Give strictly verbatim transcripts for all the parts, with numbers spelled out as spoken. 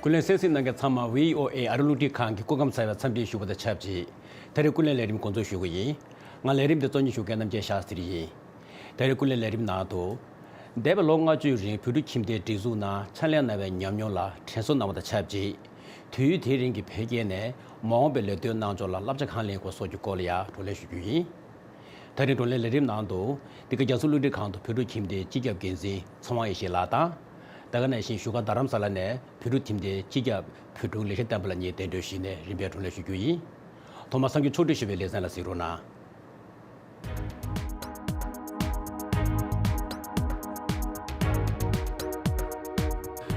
ཀུན་གླེང་གསན་གཟིགས་གནང་མཁན་ཚང་མ་བྷི་ཨོ་ཨེ་ཨ་རི་རླུང་འཕྲིན་ཁང་གི་སྐུ་ཁམས་བཟང་བའི་འཚམས་འདྲི་ཞུ་བ་དང་ཆབས་ཅིག་ད་རེས་ཀུན་གླེང་ལས་རིམ་འགོ་འཛུགས་ཞུ་གི་ཡིན། ང་ལས་རིམ་འདི་གཙོ་གཉེར་ཞུ་མཁན་རྣམ་རྒྱལ་ཤཱ་སྟྲི་ཡིན། ད་རེས་ཀུན་གླེང་ལས་རིམ་ནང་དུ། འདས་པའི་ལོ་ལྔ་བཅུའི་རིང་བོད་ཕྲུག་ཁྱིམ་སྡེའི་སྒྲིག་འཛུགས་ནང་ཕྱག་ལས་གནང་བའི་ཉམས་མྱོང་ལ་དྲན་གསོ་གནང་བ་དང་ཆབས་ཅིག་དུས་ཡུན་དེའི་རིང་གི་བོད་སྐད་ནས་མ་འོངས་པའི་ལས་དོན་གནང་ཕྱོགས་ལ་བསླབ་བྱ་གང་ལེན་དགོས་སོགས་ཀྱི་སྐོར་ལ་ཡང་བགྲོ་གླེང་ཞུ་རྒྱུ་ཡིན། ད་རིང་བགྲོ་གླེང་ལས་རིམ་ནང་དུ། འདི་ག་རྒྱལ་སྲུང་རླུང་འཕྲིན་ཁང་དུ་བོད་ཕྲུག་ཁྱིམ་སྡེའི་སྤྱི་ཁྱབ་འགན་འཛིན་ཚེ་དབང་ཡེ་ཤེས་ལགས་དང་། ད་ག་ནང་བཞིན་བཞུགས་སྒར་རྡ་རམ་ས་ལ་ནས་བོད་ཕྲུག་ཁྱིམ་སྡེའི་སྤྱི་ཁྱབ་བོད་ཕྲུག་ལེགས་བཤད་བསྟན་པ་ལགས་གཉིས་གདན་འདྲེན་ཞུས་ནས་རིམ་པས་བགྲོ་གླེང་ཞུ་རྒྱུ་ཡིན། ཐོག་མར་གསར་འགྱུར་ཕྱོགས་སྒྲིག་ཞུ་བའི་ལེ་ཚན་ལ་གཟིགས་རོགས་གནང་།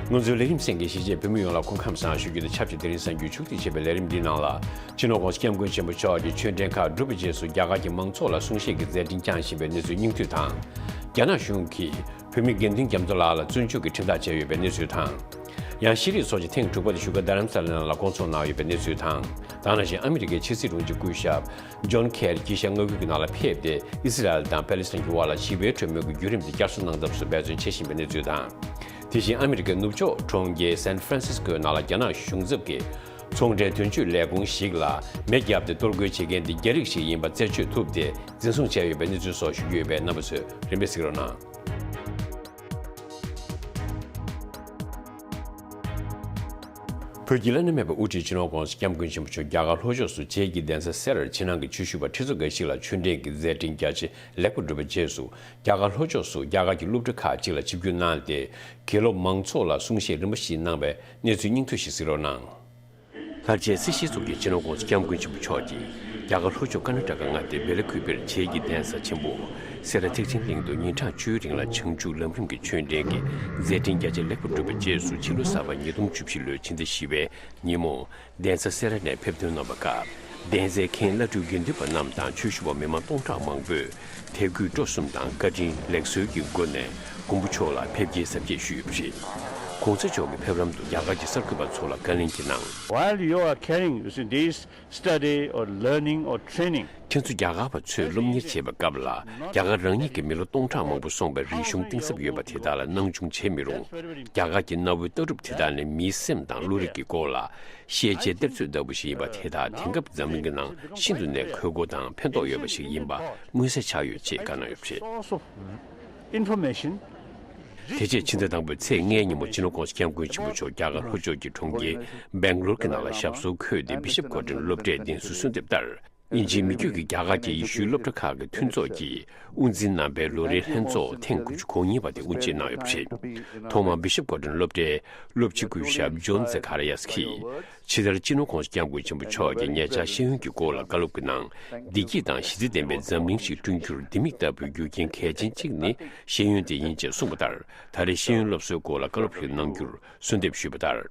ང་ཚོའི་ལས་རིམ་གསན་མཁན་གཞིས་བྱེས་བོད་མི་ཡོངས་ལ་སྐུ་ཁམས་བཟང་ཞུ་རྒྱུ་དང་ཆབས་ཅིག་དེ་རིང་གསར་འགྱུར་ཕྱོགས་སྒྲིག་བྱས་པའི་ལས་རིམ་འདིའི་ནང་ལ། སྤྱི་ནོར་༸གོང་ས་༸སྐྱབས་མགོན་ཆེན་པོ་མཆོག་གི་ཆོས་འབྲེལ་ཁག་གྲུབ་པའི་རྗེས་སུ་རྒྱ་གར་གྱི་མང་ཚོགས་ལ་གསུང་བཤད་ཀྱི་མཛད་འཕྲིན་བསྐྱངས་བཞིན་པའི་གནས་ཚུལ་སྙིང་བསྡུས་དང་། རྒྱ་ནག་གཞུང་གིས་བོད་མི་དགེ་འདུན་རྒྱ་མཚོ་ལགས་ལ་བཙོན་འཇུག་གི་ཁྲིམས་ཐག་བཅད་ཡོད་པའི་གནས་ཚུལ་དང་། ཡང་། ཤེས་རིག་ཚོགས་ཆེན་ཐེངས་དྲུག་པ་དེ་བཞུགས་སྒར་རྡ་རམ་ས་ལའི་ནང་ལ་སྐོང་ཚོགས་གནང་ཡོད་པའི་གནས་ཚུལ་དང་། ད་ག་ནང་བཞིན་ཨ་མི་རི་ཀའི་ཕྱི་སྲིད་དྲུང་ཆེ་སྐུ་ཞབས་ཇོན་ཁེ་རི་དཀྱིལ་ཤར་མངའ་ཁུལ་གྱི་ནང་ལ་ཕེབས་ཏེ། ཨི་སི་རལ་དང་པེ་ལི་སི་ཐན་གྱི་དབར་ལ་ཞི་བའི་གྲོས་མོལ་གྱི་བརྒྱུད་རིམ་དེ་བསྐྱར་གསོ་གནང་ཐབས་སུ་འབད་བརྩོན་བྱེད་བཞིན་པའི་གནས་ཚུལ་དང་། དེ་བཞིན་ཨ་མི་རི་ཀའི་ནུབ་ཕྱོགས་གྲོང་ཁྱེར་སན་ཧྥ་རན་སིས་ཀོའི་ནང་ལ་རྒྱ་ནག་གཞུང་ཚབ་ཀྱིས་ཚོང་འབྲེལ་དོན་གཅོད་ལས་ཁུངས་ཤིག་ལ་མེ་བརྒྱབ་སྟེ་གཏོར་རྒོལ་བྱེད་མཁན་དེ་རྒྱ་རིགས་ཤིག་ཡིན་པ་རྩད་གཅོད་ཐུབ་སྟེ་འཛིན་བཟུང་བྱས་ཡོད་པའི་གནས་ཚུལ་སོགས་ཞུ་རྒྱུ་ཡོད་པས། རྣམ་པ་ཚོས་རིམ་པས་གཟིགས་རོགས་གནང་། བོད་ཀྱི་བླ་ན་མེད་པའི་དབུ་ཁྲིད་སྤྱི་ནོར་༸གོང་ས་༸སྐྱབས་མགོན་ཆེན་པོ་མཆོག་རྒྱ་གར་ལྷོ་ཕྱོགས་སུ་བྱེས་ཀྱི་གདན་ས་སེ་རར་ཕྱི་ནང་གི་ཆོས་ཞུ་བ་ཁྲི་ཚོ་འགའ་ཞིག་ལ་ཆོས་འབྲེལ་གྱི་མཛད་འཕྲིན་རྒྱ་ཆེ་ལེགས་པར་བསྒྲུབས་པའི་རྗེས་སུ། རྒྱ་གར་ལྷོ་ཕྱོགས་སུ་རྒྱ་གར་གྱི་སློབ་གྲྭ་ཁག་ཅིག་ལ་ཆིབས་བསྒྱུར་གནང་སྟེ། དགེ་སློབ་མང་ཚོགས་ལ་གསུང་བཤད་རིམ་པ་བཞིན་གནང་བའི་གནས་ཚུལ་སྙིང་བསྡུས་ཤིག་གཟིགས་རོགས་གནང་། ལྷར་བཅས་སྲིད་ཞིའི་གཙུག་རྒྱན་སྤྱི་ནོར་༸གོང་ས་༸སྐྱབས་མགོན་ཆེན་པོ་མཆོག་གིས་རྒྱ་གར་ལྷོ་ཕྱོགས་ཀར་ན་ཊ་ཀ་མངའ་སྡེ་བེ་ལ་ཀུ་པེར་བྱེས་ཀྱི་གདན་ས་ཆེན་པོ་སེ་ར་ཐེག་ཆེན་གླིང་དུ་ཉིན་གྲངས་བཅུའི་རིང་ལ་བྱང་ཆུབ་ལམ་རིམ་གྱི་ཆོས་འབྲེལ་གྱི་མཛད་འཕྲིན་རྒྱ་ཆེ་ལེགས་པར་བསྒྲུབས་པའི་རྗེས་སུ། ཕྱི་ལོ་གསར་པ་ཉིས་སྟོང་བཅུ་བཞི་ལོའི་ཕྱི་ཟླ་བཞི་པའི་ཉིན་མོ། གདན་ས་སེ་ར་ནས་ཕེབས་ཐོན་གནང་བའི་སྐབས། གདན་སའི་མཁན་བླ་སྤྲུལ་དགེ་འདུན་པ་རྣམས་དང་ཆོས་ཞུ་བ་མི་མང་སྟོང་ཕྲག་མང་པོས་དད་གུས་སྤྲོ་གསུམ་དང་བཀའ་དྲིན་ལེགས་གསོལ་གྱི་སྒོ་ནས་མགོན་པོ་མཆོག་ལ་ཕེབས་སྐྱེལ་གཟབ་རྒྱས་ཞུས་ཡོད་པ་རེད། གོང་ས་མཆོག་གི་ཕེབས་རིམ་དུ་རྒྱ་གར་གྱི་གསར་འགོད་པ་ཚོ་ལ་བཀའ་ལན་གྱི་གནང་། While you are carrying, you see, this study or learning or training, ཁྱེད་ཚོ་རྒྱ་གར་བ་ཚོས་སློབ་གཉེར་བྱེད་པའི་སྐབས་ལ། རྒྱ་གར་རང་ཉིད་ཀྱི་མི་ལོ་སྟོང་ཕྲག་མང་པོ་སོང་བའི་རིག་གཞུང་གཏིང་ཟབ་ཡོད་པ་དེ་དག་ལ་སྣང་ཆུང་བྱེད་མི་རུང་། རྒྱ་གར་གྱི་གནའ་བོའི་ལྟ་གྲུབ་དེ་དག་ནི་མིའི་སེམས་དང་བློ་རིག་གི་སྐོར་ལ་ཤེས་བྱའི་གཏེར་མཛོད་ལྟ་བུ་ཞིག་ཡིན་པ་དེ་དག་དེང་སྐབས་འཛམ་གླིང་གི་ནང་ཤིན་ཏུ་ནས་དགོས་མཁོ་དང་ཕན་ཐོགས་ཡོད་པ་ཞིག་ཡིན་པ་མངོན་གསལ་ཆགས་ཡོད་ཅེས་བཀའ་གནང་ཡོད་པ་རེད། Source of information. དེ་རྗེས་ཕྱི་ཟླ་དང་པོའི་ཚེས་ལྔའི་ཉིན་མོ་སྤྱི་ནོར་༸གོང་ས་༸སྐྱབས་མགོན་ཆེན་པོ་མཆོག་རྒྱ་གར་ལྷོ་ཕྱོགས་ཀྱི་གྲོང་ཁྱེར་སྦེང་ལོར་གྱི་ནང་ལ་ཞབས་སོར་འཁོད་དེ། བི་ཤབ་ཀོ་ཌན་སློབ་གྲྭའི་གདན་ཞུ་གསོལ་འདེབས་ལྟར། དབྱིན་ཇིའི་མི་རྒྱུད་ཀྱི་རྒྱ་གར་གྱི་ཡེ་ཤུའི་སློབ་གྲྭ་ཁག་གི་མཐུན་ཚོགས་ཀྱི་དབུ་འཛིན་རྣམ་པའི་ལོ་རེའི་ལྷན་ཚོགས་ཐེངས་དགུ་བཅུ་གོ་གཉིས་པ་དེ་དབུ་འབྱེད་གནང་ཡོད་པ་རེད། ཐོག་མར་བི་ཤབ་ཀོ་ཌན་སློབ་གྲྭའི་སློབ་སྤྱི་སྐུ་ཞབས་ཇོན་ཛེ་ཁ་ར་ཡཱས་ཀྱིས། ཕྱི་ཟླར་སྤྱི་ནོར་༸གོང་ས་༸སྐྱབས་མགོན་ཆེན་པོ་མཆོག་གིས་ཉེ་ཆར་ཤེས་ཡོན་གྱི་སྐོར་ལ་བཀའ་སློབ་ཀྱི་ནང་། བདེ་སྐྱིད་དང་ཞི་བདེ་ལྡན་པའི་འཛམ་གླིང་ཞིག་བསྐྲུན་རྒྱུར་ལྡེ་མིག་ལྟ་བུའི་རྒྱུ་རྐྱེན་གལ་ཆེན་གཅིག་ནི་ཤེས་ཡོན་དེ་ཡིན་ཅེས་གསུངས་པ་ལྟར། ད་རེས་ཤེས་ཡོན་སློབ་གསོའི་སྐོར་ལ་བཀའ་སློབ་ཞིག་གནང་རྒྱུར་གསོལ་འདེབས་ཞུས་པ་ལྟར།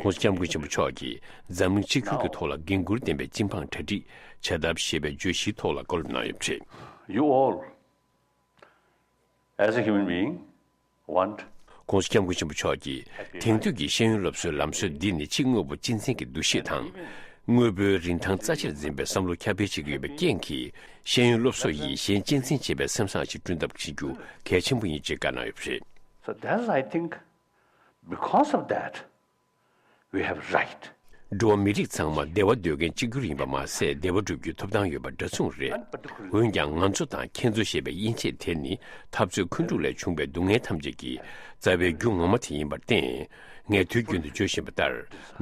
༸གོང་ས་༸སྐྱབས་མགོན་ཆེན་པོ་མཆོག་གིས་འཛམ་གླིང་གཅིག་གྱུར་གྱི་ཐོག་ལ་འགན་འཁུར་ལྡན་པའི་སྤྱི་འབངས་གྲ་སྒྲིག་བྱ་ཐབས་ཞེས་པའི་བརྗོད་གཞིའི་ཐོག་ལ་བཀའ་སློབ་གནང་ཡོད་པ་རེད། You all, as a human being, want. ༸གོང་ས་༸སྐྱབས་མགོན་ཆེན་པོ་མཆོག་གིས་དེང་དུས་ཀྱི་ཤེས་ཡོན་སློབ་གསོའི་ལམ་སྲོལ་འདི་ནི་ཕྱི་དངོས་པོ་གཅེས་འཛིན་གྱི་འདུ་ཤེས་དང་། དངོས་པོའི་རིན་ཐང་རྩ་ཆེར་འཛིན་པའི་བསམ་བློ་ཁྱབ་སྤེལ་བྱེད་ཀྱི་ཡོད་པའི་རྐྱེན་གྱིས། ཤེས་ཡོན་སློབ་གསོ་ཡིས་གཞན་གཅེས་འཛིན་བྱེད་པའི་སེམས་བཟང་ཞིག་བསྐྲུན་ཐབས་བྱེད་རྒྱུ་གལ་ཆེན་པོ་ཡིན་ཅེས་བཀའ་གནང་ཡོད་པ་རེད། So that's, I think, because of that, we have right. འགྲོ་བ་མི་རིགས་ཚང་མ་བདེ་བ་འདོད་མཁན་གཅིག་གྱུར་ཡིན་པ་མ་ཟད། བདེ་བ་སྒྲུབ་རྒྱུའི་ཐོབ་ཐང་ཡོད་པ་འདྲ་མཚུངས་རེད། འོན་ཀྱང་། ང་ཚོ་དང་ཁྱེད་ཚོ་ཞེས་པའི་དབྱེ་འབྱེད་དེ་ནི་འཐབ་རྩོད་འཁོན་འཁྲུག་ལས་བྱུང་བའི་སྡུག་བསྔལ་ཐམས་ཅད་ཀྱི་རྩ་བའི་རྒྱུ་ངོ་མ་དེ་ཡིན་པར་བརྟེན། ངས་དུས་རྒྱུན་དུ་བརྗོད་བཞིན་པ་ལྟར།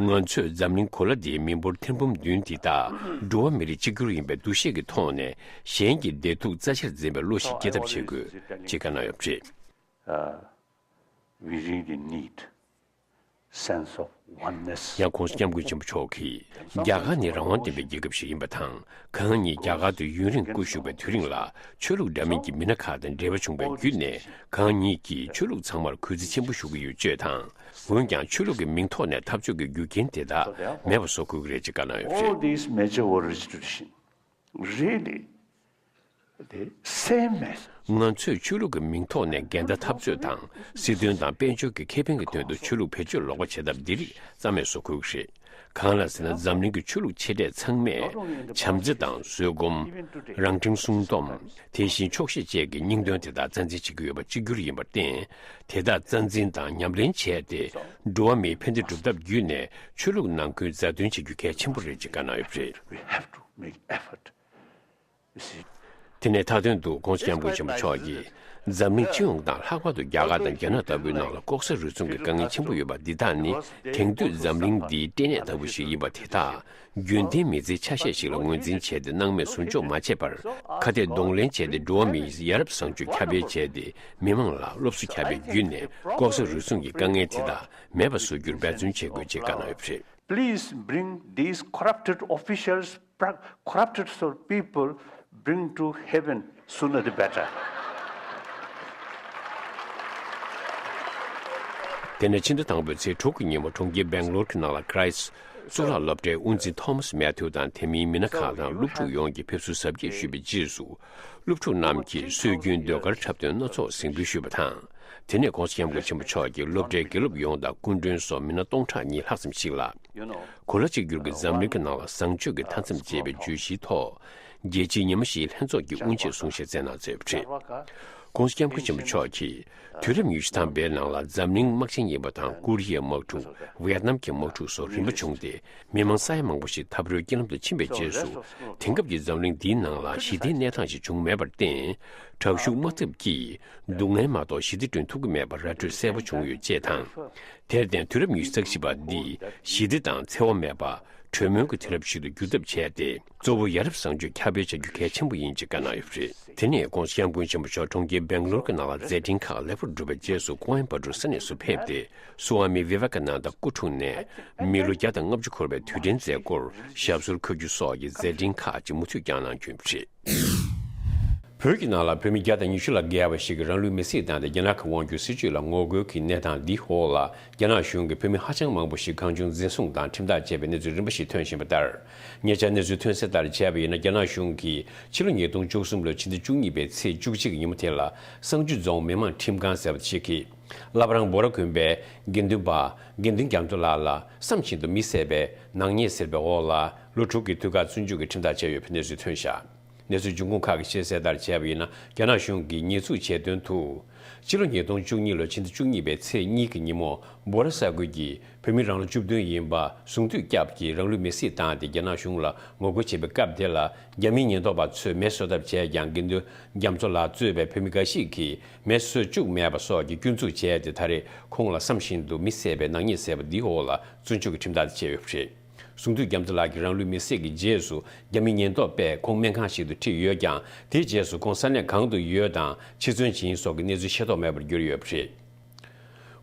ང་ཚོས་འཛམ་གླིང་གོ་ལ་འདིའི་མི་འབོར་ཐེར་འབུམ་བདུན་འདི་དག་འགྲོ་བ་མི་རིགས་གཅིག་གྱུར་ཡིན་པའི་འདུ་ཤེས་ཀྱི་ཐོག་ནས། གཞན་གྱི་བདེ་སྡུག་རྩ་ཆེར་འཛིན་པའི་བློ་ཞིག་སྐྱེ་ཐབས་བྱེད་དགོས། ཅེས་བཀའ་གནང་ཡོད་པ་རེད། Uh, we really need sense of oneness. ཡང་། ༸གོང་ས་༸སྐྱབས་མགོན་ཆེན་པོ་མཆོག་གིས། རྒྱ་གར་ནི་རང་དབང་ལྡན་པའི་རྒྱལ་ཁབ་ཞིག་ཡིན་པ་དང་། གང་ཉིད་རྒྱ་གར་དུ་ཡུན་རིང་སྐུ་བཞུགས་པའི་དུས་རིང་ལ། ཆོས་ལུགས་འདྲ་མིན་གྱི་མི་སྣ་ཁག་དང་འབྲེལ་བ་བྱུང་བའི་བརྒྱུད་ནས། གང་ཉིད་ཀྱིས་ཆོས་ལུགས་ཚང་མར་གུས་བརྩི་ཆེན་པོ་ཞུ་གི་ཡོད་ཅེས་དང་། འོན་ཀྱང་། ཆོས་ལུགས་ཀྱི་མིང་ཐོག་ནས་འཐབ་རྩོད་ཀྱི་རྒྱུ་རྐྱེན་དེ་དག་མེད་པ་བཟོ་དགོས་ཀྱི་རེད་ཅེས་བཀའ་གནང་ཡོད་པ་རེད། All these major world restitution, really, the same as. ང་ཚོས་ཆོས་ལུགས་ཀྱི་མིང་ཐོག་ནས་འགལ་ཟླ་འཐབ་རྩོད་དང་། སྲིད་དོན་དང་དཔལ་འབྱོར་གྱི་ཁེ་ཕན་གྱི་དོན་དུ་ཆོས་ལུགས་བེད་སྤྱོད་ལོག་པ་བྱེད་ཐབས་འདི་རིགས་རྩ་མེད་བཟོ་དགོས་ཀྱི་རེད། གང་ལ་ཟེར་ན། འཛམ་གླིང་གི་ཆོས་ལུགས་ཆེ་གྲས་ཚང་མས་བྱམས་བརྩེ་དང་བཟོད་སྒོམ། རང་ཁྲིམས་སྲུང་སྡོམ། དེ་བཞིན་ཆོག་ཤེས་བཅས་ཀྱི་སྙིང་དོན་དེ་དག་རྩ་འཛིན་བྱེད་ཀྱི་ཡོད་པ་གཅིག་གྱུར་ཡིན་པར་བརྟེན། དེ་དག་རྩ་འཛིན་དང་ཉམས་ལེན་བྱས་ཏེ། འགྲོ་བ་མིའི་ཕན་བདེ་སྒྲུབ་ཐབས་བརྒྱུད་ནས་ཆོས་ལུགས་ནང་ཁུལ་མཛའ་མཐུན་བྱེད་རྒྱུ་གལ་ཆེན་པོ་རེད་ཅེས་བཀའ་གནང་ཡོད་པ་རེད། We have to make effort. དེ་ནས་མཐའ་དོན་དུ་༸གོང་ས་༸སྐྱབས་མགོན་ཆེན་པོ་མཆོག་གིས། འཛམ་གླིང་སྤྱི་ཡོངས་དང་ལྷག་པར་དུ་རྒྱ་གར་དང་རྒྱ་ནག་ལྟ་བུའི་ནང་ལ་ལྐོག་ཟ་རུལ་སུངས་ཀྱི་དཀའ་ངལ་ཆེན་པོ་ཡོད་པ་འདི་དག་ནི། དེང་དུས་འཛམ་གླིང་འདིའི་སྐྲན་ནད་ལྟ་བུ་ཞིག་ཡིན་པ་དེ་དག་རྒྱུན་ལྡན་མི་ཚེའི་ཆ་ཤས་ཤིག་ལ་ངོས་འཛིན་བྱས་ཏེ། སྣང་མེད་ཟུར་འཇོག་མ་བྱས་པར། ཁ་གཏད་གདོང་ལེན་བྱས་ཏེ། འགྲོ་བ་མིའི་ཡ་རབས་བཟང་སྤྱོད་ཁྱབ་སྤེལ་བྱས་ཏེ། མི་མང་ལ་སློབ་གསོ་ཁྱབ་སྤེལ་བརྒྱུད་ནས། ལྐོག་ཟ་རུལ་སུངས་ཀྱི་དཀའ་ངལ་དེ་དག་མེད་པ་བཟོ་རྒྱུར་འབད་བརྩོན་བྱེད་དགོས་ཅེས་བཀའ་གནང་ཡོད་པ་རེད། Please bring these corrupted officials, pra- corrupted sort of people, bring to heaven, sooner the better. དེ་ནས་ཕྱི་ཟླ་དང་པོའི་ཚེས་དྲུག་གི་ཉིན་མོ་གྲོང་ཁྱེར་སྦེང་ལོར་གྱི་ནང་ལ། Christ གཙུག་ལག་སློབ་གྲྭའི་དབུ་འཛིན་Thomas Matthew དང་དེ་མིན་མི་སྣ་ཁག་དང་སློབ་ཕྲུག་ཡོངས་ཀྱིས་ཕེབས་བསུ་གཟབ་རྒྱས་ཞུས་པའི་རྗེས་སུ། སློབ་ཕྲུག་རྣམས་ཀྱིས་སྲོལ་རྒྱུན་ཟློས་གར་འཁྲབ་སྟོན་སྣ་ཚོགས་གཟིགས་འབུལ་ཞུས་པ་དང་། དེ་ནས་༸གོང་ས་༸སྐྱབས་མགོན་ཆེན་པོ་མཆོག་གིས་སློབ་གྲྭའི་དགེ་སློབ་ཡོངས་དང་སྐུ་མགྲོན་སོགས་མི་སྣ་སྟོང་ཕྲག་གཉིས་ལྷག་ཙམ་ཞིག་ལ། གོ་ལ་གཅིག་གྱུར་གྱི་འཛམ་གླིང་གི་ནང་ལ་བཟང་སྤྱོད་ཀྱི་མཐའ་མཚམས་ཅེས་པའི་བརྗོད་གཞིའི་ཐོག་རྒྱལ་སྤྱིའི་ཉི་མ་ཞིག་ལྷན་ཚོགས་ཀྱི་དབུ་འབྱེད་གསུང་བཤད་སྩལ་གནང་མཛད་ཡོད་པ་རེད། ༸གོང་ས་༸སྐྱབས་མགོན་ཆེན་པོ་མཆོག་གིས། དུས་རབས་ཉི་ཤུ་ཐམ་པའི་ནང་ལ་འཛམ་གླིང་དམག་ཆེན་གཉིས་པ་དང་ཀོ་རི་ཡའི་དམག་འཁྲུག་ཝེ་ཏི་ནམ་གྱི་དམག་འཁྲུག་སོགས་རིམ་པ་བྱུང་སྟེ། མི་མང་ས་ཡ་མང་པོ་ཞིག་འཐབ་རོའི་རྐྱེན་ལམ་དུ་ཕྱིན་པའི་རྗེས་སུ། དེང་སྐབས་ཀྱི་འཛམ་གླིང་འདིའི་ནང་ལ་ཞི་བདེའི་གནས་སྟངས་ཤིག་བྱུང་མེད་པར་བརྟེན། དྲག་ཤུགས་དམག་འཐབ་ཀྱིས་སྡུག་བསྔལ་མ་གཏོགས་ཞི་བདེ་བསྐྲུན་ཐུབ་ཀྱི་མེད་པ་ར་འཕྲོད་གསལ་པོ་བྱུང་ཡོད་ཅེས་དང་། དེར་བརྟེན་དུས་རབས་ཉི་ཤུ་རྩ་བཞི་པ་འདི་ཞི་བདེ་དང་འཚེ་བ་མེད་པ། གྲོས་མོལ་གྱི་དུས་རབས་ཤིག་ཏུ་འགྱུར་ཐབས་བྱས་ཏེ། གཙོ་བོ་ཡ་རབས་བཟང་སྤྱོད་ཁྱབ་སྤེལ་བྱ་རྒྱུ་གལ་ཆེན་པོ་ཡིན་ཅེས་བཀའ་གནང་ཡོད་པ་རེད། དེ་ནས་༸གོང་ས་༸སྐྱབས་མགོན་ཆེན་པོ་མཆོག་གྲོང་ཁྱེར་སྦེང་ལོར་གྱི་ནང་ལ་མཛད་འཕྲིན་ཁག་ལེགས་པོར་གྲུབ་པའི་རྗེས་སུ། ཀོ་ཨེམ་པ་ཏུར་ས་གནས་སུ་ཕེབས་ཏེ། སུ་ཝཱ་མི་ཝི་ཝེ་ཀ་ནན་ད་སྐུ་འཁྲུངས་ནས་མི་ལོ་བརྒྱ་དང་ལྔ་བཅུ་འཁོར་བའི་དུས་དྲན་མཛད་སྒོར་ཞབས་སོར་འཁོད་རྒྱུ་སོགས་ཀྱི་མཛད་འཕྲིན་ཁག་ཅིག་མུ་མཐུད་བསྐྱངས་གནང་རྒྱུ་ཡིན་པ་རེད། བོད་ཀྱི་ནང་ལ་བོད་མི་བརྒྱ་དང་ཉི་ཤུ་ལ་བརྒལ་བ་ཞིག་གིས་རང་ལུས་མེར་སྲེག་བཏང་སྟེ། རྒྱ་ནག་གི་དབང་སྒྱུར་སྲིད་བྱུས་ལ་ངོ་རྒོལ་གྱི་གནས་སྟངས་འདིའི་འོག་ལ། རྒྱ་ནག་གཞུང་གིས་བོད་མི་ཧ་ཅང་མང་པོ་ཞིག་གང་བྱུང་འཛིན་བཟུང་དང་ཁྲིམས་ཐག་བཅད་པའི་གནས་ཚུལ་རིམ་པ་ཞིག་ཐོན་བཞིན་པ་ལྟར། ཉེ་ཆར་གནས་ཚུལ་ཐོན་གསལ་ལྟར་བྱས་པ་ཡིན་ན། རྒྱ་ནག་གཞུང་གིས་ཕྱི་ལོ་ཉིས་སྟོང་བཅུ་གསུམ་ལོའི་ཕྱི་ཟླ་བཅུ་གཉིས་པའི་ཚེས་བཅུ་གཅིག་གི་ཉིན་མོ་དེ་ལ། བསང་ཆུ་རྫོང་མི་དམངས་ཁྲིམས་ཁང་ཟེར་བ་ཞིག་གིས། བླ་བྲང་འབོ་ར་དགོན་པའི་དགེ་འདུན་པ་དགེ་འདུན་རྒྱ་མཚོ་ལགས་ལ་བསམ་བཞིན་དུ་མི་བསད་པའི་ནག་ཉེས་ཟེར་བའི་འོག་ལ། ལོ་དྲུག་གི་དུས་བཀག་བཙོན་འཇུག་གི་ཁྲིམས་ཐག་བཅད་ཡོད་པའི་གནས་ཚུལ་ཐོན་བཞག་གནས་ཚུལ་འབྱུང་ཁུངས་ཁག་གིས་བཤད་གསལ་ལྟར་བྱས་པ་ཡིན་ན། རྒྱ་ནག་གཞུང་གིས་ཉེས་འཛུགས་བྱས་དོན་དུ། ཕྱི་ལོ་ཉིས་སྟོང་བཅུ་གཉིས་ལོའི་ཕྱི་ཟླ་བཅུ་གཉིས་པའི་ཚེས་གཉིས་ཀྱི་ཉིན་མོ། འབོ་ར་ས་ཁུལ་གྱི་བོད་མི་རང་ལོ་བཅུ་བདུན་ཡིན་པ་གཟུངས་བསྡུས་སྐྱབས་ཀྱིས་རང་ལུས་མེར་སྲེག་བཏང་སྟེ། རྒྱ་ནག་གཞུང་ལ་ངོ་རྒོལ་བྱེད་པའི་སྐབས་དེ་ལ། རྒྱ་མིའི་ཉེན་རྟོག་པ་ཚོས་མེ་གསོད་ཐབས་བྱས་ཀྱང་། དགེ་འདུན་རྒྱ་མཚོ་ལགས་གཙོས་པའི་བོད་མི་འགའ་ཞིག་གིས་མེ་གསོད་བཅུག་མེད་པ་སོགས་ཀྱི་སྐྱོན་འཛུགས་བྱས་ཏེ། ད་རེས་ཁོང་ལ་བསམ་བཞིན་དུ་མི་བསད་པའི་ནག་ཉེས་ཟེར་བ་འདིའི་འོག་ལ་བཙོན་འཇུག་གི་ཁྲིམས་ཐག་བཅད་ཡོད་པ་རེད། གཟུངས་བསྡུས་རྒྱ་མཚོ་ལགས་ཀྱི་རང་ལུས་མེར་སྲེག་གི་རྗེས་སུ། རྒྱ་མིའི་ཉེན་རྟོག་པས་ཁོང་སྨན་ཁང་ཞིག་ཏུ་ཁྲིད་ཡོད་ཀྱང་། དེའི་རྗེས་སུ་ཁོང་ས་གནས་གང་དུ་ཡོད་དང་། འཆི་གསོན་ཇི་ཡིན་སོགས་ཀྱི་གནས་ཚུལ་ཤེས་རྟོགས་མེད་པར་གྱུར་ཡོད་པ་རེད།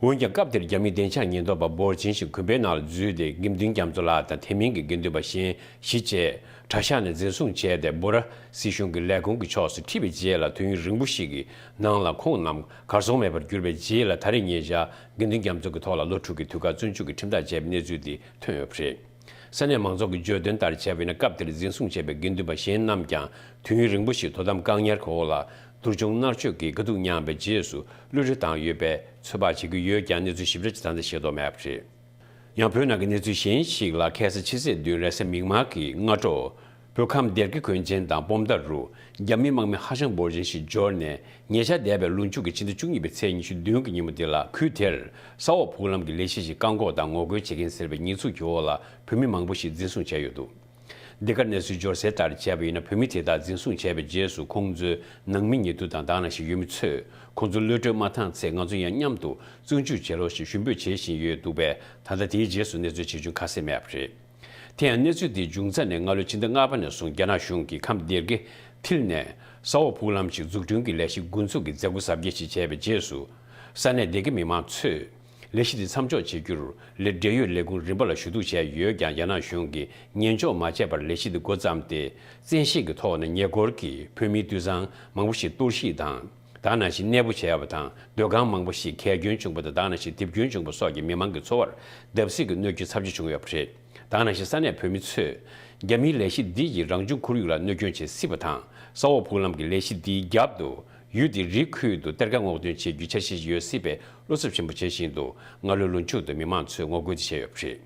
འོན་ཀྱང་། སྐབས་དེར་རྒྱ་མིའི་བདེ་འཇགས་ཉེན་རྟོག་པ་འབོར་ཆེན་ཞིག་གུང་པའི་ནང་ལ་འཛུལ་ཏེ། དགེ་འདུན་རྒྱ་མཚོ་ལགས་དང་དེ་མིན་གྱི་དགེ་འདུན་པ་གཞན་བཞི་བཅས་གྲྭ་ཤག་ནས་འཛིན་བཟུང་བྱས་ཏེ། འབོ་ར་སྲིད་གཞུང་གི་ལས་ཁུངས་ཀྱི་ཕྱོགས་སུ་ཁྲིད་པའི་རྗེས་ལ། དུས་ཡུན་རིང་པོ་ཞིག་གི་ནང་ལ་ཁོང་རྣམས་གར་སོང་མེད་པར་གྱུར་པའི་རྗེས་ལ། ད་རེས་ཉེ་ཆར་དགེ་འདུན་རྒྱ་མཚོ་གི་ཐོག་ལ་ལོ་དྲུག་གི་དུས་བཀག་བཙོན་འཇུག་གི་ཁྲིམས་ཐག་བཅད་པའི་གནས་ཚུལ་འདི་ཐོན་ཡོད་པ་རེད། ས་གནས་མང་ཚོགས་ཀྱིས་བརྗོད་དོན་ལྟར་བྱས་པ་ཡིན་ན། སྐབས་དེར་འཛིན་བཟུང་བྱས་པའི་དགེ་འདུན་པ་གཞན་རྣམས་ཀྱང་དུས་ཡུན་རིང་པོ་ཞིག་དོ་དམ་བཀག་ཉར་གྱི་འོག་ལ། དུར་ཆུང་མནར་གཅོད་ཀྱི་དཀའ་སྡུག་མྱངས་པའི་རྗེས་སུ། གློད་གྲོལ་བཏང་ཡོད་པའི་ཚོད་དཔག་བྱེད་ཀྱི་ཡོད་ཀྱང་། གནས་ཚུལ་ཞིབ་ཕྲ་ཅིག་ད་ལྟ་ཤེས་རྟོགས་མེད་པ་རེད། ཡང་། བོད་ནང་གི་གནས་ཚུལ་གཞན་ཞིག་ལ། ཁ་སང་ཕྱི་ཚེས་བདུན་རེས་གཟའ་མིག་དམར་གྱི་སྔ་དྲོ། བོད་ཁམས་སྡེ་དགེ་དགོན་ཆེན་དང་སྤོམ་མདའ་རུ་རྒྱ་མིའི་དམག་མི་ཧ་ཅང་འབོར་ཆེན་ཞིག་འབྱོར་ནས། ཉེ་ཆར་འདས་པའི་ལོ་མཇུག་གི་ཕྱི་ཟླ་བཅུ་གཉིས་པའི་ཚེས་ཉི་ཤུ་བདུན་གྱི་ཉིན་མོ་དེ་ལ། ཁུལ་དེར་ས་འོག་ཕུག་ལམ་གྱི་ལས་གཞི་ཞིག་བཀག་འགོག་དང་ངོ་རྒོལ་བྱེད་མཁན་ཟེར་བའི་ཉེས་འཛུགས་ཀྱི་འོག་ལ་བོད་མི་མང་པོ་ཞིག་འཛིན་བཟུང་བྱས་ཡོད་འདུག་འདི་གར་གནས་ཚུལ་འབྱོར་གསལ་ལྟར་བྱས་པ་ཡིན་ན། བོད་མི་དེ་དག་འཛིན་བཟུང་བྱས་པའི་རྗེས་སུ། ཁོང་ཚོའི་ནང་མི་ཉེ་དུ་དང་། དེ་ནང་བཞིན་ཡུལ་མི་ཚོས་ཁོང་ཚོ་གློད་གྲོལ་མ་བཏང་ཚེ། ང་ཚོ་ཡང་མཉམ་དུ་བཙོན་འཇུག་བྱེད་རོགས་ཞེས་ཞུ་འབོད་བྱེད་བཞིན་ཡོད་འདུག་པས། ད་ལྟ་དེའི་རྗེས་སུ་གནས་ཚུལ་ཇི་བྱུང་ཁ་གསལ་མེད་པ་རེད། དེ་ཡང་། གནས་ཚུལ་འདི་བྱུང་ཚར་ནས་སྔ་ལོའི་ཕྱི་ཟླ་ལྔ་པ་ནས་བཟུང་། རྒྱ་ནག་གཞུང་གིས་ཁམས་སྡེ་དགེ་མཐིལ་ནས་ས་འོག་ཕུག་ལམ་ཞིག་འཛུགས་སྐྲུན་གྱི་ལས་གཞི་འགོ་འཛུགས་ཀྱི་མཛད་སྒོ་གཟབ་རྒྱས་ཤིག་བྱས་པའི་རྗེས་སུ། ས་གནས་སྡེ་དགེ་མི་མང་ཚོས་ལས་གཞི་འདི་མཚམས་འཇོག་བྱེད་རྒྱུར། ལས་འབྲེལ་ཡོད་ལས་ཁུངས་རིམ་པ་ལ་ཞུ་གཏུག་བྱས་ཡོད་ཀྱང་། རྒྱ་ནག་གཞུང་གིས་ཉན་འཇོག་མ་བྱས་པར་ལས་གཞི་འདི་འགོ་བརྩམས་ཏེ། བཙན་ཤེད་ཀྱི་ཐོག་ནས་ཉེ་འཁོར་གྱི་བོད་མིའི་དུད་ཚང་མང་པོ་ཞིག་གཏོར་བཤིག་དང་། དེ་ནང་བཞིན་གནས་སྤོ་བྱས་པ་དང་། སྡོད་ཁང་མང་པོ་ཞིག་གས་སྐྱོན་བྱུང་བ་དང་། དེ་ནང་བཞིན་རྡིབ་སྐྱོན་བྱུང་བ་སོགས་ཀྱིས་མི་མང་གི་འཚོ་བར་བརྡབ་གསིག་གི་གནོད་སྐྱོན་ཚབས་ཆེ་བྱུང་ཡོད་པ་རེད། དེ་ནང་བཞིན་ས་གནས་བོད་མི་ཚོས་རྒྱ་མིའི་ལས་གཞི་འདི་ཡིས་རང་བྱུང་ཁོར་ཡུག་ལ་གནོད་སྐྱོན་བྱེད་སྲིད་པ་དང་། ས་འོག་ཕུག་ལམ་གྱི་ལས་གཞི་འདིའི་རྒྱབ་ཏུ་ཡུལ་དེའི་རི་ཁུལ་དུ་གཏེར་ཁ་སྔོག་འདོན་བྱེད་རྒྱུའི་འཆར་གཞི་ཡོད་སྲིད་པའི་བློ་འཚབ་ཆེན་པོ་བྱེད་བཞིན་འདུག་སྔ་ལོའི་ལོ་མཇུག་ཏུ་མི་མང་ཚོས་ངོ་རྒོལ་དེ་བྱས་ཡོད་པ་རེད།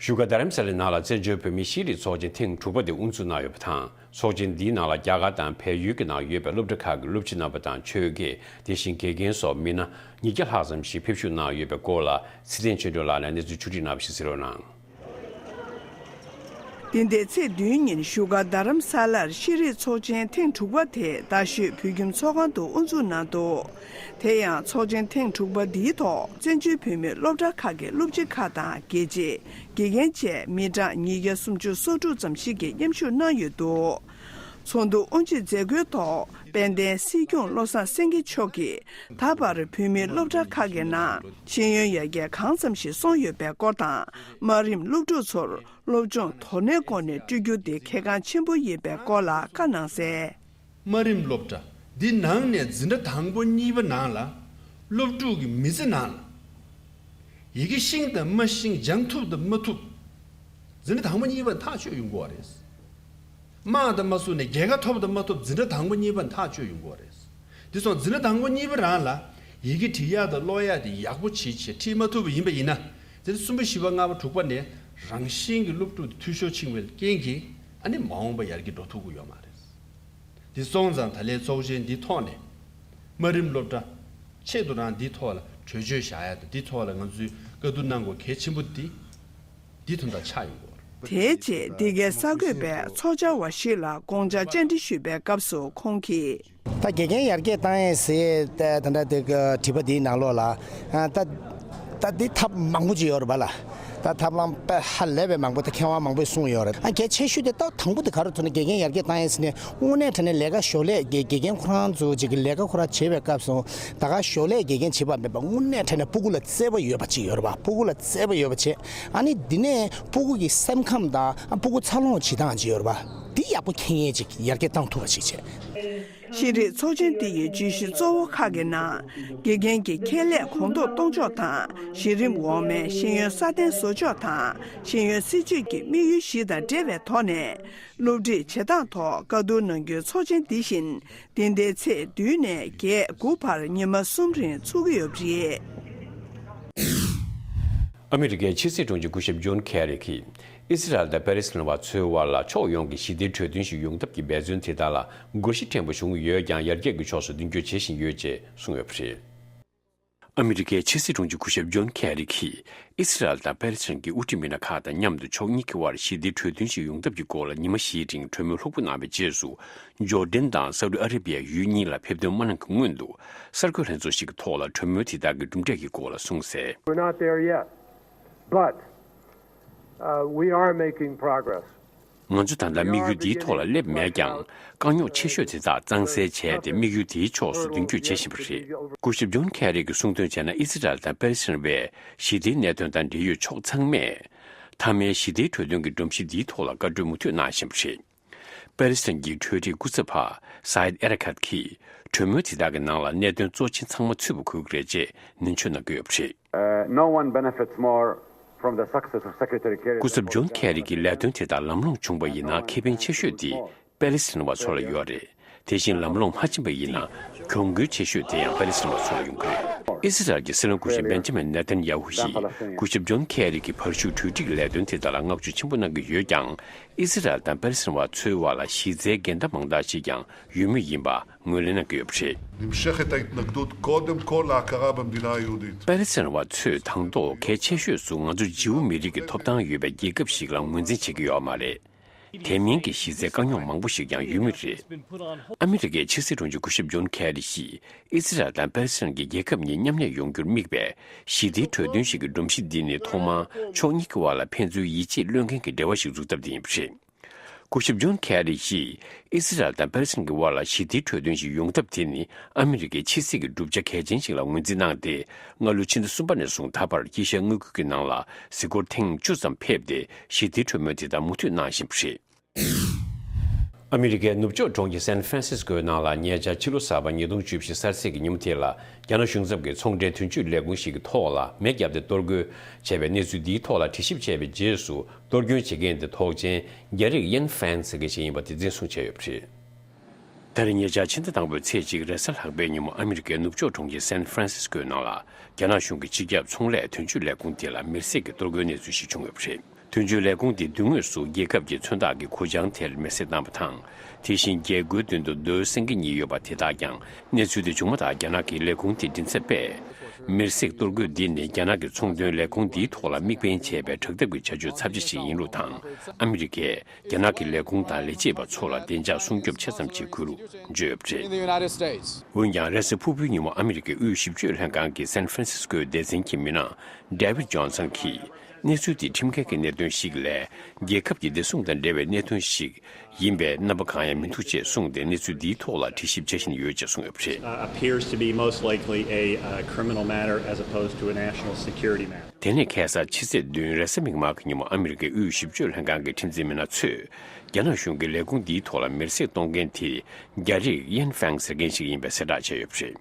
བཞུགས་སྒར་རྡ་རམ་ས་ལའི་ནང་ལ་བཙན་བྱོལ་བོད་མིའི་ཤེས་རིག་ཚོགས་ཆེན་ཐེངས་དྲུག་པ་དེ་དབུ་འཛུགས་གནང་ཡོད་པ་དང་། ཚོགས་ཆེན་འདིའི་ནང་ལ་རྒྱ་གར་དང་བལ་ཡུལ་གྱི་ནང་ཡོད་པའི་སློབ་གྲྭ་ཁག་གི་སློབ་སྤྱི་རྣམ་པ་དང་ཆོས་དགེ། དེ་བཞིན་དགེ་རྒན་སོགས་མི་སྣ་ཉིས་བརྒྱ་ལྷག་ཙམ་ཞིག་ཕེབས་ཞུགས་གནང་ཡོད་པའི་སྐོར་ལ་ཚེ་བརྟན་ཆོས་སྒྲོན་ལགས་ནས་གནས་ཚུལ་ཕྱོགས་སྒྲིག་གནང་བ་ཞིག་གསན་རོགས་གནང་། འདི་ཟླའི་ཚེས་བདུན་ཉིན་བཞུགས་སྒར་རྡ་རམ་ས་ལར་ཤེས་རིག་ཚོགས་ཆེན་ཐེངས་དྲུག་པ་དེ་རྡ་ཤོད་བོད་ཁྱིམ་ཚོགས་ཁང་དུ་དབུ་འཛུགས་གནང་འདུག་དེ་ཡང་ཚོགས་ཆེན་ཐེངས་དྲུག་པ་འདིའི་ཐོག་བཙན་བྱོལ་བོད་མིའི་སློབ་གྲྭ་ཁག་གི་སློབ་སྤྱི་ཁག་དང་དགེ་ཆེ། དགེ་རྒན་བཅས་མི་གྲངས་ཉིས་བརྒྱ་སུམ་ཅུ་སོ་དྲུག་ཙམ་ཞིག་གིས་མཉམ་ཞུགས་གནང་ཡོད་འདུག་ཚོགས་འདུ་དབུ་འབྱེད་མཛད་སྒོའི་ཐོག་དཔལ་ལྡན་སྲིད་སྐྱོང་བློ་བཟང་སེང་གེ་མཆོག་གིས་ད་བར་བོད་མིའི་སློབ་གྲྭ་ཁག་གི་ནང་ཤེས་ཡོན་ཡར་རྒྱས་གང་ཙམ་ཞིག་སོང་ཡོད་པའི་སྐོར་དང་། དམའ་རིམ་སློབ་ཕྲུག་ཚོར་སློབ་སྦྱོང་དོ་ནན་སྒོ་ནས་སྤྲོད་རྒྱུ་དེ་གལ་འགངས་ཆེན་པོ་ཡིན་པའི་སྐོར་ལ་བཀའ་གནང་གསལ། དམའ་རིམ་སློབ་གྲྭ་འདི་ནང་ནས་འཛིན་གྲྭ་དང་པོ་གཉིས་པ་ནང་ལ་སློབ་ཕྲུག་གི་མི་ཚེ་ནང་ལ་ཡི་གེ་ཤེས་དང་མ་ཤེས། སྦྱང་ཐུབ་དང་མ་ཐུབ། འཛིན་གྲྭ་དང་པོ་གཉིས་པ་ཐག་ཆོད་ཡོང་གི་རེད། དམག་དང་མ་སུ་ནས་རྒྱལ་ཁ་ཐོབ་དང་མ་ཐོབ་འཛིན་གྲྭ་དང་པོ་གཉིས་པ་ཐག་ཆོད་ཡོང་གི་རེད། དེ་སོང་འཛིན་གྲྭ་དང་པོ་གཉིས་པ་རང་ལ་ཡི་གེ་འབྲི་ཡག་དང་ཀློག་ཡག་དེ་ཡག་པོ་བྱེད་བྱེད་ཁྲིད་མ་ཐུབ་པ་ཡིན་པ་ཡིན་ན། འཛིན་གྲྭ་གསུམ་པ་བཞི་པ་ལྔ་པ་དྲུག་པ་ནས་རང་བཞིན་གྱི་སློབ་ཕྲུག་དེ་འཐུས་ཤོར་ཕྱིན་པའི་རྐྱེན་གྱིས་ཨ་ནི་མ་འོངས་པ་ཡར་རྒྱས་འགྲོ་ཐུབ་ཀྱི་ཡོད་མ་རེད། དེ་སོང་ཙང་ད་ལན་ཚོགས་ཆེན་འདིའི་ཐོག་ནས་དམའ་རིམ་སློབ་གྲྭ་ཆེད་དུ་རང་འདིའི་ཐོག་ལ་གྲོས་ཆོད་བཞག་ཡ་དང་འདིའི་ཐོག་ལ་ང་ཚོས་བཀའ་བསྡུར་གནང་དགོས་གལ་ཆེན་པོ་འདི་འདི་དོན་དག་ཆགས་ཡོང་གི་རེད། དེའི་རྗེས་འདི་གའི་གསར་འགོད་པས་ཚོགས་བཅར་བ་ཞིག་ལ་དགོངས་འཆར་བཅར་འདྲི་ཞུས་པའི་སྐབས་སུ་ཁོང་གིས། ད་དགེ་རྒན་ཡར་རྒྱས་བཏང་ཡས་ཟེར་ད་ད་ལྟ་དེ་ག་དྲི་བ་འདིའི་ནང་ལོགས་ལ་ཨ་ད། ད་འདི་ཐབས་མང་པོ་ཅིག་ཡོད་རེད་པ་ལ། ད་ཐབས་ལམ་དཔེ་ཧ་ལས་པའི་མང་པོ་ད་མཁས་དབང་མང་པོས་གསུངས་ཡོད་རེད། ཨ་གལ་ཆེ་ཤོས་དེ་ད་དང་པོ་དེ་ག་རེ་ཐུག་ན་དགེ་རྒན་ཡར་རྒྱས་བཏང་ཡས་ཟེར་ནས་དངོས་གནས་དྲང་གནས་ལས་ཀ་ཞོར་ལས་དགེ་དགེ་རྒན་ཁོ་རང་ཚོ་ཅིག་གི་ལས་ཀ་ཁོ་རང་བྱེད་པའི་སྐབས་སུ་ད་ག་ཞོར་ལས་དགེ་རྒན་བྱེད་པ་མེད་པ་དངོས་གནས་དྲང་གནས་སྤུ་གུ་ལ་བརྩེ་བ་ཡོད་པ་ཅིག་ཡོད་རེད་པ། སྤུ་གུ་ལ་བརྩེ་བ་ཡོད་པ་བྱེད། ཨ་ནི་འདི་ནས་སྤུ་གུ་གི་སེམས་ཁམས་དང་ཨ་སྤུ་གུ་འཚར་ལོངས་བྱེད་སྟངས་ཅིག་ཡོད་རེད་པ། འདི་ཡག་པོ་མཁྱེན་ཡས་ཅིག་ཡར་རྒྱས་བཏང་ཐུབ་པ་ཅིག་བྱེད། ཤེས་རིག་ཚོགས་ཆེན་འདི་ཡི་བརྗོད་གཞི་གཙོ་བོ་ཁག་གི་ནང་དགེ་རྒན་གྱི་ཁྱད་ལས་གོང་མཐོར་གཏོང་ཕྱོགས་དང་གཞི་རིམ་འོག་མའི་ཤེས་ཡོན་སྲ་བརྟན་བཟོ་ཕྱོགས་དང་ཤེས་ཡོན་སྲིད་བྱུས་ཀྱི་དམིགས་ཡུལ་བཞི་དང་འབྲེལ་བའི་ཐོག་ནས་སློབ་ཁྲིད་བྱེད་སྟངས་ཐོག་བཀའ་བསྡུར་གནང་རྒྱུའི་ཚོགས་ཆེན་འདི་བཞིན་འདི་ཟླའི་ཚེས་བདུན་ནས་བརྒྱད་དགུ་བར་ཉི་མ་གསུམ་རིང་ཚུགས་ཀྱི་ཡོད་པ་རེད། ཨ་མི་རི་ཀའི་ཕྱི་སྲིད་དྲུང་ཆེ་སྐུ་ཞབས་ཇོན་ཁེ་རི་གིས་ཨི་སི་རལ་དང་པེ་ལེ་སི་ཐན་བ་ཚོའི་དབར་ལ་ཕྱོགས་ཡོངས་ཀྱི་ཞི་བདེའི་གྲོས་མཐུན་ཞིག་ཡོང་ཐབས་ཀྱི་འབད་བརྩོན་དེ་དག་ལ་དགོས་གཞི་ཕྲན་བུ་བྱུང་ཡོད་ཀྱང་ཡར་རྒྱས་ཀྱི་ཕྱོགས་སུ་མདུན་སྐྱོད་བྱེད་བཞིན་ཡོད་ཅེས་གསུངས་ཡོད་པ་རེད། ཨ་མི་རི་ཀའི་ཕྱི་སྲིད་དྲུང་ཆེ་སྐུ་ཞབས་ཇོན་ཁེ་རི་གིས་ཨི་སི་རལ་དང་པེ་ལེ་སི་ཐན་གྱི་དབུ་ཁྲིད་མི་སྣ་ཁག་དང་མཉམ་དུ་ཕྱོགས་གཉིས་ཀྱི་དབར་ཞི་བདེའི་གྲོས་མཐུན་ཞིག་ཡོང་ཐབས་ཀྱི་སྐོར་ལ་ཉི་མ་བཞིའི་རིང་གྲོས་མོལ་ལྷུག་པོ་གནང་བའི་རྗེས་སུ། ཇོར་ཌན་དང་སའུ་ཏི་ཨ་རེ་བི་ཡ་ཡུལ་གཉིས་ལ་ཕེབས་ཐོན་མ་གནང་གི་སྔོན་དུ་གསར་འགོད་ལྷན་ཚོགས་ཤིག་གི་ཐོག་ལ་གྲོས་མོལ་དེ་དག་གི་གྲུབ་འབྲས་ཀྱི་སྐོར་ལ་གསུངས་གསལ། We're not there yet, but uh, we are making progress. ང་ཚོ་ད་ལྟ་དམིགས་ཡུལ་འདིའི་ཐོག་ལ་སླེབས་མེད་ཀྱང་། དཀའ་རྙོག་ཆེ་ཤོས་དེ་དག་གཙང་སེལ་བྱས་ཏེ་དམིགས་ཡུལ་དེའི་ཕྱོགས་སུ་མདུན་སྐྱོད་བྱེད་བཞིན་པ་རེད། སྐུ་ཞབས་ཇོན་ཁེ་རི་གིས་གསུངས་དོན་བྱས་ན་ཨི་སི་རལ་དང་པེ་ལེ་སི་ཐན་བའི་ཞི་བདེའི་གནད་དོན་དང་འབྲེལ་ཡོད་ཕྱོགས་ཚང་མས། མཐའ་མའི་ཞི་བདེའི་གྲོས་མཐུན་གྱི་སྒྲོམ་གཞི་འདིའི་ཐོག་ལ་བཀའ་གྲོས་མུ་མཐུད་གནང་བཞིན་པ་རེད། པེ་ལེ་སི་ཐན་གྱི་གྲོས་སྒྲིག་སྐུ་ཚབ་པ་སཱ་ཡེད་ཨེ་ར་ཁད་ཀྱིས་གྲོས་མོལ་དེ་དག་གི་ནང་ལ་གནད་དོན་གཙོ་ཆེ་ཚང་མ་ཚུད་པ་དགོས་ཀྱི་རེད་ཅེས་ནན་བརྗོད་གནང་གི་ཡོད་པ་རེད། Uh, no one benefits more from the success of Secretary Kerry. སྐུ་ཚབ་ཇོན་ཁེ་རི་གི་ལས་དོན་དེ་དག་ལམ་ལྷོང་བྱུང་བ་ཡིན་ན་ཁེ་ཕན་ཆེ་ཤོས་དེ་པེ་ལེ་སི་ཐན་བ་ཚོ་ལ་ཡོད་རེད། དེ་བཞིན་ལམ་ལྷོང་མ་ཕྱིན་པ་ཡིན་ན་གྱོང་གུན་ཆེ་ཤོས་དེ་ཡང་པེ་ལེ་སི་ཐན་བ་ཚོ་ལ་ཡོང་གི་རེད། ཨི་སི་རལ་གྱི་སྲིད་བློན་སྐུ་ཞབས་བེན་ཇ་མིན་ནེ་ཐན་ཡ་ཧུ་ཡིས་སྐུ་ཞབས་ཇོན་ཁེ་རི་གི་བར་ཞུགས་གྲོས་སྒྲིག་ལས་དོན་དེ་དག་ལ་བསྔགས་བརྗོད་ཆེན་པོ་གནང་གི་ཡོད་ཀྱང་། ཨི་སི་རལ་དང་པེ་ལེ་སི་ཐན་བ་ཚོའི་དབར་ལ་གཞི་རྩའི་འགལ་ཟླ་མང་དག་ཅིག་ཀྱང་ཡོད་མུས་ཡིན་པ་ངོས་ལེན་གནང་གི་ཡོད་པ་རེད། نמשכת ההתנגדות קודם כל להכרה במדינה היהודית. པེ་ལེ་སི་ཐན་བ་ཚོས་དང་ཐོག་གལ་ཆེ་ཤོས་སུ་ང་ཚོ་ཇིའུ་མི་རིགས་ཀྱི་ཐོབ་ཐང་ཡོད་པའི་རྒྱལ་ཁབ་ཞིག་ལ་ངོས་འཛིན་བྱེད་ཀྱི་ཡོད་མ་རེད། དེ་མིན་གྱི་གཞི་རྩའི་དཀའ་རྙོག་མང་པོ་ཞིག་ཀྱང་ཡོད་མུས་རེད། ཨ་མི་རི་ཀའི་ཕྱི་སྲིད་དྲུང་ཆེ་སྐུ་ཞབས་ཇོན་ཁེ་རི་ཡིས་ཨི་སི་རལ་དང་པེ་ལེ་སི་ཐན་གྱི་རྒྱལ་ཁབ་གཉིས་མཉམ་གནས་ཡོང་རྒྱུར་དམིགས་པའི་ཞི་བདེའི་གྲོས་མཐུན་ཞིག་གི་སྒྲོམ་གཞི་འདི་ནི་ཐོག་མར་ཕྱོགས་གཉིས་ཀྱི་དབར་ལ་ཕན་ཚུན་ཡིད་ཆེས་བློས་འགེལ་གྱི་འབྲེལ་བ་ཞིག་འཛུགས་ཐབས་དེ་ཡིན་པ་རེད། སྐུ་ཞབས་ཇོན་ཁེ་རི་ཡིས་ཨི་སི་རལ་དང་པེ་ལེ་སི་ཐན་གྱི་དབར་ལ་ཞི་བདེའི་གྲོས་མཐུན་ཞིག་ཡོང་ཐབས་དེ་ནི་ཨ་མི་རི་ཀའི་ཕྱི་སྲིད་ཀྱི་གྲུབ་ཆ་གལ་ཆེན་ཞིག་ལ་ངོས་འཛིན་གནང་སྟེ། སྔ་ལོ་ཕྱི་ཟླ་གསུམ་པ་ནས་བཟུང་ད་བར་དཀྱིལ་ཤར་མངའ་ཁུལ་གྱི་ནང་ལ་གཟིགས་སྐོར་ཐེངས་བཅུ་ཙམ་ཕེབས་ཏེ་ཞི་བདེའི་གྲོས་མོལ་དེ་དག་མུ་མཐུད་གནང་བཞིན་པ་རེད། ཨ་མི་རི་ཀའི་ནུབ་ཕྱོགས་གྲོང་ཁྱེར་སན་ཧྥ་རན་སིས་ཀོའི་ནང་ལ་ཉེ་ཆར་ཕྱི་ལོ་གསར་པ་ཉིས་སྟོང་བཅུ་བཞི་གསར་ཚེས་ཀྱི་ཉིན་མོ་དེ་ལ་རྒྱ་ནག་གཞུང་ཚབ་ཀྱི་ཚོང་འབྲེལ་དོན་གཅོད་ལས་ཁུངས་ཤིག་གི་ཐོག་ལ་མེ་བརྒྱབ་སྟེ་གཏོར་རྒོལ་བྱས་པའི་གནས་ཚུལ་འདིའི་ཐོག་ལ་དྲི་ཞིབ་བྱས་པའི་རྗེས་སུ། གཏོར་སྐྱོན་བྱེད་མཁན་དེ་ཐོག་ཆེན་རྒྱ་རིགས་ཡན་ཧྥན་ཟེར་མཁན་ཞིག་ཡིན་པ་དེ་འཛིན་བཟུང་བྱས་ཡོད་པ་རེད། ད་རེས་ཉེ་ཆར་ཕྱི་ཟླ་དང་པོའི་ཚེས་གཅིག་རེས་གཟའ་ལྷག་པའི་ཉིན་མོ་ཨ་མི་རི་ཀའི་ནུབ་ཕྱོགས་གྲོང་ཁྱེར་སན་ཧྥ་རན་སིས་ཀོའི་ནང་ལ་རྒྱ་ནག་གཞུང་གི་སྤྱི་ཁྱབ་ཚོང་ལས་དོན་གཅོད་ལས་ཁུངས་དེ་ལ་མེར་སྲེག་གི་གཏོར་རྒོལ་གནས་ཚུལ་ཞིག་བྱུང་ཡོད་པ་རེད། དོན་གཅོད་ལས་ཁུངས་དེ་མདུན་ངོས་སུ་རྒྱལ་ཁབ་ཀྱི་མཚོན་རྟགས་ཀྱི་གུར་བྱང་དེར་མེར་སྲེག་བཏང་བ་དང་། དེ་བཞིན་རྒྱལ་སྒོའི་མདུན་དུ་རྡོའི་སེང་གེ་གཉིས་ཡོད་པ་དེ་དག་ཀྱང་གནས་ཚུལ་དེ་བྱུང་མ་ཐག་རྒྱ་ནག་གི་ལས་ཁུངས་དེས་མགྲིན་ཚབ་པས། མེར་སྲེག་གཏོར་རྒོལ་འདི་ནི་རྒྱ་ནག་གི་ཚོང་དོན་ལས་ཁུངས་འདིའི་ཐོག་ལ་དམིགས་འབེན་བྱས་པའི་དྲག་འཐབ་ཀྱི་བྱ་སྤྱོད་ཚབས་ཆེ་ཞིག་ཡིན་ལུགས་དང་། ཨ་མི་རི་ཀས་རྒྱ་ནག་གི་ལས་ཁུངས་དང་ལས་བྱེད་པ་ཚོ་ལ་བདེ་འཇགས་སྲུང་སྐྱོབ་ཆ་ཙམ་བྱེད་དགོས་ལུགས་བརྗོད་ཡོད་པ་རེད། འོན་ཀྱང་རེས་གཟའ་ཕུར་བུའི་ཉིན་མོ་ཨ་མི་རི་ཀའི་དབུས་ཞིབ་དཔྱོད་ལྷན་ཁང་གི་སན་ཧྥ་རན་སིས་ཀོའི་སྡེ་ཚན་གྱི་མི་སྣ་David Johnson་གྱིས། གནས་ཚུལ་དེ་ཁྲིམས་འགལ་གྱི་གནད་དོན་ཞིག་ལས། རྒྱལ་ཁབ་ཀྱི་བདེ་སྲུང་དང་འབྲེལ་བའི་གནད་དོན་ཞིག་ཡིན་པའི་རྣམ་པ་གང་ཡང་མི་འདུག་ཅེས་གསུངས་ཏེ། གནས་ཚུལ་འདིའི་ཐོག་ལ་དྲི་ཞིབ་བྱེད་བཞིན་ཡོད་ཅེས་གསུངས་ཡོད་པ་རེད། Uh, appears to be most likely a, uh, criminal matter as opposed to a national security matter. དེ་ནས་ཁ་སང་ཕྱི་ཚེས་བདུན་རེས་གཟའ་མིག་དམར་གྱི་ཉིན་མོ་ཨ་མི་རི་ཀའི་དབུས་ཞིབ་དཔྱོད་ལྷན་ཁང་གི་ཁྲིམས་འཛིན་མི་སྣ་ཚོས། རྒྱ་ནག་གཞུང་གིས་ལས་ཁུངས་འདིའི་ཐོག་ལ་མེར་སྲེག་གཏོང་མཁན་དེ་རྒྱ་རིགས་ཡན་ཧྥང་ཟེར་མཁན་ཞིག་ཡིན་པའི་གསལ་བསྒྲགས་བྱས་ཡོད་པ་རེད།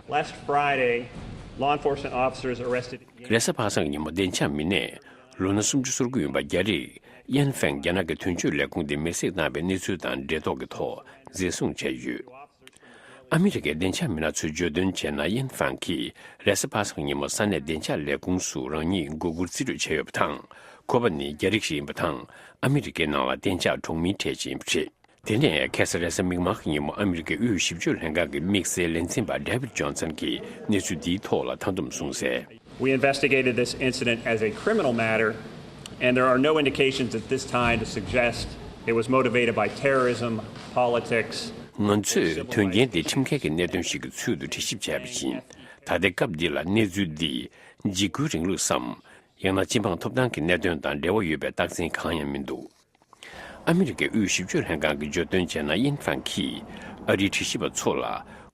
Last Friday, law enforcement officers arrested རེས་གཟའ་པ་སངས་ཀྱི་ཉིན་མོ་སྡིངས་ཆ་མི་སྣས་ལོ་ན་སུམ་ཅུ་སོ་དགུ་ཡིན་པ་རྒྱ་རིགས་ཡན་ཧྥང་རྒྱ་ནག་གི་དོན་གཅོད་ལས་ཁུངས་དེ་མེར་སྲེག་བཏང་བའི་གནས་ཚུལ་དང་འབྲེལ་ཐོག་གི་ཐོག་འཛིན་བཟུང་བྱས་ཡོད། ཨ་མི་རི་ཀའི་སྡིངས་ཆ་མི་སྣ་ཚོས་བརྗོད་དོན་བྱས་ན། ཡན་ཧྥང་གིས་རེས་གཟའ་པ་སངས་ཉིན་མོ་ས་གནས་སྡིངས་ཆ་ལས་ཁུངས་སུ་རང་ཉིད་མགོ་སྒུར་རྩིས་སྤྲོད་བྱས་ཡོད་པ་དང་། ཁོ་པ་ནི་རྒྱ་རིགས་ཤིག་ཡིན་པ་དང་། ཨ་མི་རི་ཀའི་ནང་ལ་སྡིངས་ཆ་གྲོང་མིའི་གྲས་ཤིག་ཡིན་པ་རེད། དེ་ནས་ཁ་སང་རེས་གཟའ་མིག་དམར་གྱི་ཉིན་མོ་ཨ་མི་རི་ཀའི་དབུས་ཞིབ་དཔྱོད་ལྷན་ཁང་གི་དམིགས་བསལ་ལས་འཛིན་པ་David Johnson་གྱིས་གནས་ཚུལ་འདིའི་ཐོག་ལ་མཐའ་སྡོམ་གསུངས་གསལ། We investigated this incident as a criminal matter, and there are no indications at this time to suggest it was motivated by terrorism, politics. ང་ཚོས་དོན་རྐྱེན་དེ་ཁྲིམས་འགལ་གྱི་གནད་དོན་ཞིག་གི་ཚུལ་དུ་དྲི་ཞིབ་བྱས་པ་བཞིན། ད་ལྟའི་སྐབས་འདི་ལ་གནས་ཚུལ་འདི་འཇིགས་སྐུལ་རིང་ལུགས་སམ། ཡང་ན་སྤྱི་འབངས་ཐོབ་ཐང་གི་གནད་དོན་དང་འབྲེལ་བ་ཡོད་པའི་རྟགས་མཚན་གང་ཡང་མི་འདུག་ཨ་མི་རི་ཀའི་དབུས་ཞིབ་དཔྱོད་ལྷན་ཁང་གིས་བརྗོད་དོན་བྱས་ན། ཡིན་ཧྥང་གིས་ཨ་རིའི་དྲི་ཞིབ་པ་ཚོ་ལ།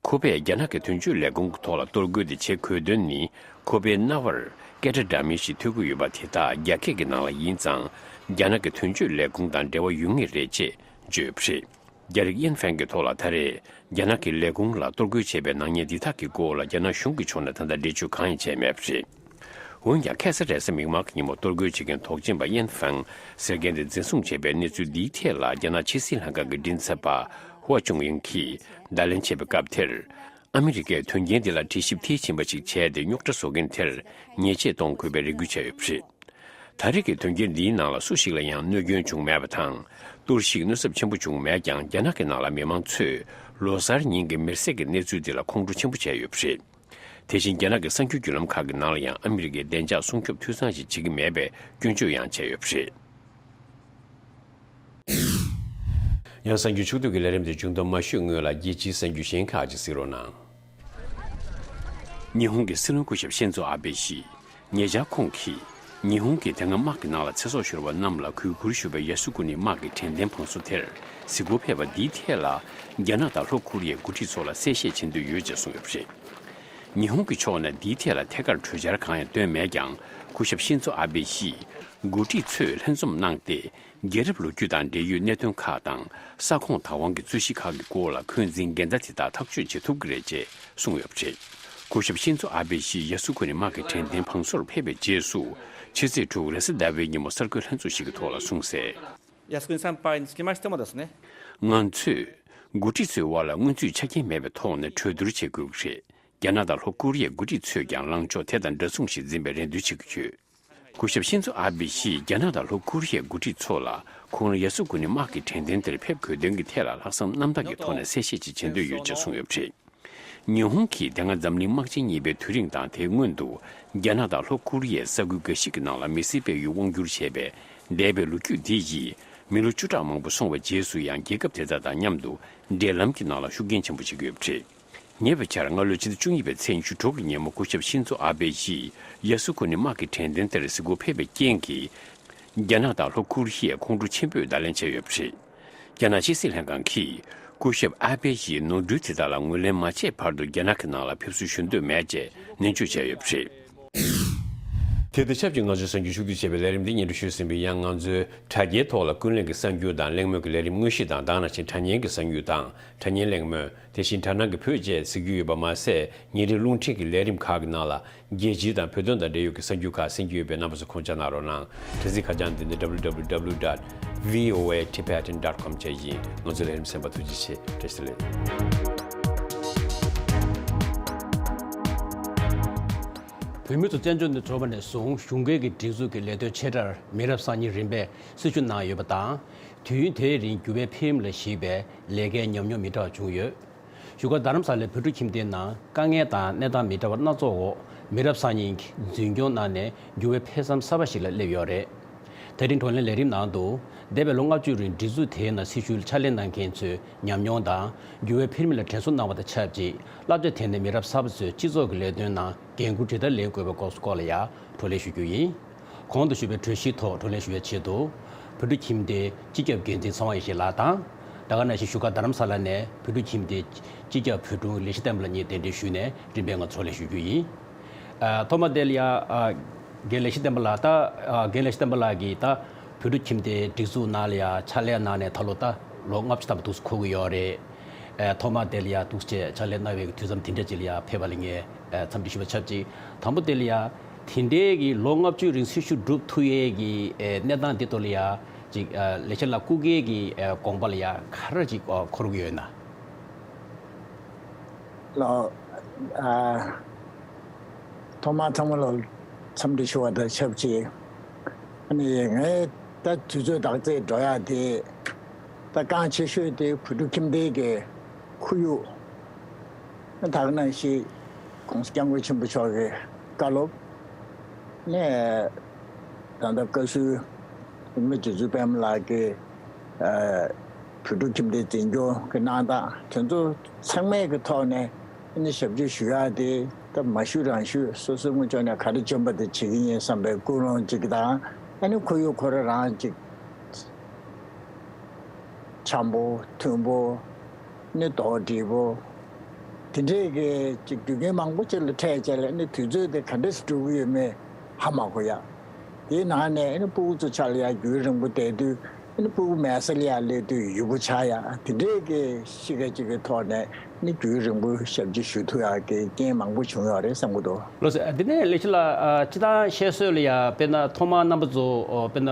ཁོ་པས་རྒྱ་ནག་གི་དོན་གཅོད་ལས་ཁུངས་ཀྱི་ཐོག་ལ་གཏོར་རྒོལ་དེ་བྱེད་དགོས་དོན་ནི། ཁོ་པའི་རྣ་བར་སྐད་སྒྲ་འདྲ་མིན་ཞིག་ཐོས་ཀྱི་ཡོད་པ་དེ་དག་རྒྱ་སྐད་ཀྱི་ནང་ལ་ཡིན་ཙང་། རྒྱ་ནག་གི་དོན་གཅོད་ལས་ཁུངས་དང་འབྲེལ་བ་ཡོད་ངེས་རེད་ཅེས་བརྗོད་པ་རེད། རྒྱ་རིགས་ཡིན་ཧྥང་གི་ཐོག་ལ་ད་རེས་རྒྱ་ནག་གི་ལས་ཁུངས་ལ་གཏོར་རྒོལ་བྱས་པའི་ནག་ཉེས་འདི་དག་གི་སྐོར་ལ་རྒྱ་ནག་གཞུང་གི་ཕྱོགས་ནས་ད་ལྟ་འགྲེལ་བརྗོད་གང་ཡང་བྱས་མེད་པ་རེད། འོན་ཀྱང་ཁ་སང་རེས་གཟའ་མིག་དམར་གྱི་ཉིན་མོ་གཏོར་རྒོལ་བྱེད་མཁན་དོགས་ཅན་པ་ཡན་ཧྥང་ཟེར་མཁན་དེ་འཛིན་བཟུང་བྱས་པའི་གནས་ཚུལ་འདིའི་ཐད་ལ་རྒྱ་ནག་ཕྱི་སྲིད་ལྷན་ཁང་གི་མགྲིན་ཚབ་པ་ཧུའ་ཅུང་ཡིང་གིས་བརྡ་ལན་བྱས་པའི་སྐབས་དེར། ཨ་མི་རི་ཀས་དོན་རྐྱེན་འདི་ལ་དྲི་ཞིབ་མཐིལ་ཕྱིན་པ་ཞིག་བྱས་ཏེ་རྙོག་དྲ་བཟོ་མཁན་དེར་ཉེས་ཆད་གཏོང་དགོས་པའི་རེ་སྐུལ་བྱས་ཡོད་པ་རེད། ད་རེས་ཀྱི་དོན་རྐྱེན་འདིའི་ནང་ལ་སུ་ཞིག་ལ་ཡང་གནོད་སྐྱོན་བྱུང་མེད་པ་དང་། གཏོར་བཤིག་གནོད་ཚབས་ཆེན་པོ་བྱུང་མེད་ཀྱང་། རྒྱ་ནག་གི་ནང་ལ་མི་མང་ཚོས་ལོ་གསར་ཉིན་གྱི་མེར་སྲེག་གི་གནས་ཚུལ་འདི་ལ་ཁོང་ཁྲོ་ཆེན་པོ་བྱས་ཡོད་པ་རེད། དེ་བཞིན་རྒྱ་ནག་གི་གསར་འགྱུར་བརྒྱུད་ལམ་ཁག་གི་ནང་ལ་ཡང་ཨ་མི་རི་ཀས་བདེ་འཇགས་སྲུང་སྐྱོབ་འཐུས་ཚང་ཞིག་བྱེད་ཀྱི་མེད་པའི་སྐྱོན་བརྗོད་ཡང་བྱས་ཡོད་པ་རེད། ཡང་གསར་འགྱུར་ཕྱོགས་བསྡུས་ཀྱི་ལས་རིམ་དེ་མཇུག་བསྡོམས་མ་ཞུས་སྔོན་ལ། རྒྱལ་སྤྱིའི་གསར་འགྱུར་གཞན་ཁག་ཅིག་གཟིགས་རོགས་གནང་། ཉི་ཧོང་གི་སྲིད་བློན་སྐུ་ཞབས་ཤིན་ཛོ་ཨ་བྷེ་ཡིས། ཉེ་ཆར་ཁོང་གིས་ཉི་ཧོང་གིས་དེ་སྔ་དམག་གི་ནང་ལ་ཚེ་སྲོག་ཤོར་བ་རྣམས་ལ་གུས་བཀུར་ཞུ་བའི་ཡ་སུ་ཀུ་ནི་དམག་གི་དྲན་རྟེན་བང་སོ་དེར་གཟིགས་སྐོར་ཕེབས་པ་འདིའི་ཐད་ལ། རྒྱ་ནག་དང་ལྷོ་ཀོ་རི་ཡའི་འགོ་ཁྲིད་ཚོ་ལ་གསལ་བཤད་བྱེད་འདོད་ཡོད་ཅེས་གསུངས་ཡོད་པ་རེད། ཉི་ཧོང་གི་ཕྱོགས་ནས་འདིའི་ཐད་ལ་ཐད་ཀར་གྲོས་འཆར་གང་ཡང་བཏོན་མེད་ཀྱང་། སྐུ་ཞབས་ཤིན་ཛོ་ཨ་བྷེ་ཡིས་འགོ་ཁྲིད་ཚོས་ལྷན་འཛོམས་གནང་སྟེ། རྒྱལ་རབས་ལོ་རྒྱུས་དང་འབྲེལ་ཡོད་གནད་དོན་ཁག་དང་། ས་ཁོངས་བདག་དབང་གི་རྩོད་གཞི་ཁག་གི་སྐོར་ལ་འཁོན་འཛིན་འགལ་ཟླ་དེ་དག་ཐག་གཅོད་བྱེད་ཐུབ་ཀྱི་རེད་ཅེས་གསུངས་ཡོད་པ་རེད། སྐུ་ཞབས་ཤིན་ཛོ་ཨ་བྷེ་ཡིས་ཡ་སུ་ཁུ་ནི་དམག་གི་དྲན་རྟེན་བང་སོར་ཕེབས་པའི་རྗེས་སུ། ཕྱི་ཚེས་དྲུག་རེས་གཟའ་ཟླ་བའི་ཉིན་མོ་གསར་འགོད་ལྷན་ཚོགས་ཤིག་གི་ཐོག་ལ་གསུངས་གསལ།靖国参拜につきましてもですね、ང་ཚོས་འགོ་ཁྲིད་ཚོའི་དབར་ལ་སྔོན་ཚུད་ཆ་རྐྱེན་མེད་པའི་ཐོག་ནས་གྲོས་བསྡུར་བྱེད་དགོས་ཀྱི་རེད། རྒྱ་ནག་དང་ལྷོ་ཀོ་རི་ཡའི་འགོ་ཁྲིད་ཚོས་ཀྱང་ལངས་ཕྱོགས་དེ་དང་འདྲ་མཚུངས་ཤིག་འཛིན་པའི་རེ་འདུན་བྱེད་ཀྱི་ཡོད། སྐུ་ཞབས་ཤིན་ཛོ་ཨ་བྷེ་ཡིས་རྒྱ་ནག་དང་ལྷོ་ཀོ་རི་ཡའི་འགོ་ཁྲིད་ཚོ་ལ་ཁོང་རང་ཡ་སུ་ཀུ་ནི་དམག་གི་དྲན་རྟེན་དེར་ཕེབས་དགོས་དོན་གྱི་ཐད་ལ་ལྷག་བསམ་རྣམ་དག་གི་ཐོག་ནས་གསལ་བཤད་ཅིག་བྱེད་འདོད་ཡོད་ཅེས་གསུངས་ཡོད་པ་རེད། ཉི་ཧོང་གིས་དེ་སྔ་འཛམ་གླིང་དམག་ཆེན་གཉིས་པའི་དུས་རིང་དང་དེའི་སྔོན་དུ་རྒྱ་ནག་དང་ལྷོ་ཀོ་རི་ཡའི་ས་ཁུལ་འགའ་ཞིག་གི་ནང་ལ་མི་སེར་སྤེལ་ཡུལ་དབང་བསྒྱུར་བྱས་པའི་འདས་པའི་ལོ་རྒྱུས་འདི་ཡིས་མི་ལོ་བཅུ་ཕྲག་མང་པོ་སོང་བའི་རྗེས་སུ་ཡང་རྒྱལ་ཁབ་དེ་དག་དང་མཉམ་དུ་འབྲེལ་ལམ་གྱི་ནང་ལ་ཤུགས་རྐྱེན་ཆེན་པོ་བྱེད་ཀྱི་ཡོད་པ་རེད། ཉེ་བའི་ཆར་སྔ་ལོའི་ཕྱི་ཟླ་བཅུ་གཉིས་པའི་ཚེས་ཉི་ཤུ་དྲུག་གི་ཉིན་མོ་སྐུ་ཞབས་ཤིན་ཛོ་ཨ་བྷེ་ཡིས་ཡ་སུ་ཁུ་ནི་དམག་གི་དྲན་རྟེན་དེར་གཟིགས་སྐོར་ཕེབས་པའི་རྐྱེན་གྱིས། རྒྱ་ནག་དང་ལྷོ་ཀོ་རི་ཡས་ཁོང་ཁྲོ་ཆེན་པོས་བརྡ་ལན་བྱས་ཡོད་པ་རེད། རྒྱ་ནག་ཕྱི་སྲིད་ལྷན་ཁང་གིས་སྐུ་ཞབས་ཨ་བྷེ་ཡིས་ནོར་འཁྲུལ་དེ་དག་ལ་ངོས་ལེན་མ་བྱས་བར་དུ་རྒྱ་ནག་གི་ནང་ལ་ཕེབས་བསུ་ཞུ་འདོད་མེད་ཅེས་ནན་བརྗོད་བྱས་ཡོད་པ་རེད། དེ་དང་ཆབས་ཅིག་ང་ཚོའི་གསར་འགྱུར་ཕྱོགས་བསྡུས་བྱས་པའི་ལས་རིམ་འདི་སྙན་སྒྲོན་ཞུས་ཟིན་པའི། ཡང་ང་ཚོའི་དྲ་རྒྱའི་ཐོག་ལ་ཀུན་གླེང་གི་གསར་འགྱུར་དང་གླེང་མོལ་གྱི་ལས་རིམ་དངོས་གཞི་དང་། ད་ག་ནང་བཞིན་དྲ་བརྙན་གྱི་གསར་འགྱུར་དང་དྲ་བརྙན་གླེང་མོལ། དེ་བཞིན་དྲ་སྣང་གི་བོད་ཅེས་གཟིགས་རྒྱུ་ཡོད་པ་མ་ཟད། ཉིན་རེའི་རླུང་འཕྲིན་གྱི་ལས་རིམ་ཁག་གི་ནང་ལ་རྒྱལ་སྤྱི་དང་བོད་དོན་དང་འབྲེལ་ཡོད་ཀྱི་གསར་འགྱུར་ཁག་གསན་རྒྱུ་ཡོད་པས་རྣམ་པ་ཚོ་ཁུངས་སྐྱེལ་གནང་རོགས་གནང་། དྲ་ཚིགས་ཁ་བྱང་འདི་ནི་W W W dot V O A Tibetan dot com བཅས་ཡིན། ང་ཚོའི་ལས་རིམ་གསན་པར་ཐུགས་རྗེ་ཆེ། བཀྲ་ཤིས་བདེ་ལེགས། བོད་མི་ཚོ་བཙན་བྱོལ་ནང་འབྱོར་བ་ནས་བཟུང་གཞུང་སྒེར་གྱི་སྒྲིག་འཛུགས་ཀྱི་ལས་དོན་ཆེ་ཕྲར་མི་རབས་གསར་རྙིང་རིམ་པས་སྲི་ཞུ་གནང་ཡོད་པ་དང་། དུས་ཡུན་དེའི་རིང་འགྱུར་བའི་འཕེལ་རིམ་ལ་གཞིགས་པའི་ལས་ཀའི་ཉམས་མྱོང་མི་འདྲ་བ་བྱུང་ཡོད། བཞུགས་སྒར་རྡ་རམ་ས་ལའི་བོད་ཕྲུག་ཁྱིམ་སྡེའི་ནང་དཀའ་ངལ་དང་གནས་སྟངས་མི་འདྲ་བ་སྣ་ཚོགས་འོག་མི་རབས་གསར་རྙིང་གིས་འཛིན་སྐྱོང་གནང་ནས་འགྱུར་བའི་འཕེལ་མཚམས་གསར་པ་ཞིག་ལ་སླེབས་ཡོད་རེད། དེ་རིང་བགྲོ་གླེང་ལས་རིམ་ནང་དུ། འདས་པའི་ལོ་ལྔ་བཅུ་རིང་སྒྲིག་འཛུགས་དེའི་ནང་སྲི་ཞུའི་ཕྱག་ལས་གནང་མཁན་ཚོའི་ཉམས་མྱོང་དང་། འགྱུར་བའི་འཕེལ་རིམ་ལ་དྲན་གསོ་གནང་བ་དང་ཆབས་ཅིག་བསླབ་བྱ་དེ་ནི་མི་རབས་གསར་པ་ཚོས་སྤྱི་ཚོགས་ཀྱི་ལས་དོན་ནང་འགན་འཁུར་ཇི་ལྟར་ལེན་དགོས་པའི་སྐོར་སྐོར་ལ་ཡང་བགྲོ་གླེང་ཞུ་རྒྱུ་ཡིན། གོང་དུ་ཞུས་པའི་གྲོས་གཞིའི་ཐོག་བགྲོ་གླེང་ཞུ་བའི་ཆེད་དུ། བོད་ཕྲུག་ཁྱིམ་སྡེའི་སྤྱི་ཁྱབ་འགན་འཛིན་ཚེ་དབང་ཡེ་ཤེས་ལགས་དང་། ད་ག་ནང་བཞིན་བཞུགས་སྒར་རྡ་རམ་ས་ལ་ནས་བོད་ཕྲུག་ཁྱིམ་སྡེའི་སྤྱི་ཁྱབ་བོད་དྲུང་ལེགས་བཤད་བསྟན་པ་ལགས་གཉིས་གདན་འདྲེན་ཞུས་ནས་རིམ་པས་ང་ཚོ་བགྲོ་གླེང་ཞུ་རྒྱུ་ཡིན། ཨ། ཐོག་མ་དེ་ལ་ཡ། ཨ། རྒན་ལེགས་བཤད་བསྟན་པ་ལགས་ད། ཨ། རྒན་ལེགས་བཤད་བསྟན་པ་ལགས་ཀྱིས་ད། བོད་ཕྲུག་ཁྱིམ་སྡེའི་སྒྲིག་འཛུགས་ནང་ལ་ཡ་ཕྱག་ལས་གནང་ནས་ད་ལོ་ད་ལོ་ལྔ་བཅུ་ཐམ་པ་འདུག་སེ་འཁོར་གྱི་ཡོད་རེད། ཨ། ཐོག་མ་དེ་ལ་ཡ་འདུག་སེ་ཕྱག་ལས་གནང་བའི་དུས་མཚམས་དེ་འདྲ་ཅིག་ལ་ཡ་ཕེབས་པ་ལ་ངས། ཨ། འཚམས་འདྲི་ཞུ་བ་ཆབས་ཅིག་དང་པོ་དེ་ལ་ཡ། དེ་འདྲའི་གི་ལོ་ལྔ་བཅུ་རིང་སྲི་ཞུ་སྒྲུབ་ཐུབ་ཡས་ཀྱི། ཨ། གནས་སྟངས་འདི་ཐོག་ལ་ཡ། ཅིག་ཨ། ལེགས་བཤད་ལགས་སྐུ་སྒེར་གྱི། ཨ། དགོངས་པ་ལ་ཡ་ག་རེ་ཅིག་ཨ། འཁོར་གྱི་ཡོད་ན། ལགས། ཨ། ཐོག་མར་ཚང་མ་ལ་འཚམས་འདྲི་ཞུ་བ་དང་ཆབས་ཅིག་ཨ་ནི་ངས་ད་དུས་ཚོད་དག་ཚད་འགྲོ་ཡག་དེ་ད་རྐང་ཆེ་ཤོས་དེ་བོད་ཕྲུག་ཁྱིམ་སྡེ་གི་ཁོར་ཡུག་ད་ག་ནང་བཞིན་༸གོང་ས་༸སྐྱབས་མགོན་ཆེན་པོ་མཆོག་གི་བཀའ་སློབ་ནས་ད་ལྟ་བཀའ་ཟུར་མི་རྗེ་བཙུན་པད་མ་ལགས་ཀྱིས་ཨ། བོད་ཕྲུག་ཁྱིམ་སྡེ་འཛིན་སྐྱོང་གི་གནང་སྟངས་དེ་ཚོ་ཚང་མའི་གི་ཐོག་ནས་ཨ་ནི་ཞབས་ཕྱི་ཞུ་ཡག་དེ་ད་མ་ཞུ་རང་ཞུ་སོ་སོའི་ངོས་ཕྱོགས་ནས་ག་རེ་འཇོན་པ་དེ་བྱེད་ཀྱི་ཡིན་བསམ་པའི་ཀུན་སློང་ཅིག་དང་ཨ་ནི་ཁོར་ཡུག་ཁོ་རང་རང་ཅིག་འཆམ་པོ་མཐུན་པོ་ནི་རྡོག་སྒྲིལ་པོ། དེ་འདྲས་ཀྱི་ཅིག་རྒྱུ་རྐྱེན་མང་པོ་ཅིག་ལ་འཕྲད་བྱས་ལ་ནི་དུས་ཚོད་དེ་ག་འདྲས་སུ་འགྲོ་གི་ཡོད་མེད་ཧ་མ་གོ་ཡ། དེའི་ནང་ནས་ནི་སྤུ་གུ་ཚོ་ཆ་ལ་ཡ་རྒྱུན་རིང་པོ་བསྡད་དུས་ནི་སྤུ་གུ་མལ་ས་ལ་ཡ་སླེབས་དུས་ཡུལ་པོ་ཆགས་ཡ་དེ་འདྲས་ཀྱི་གཤིས་ཀ་ཅིག་གི་ཐོག་ནས་ནི་རྒྱུན་རིང་པོ་ཞབས་ཕྱི་ཞུ་ཐུབ་ཡ་གི་རྐྱེན་མང་པོ་བྱུང་ཡོད་རེད་བསམ་གི་འདུག་ལགས་སོ། འདི་ནས་ལེགས་བཤད་ལགས། ཨ། སྤྱིར་བཏང་བཤད་སྲོལ་ལ་ཡ་དཔེར་ན་ཐོག་མར་རྣམ་པ་ཚོ་དཔེར་ན་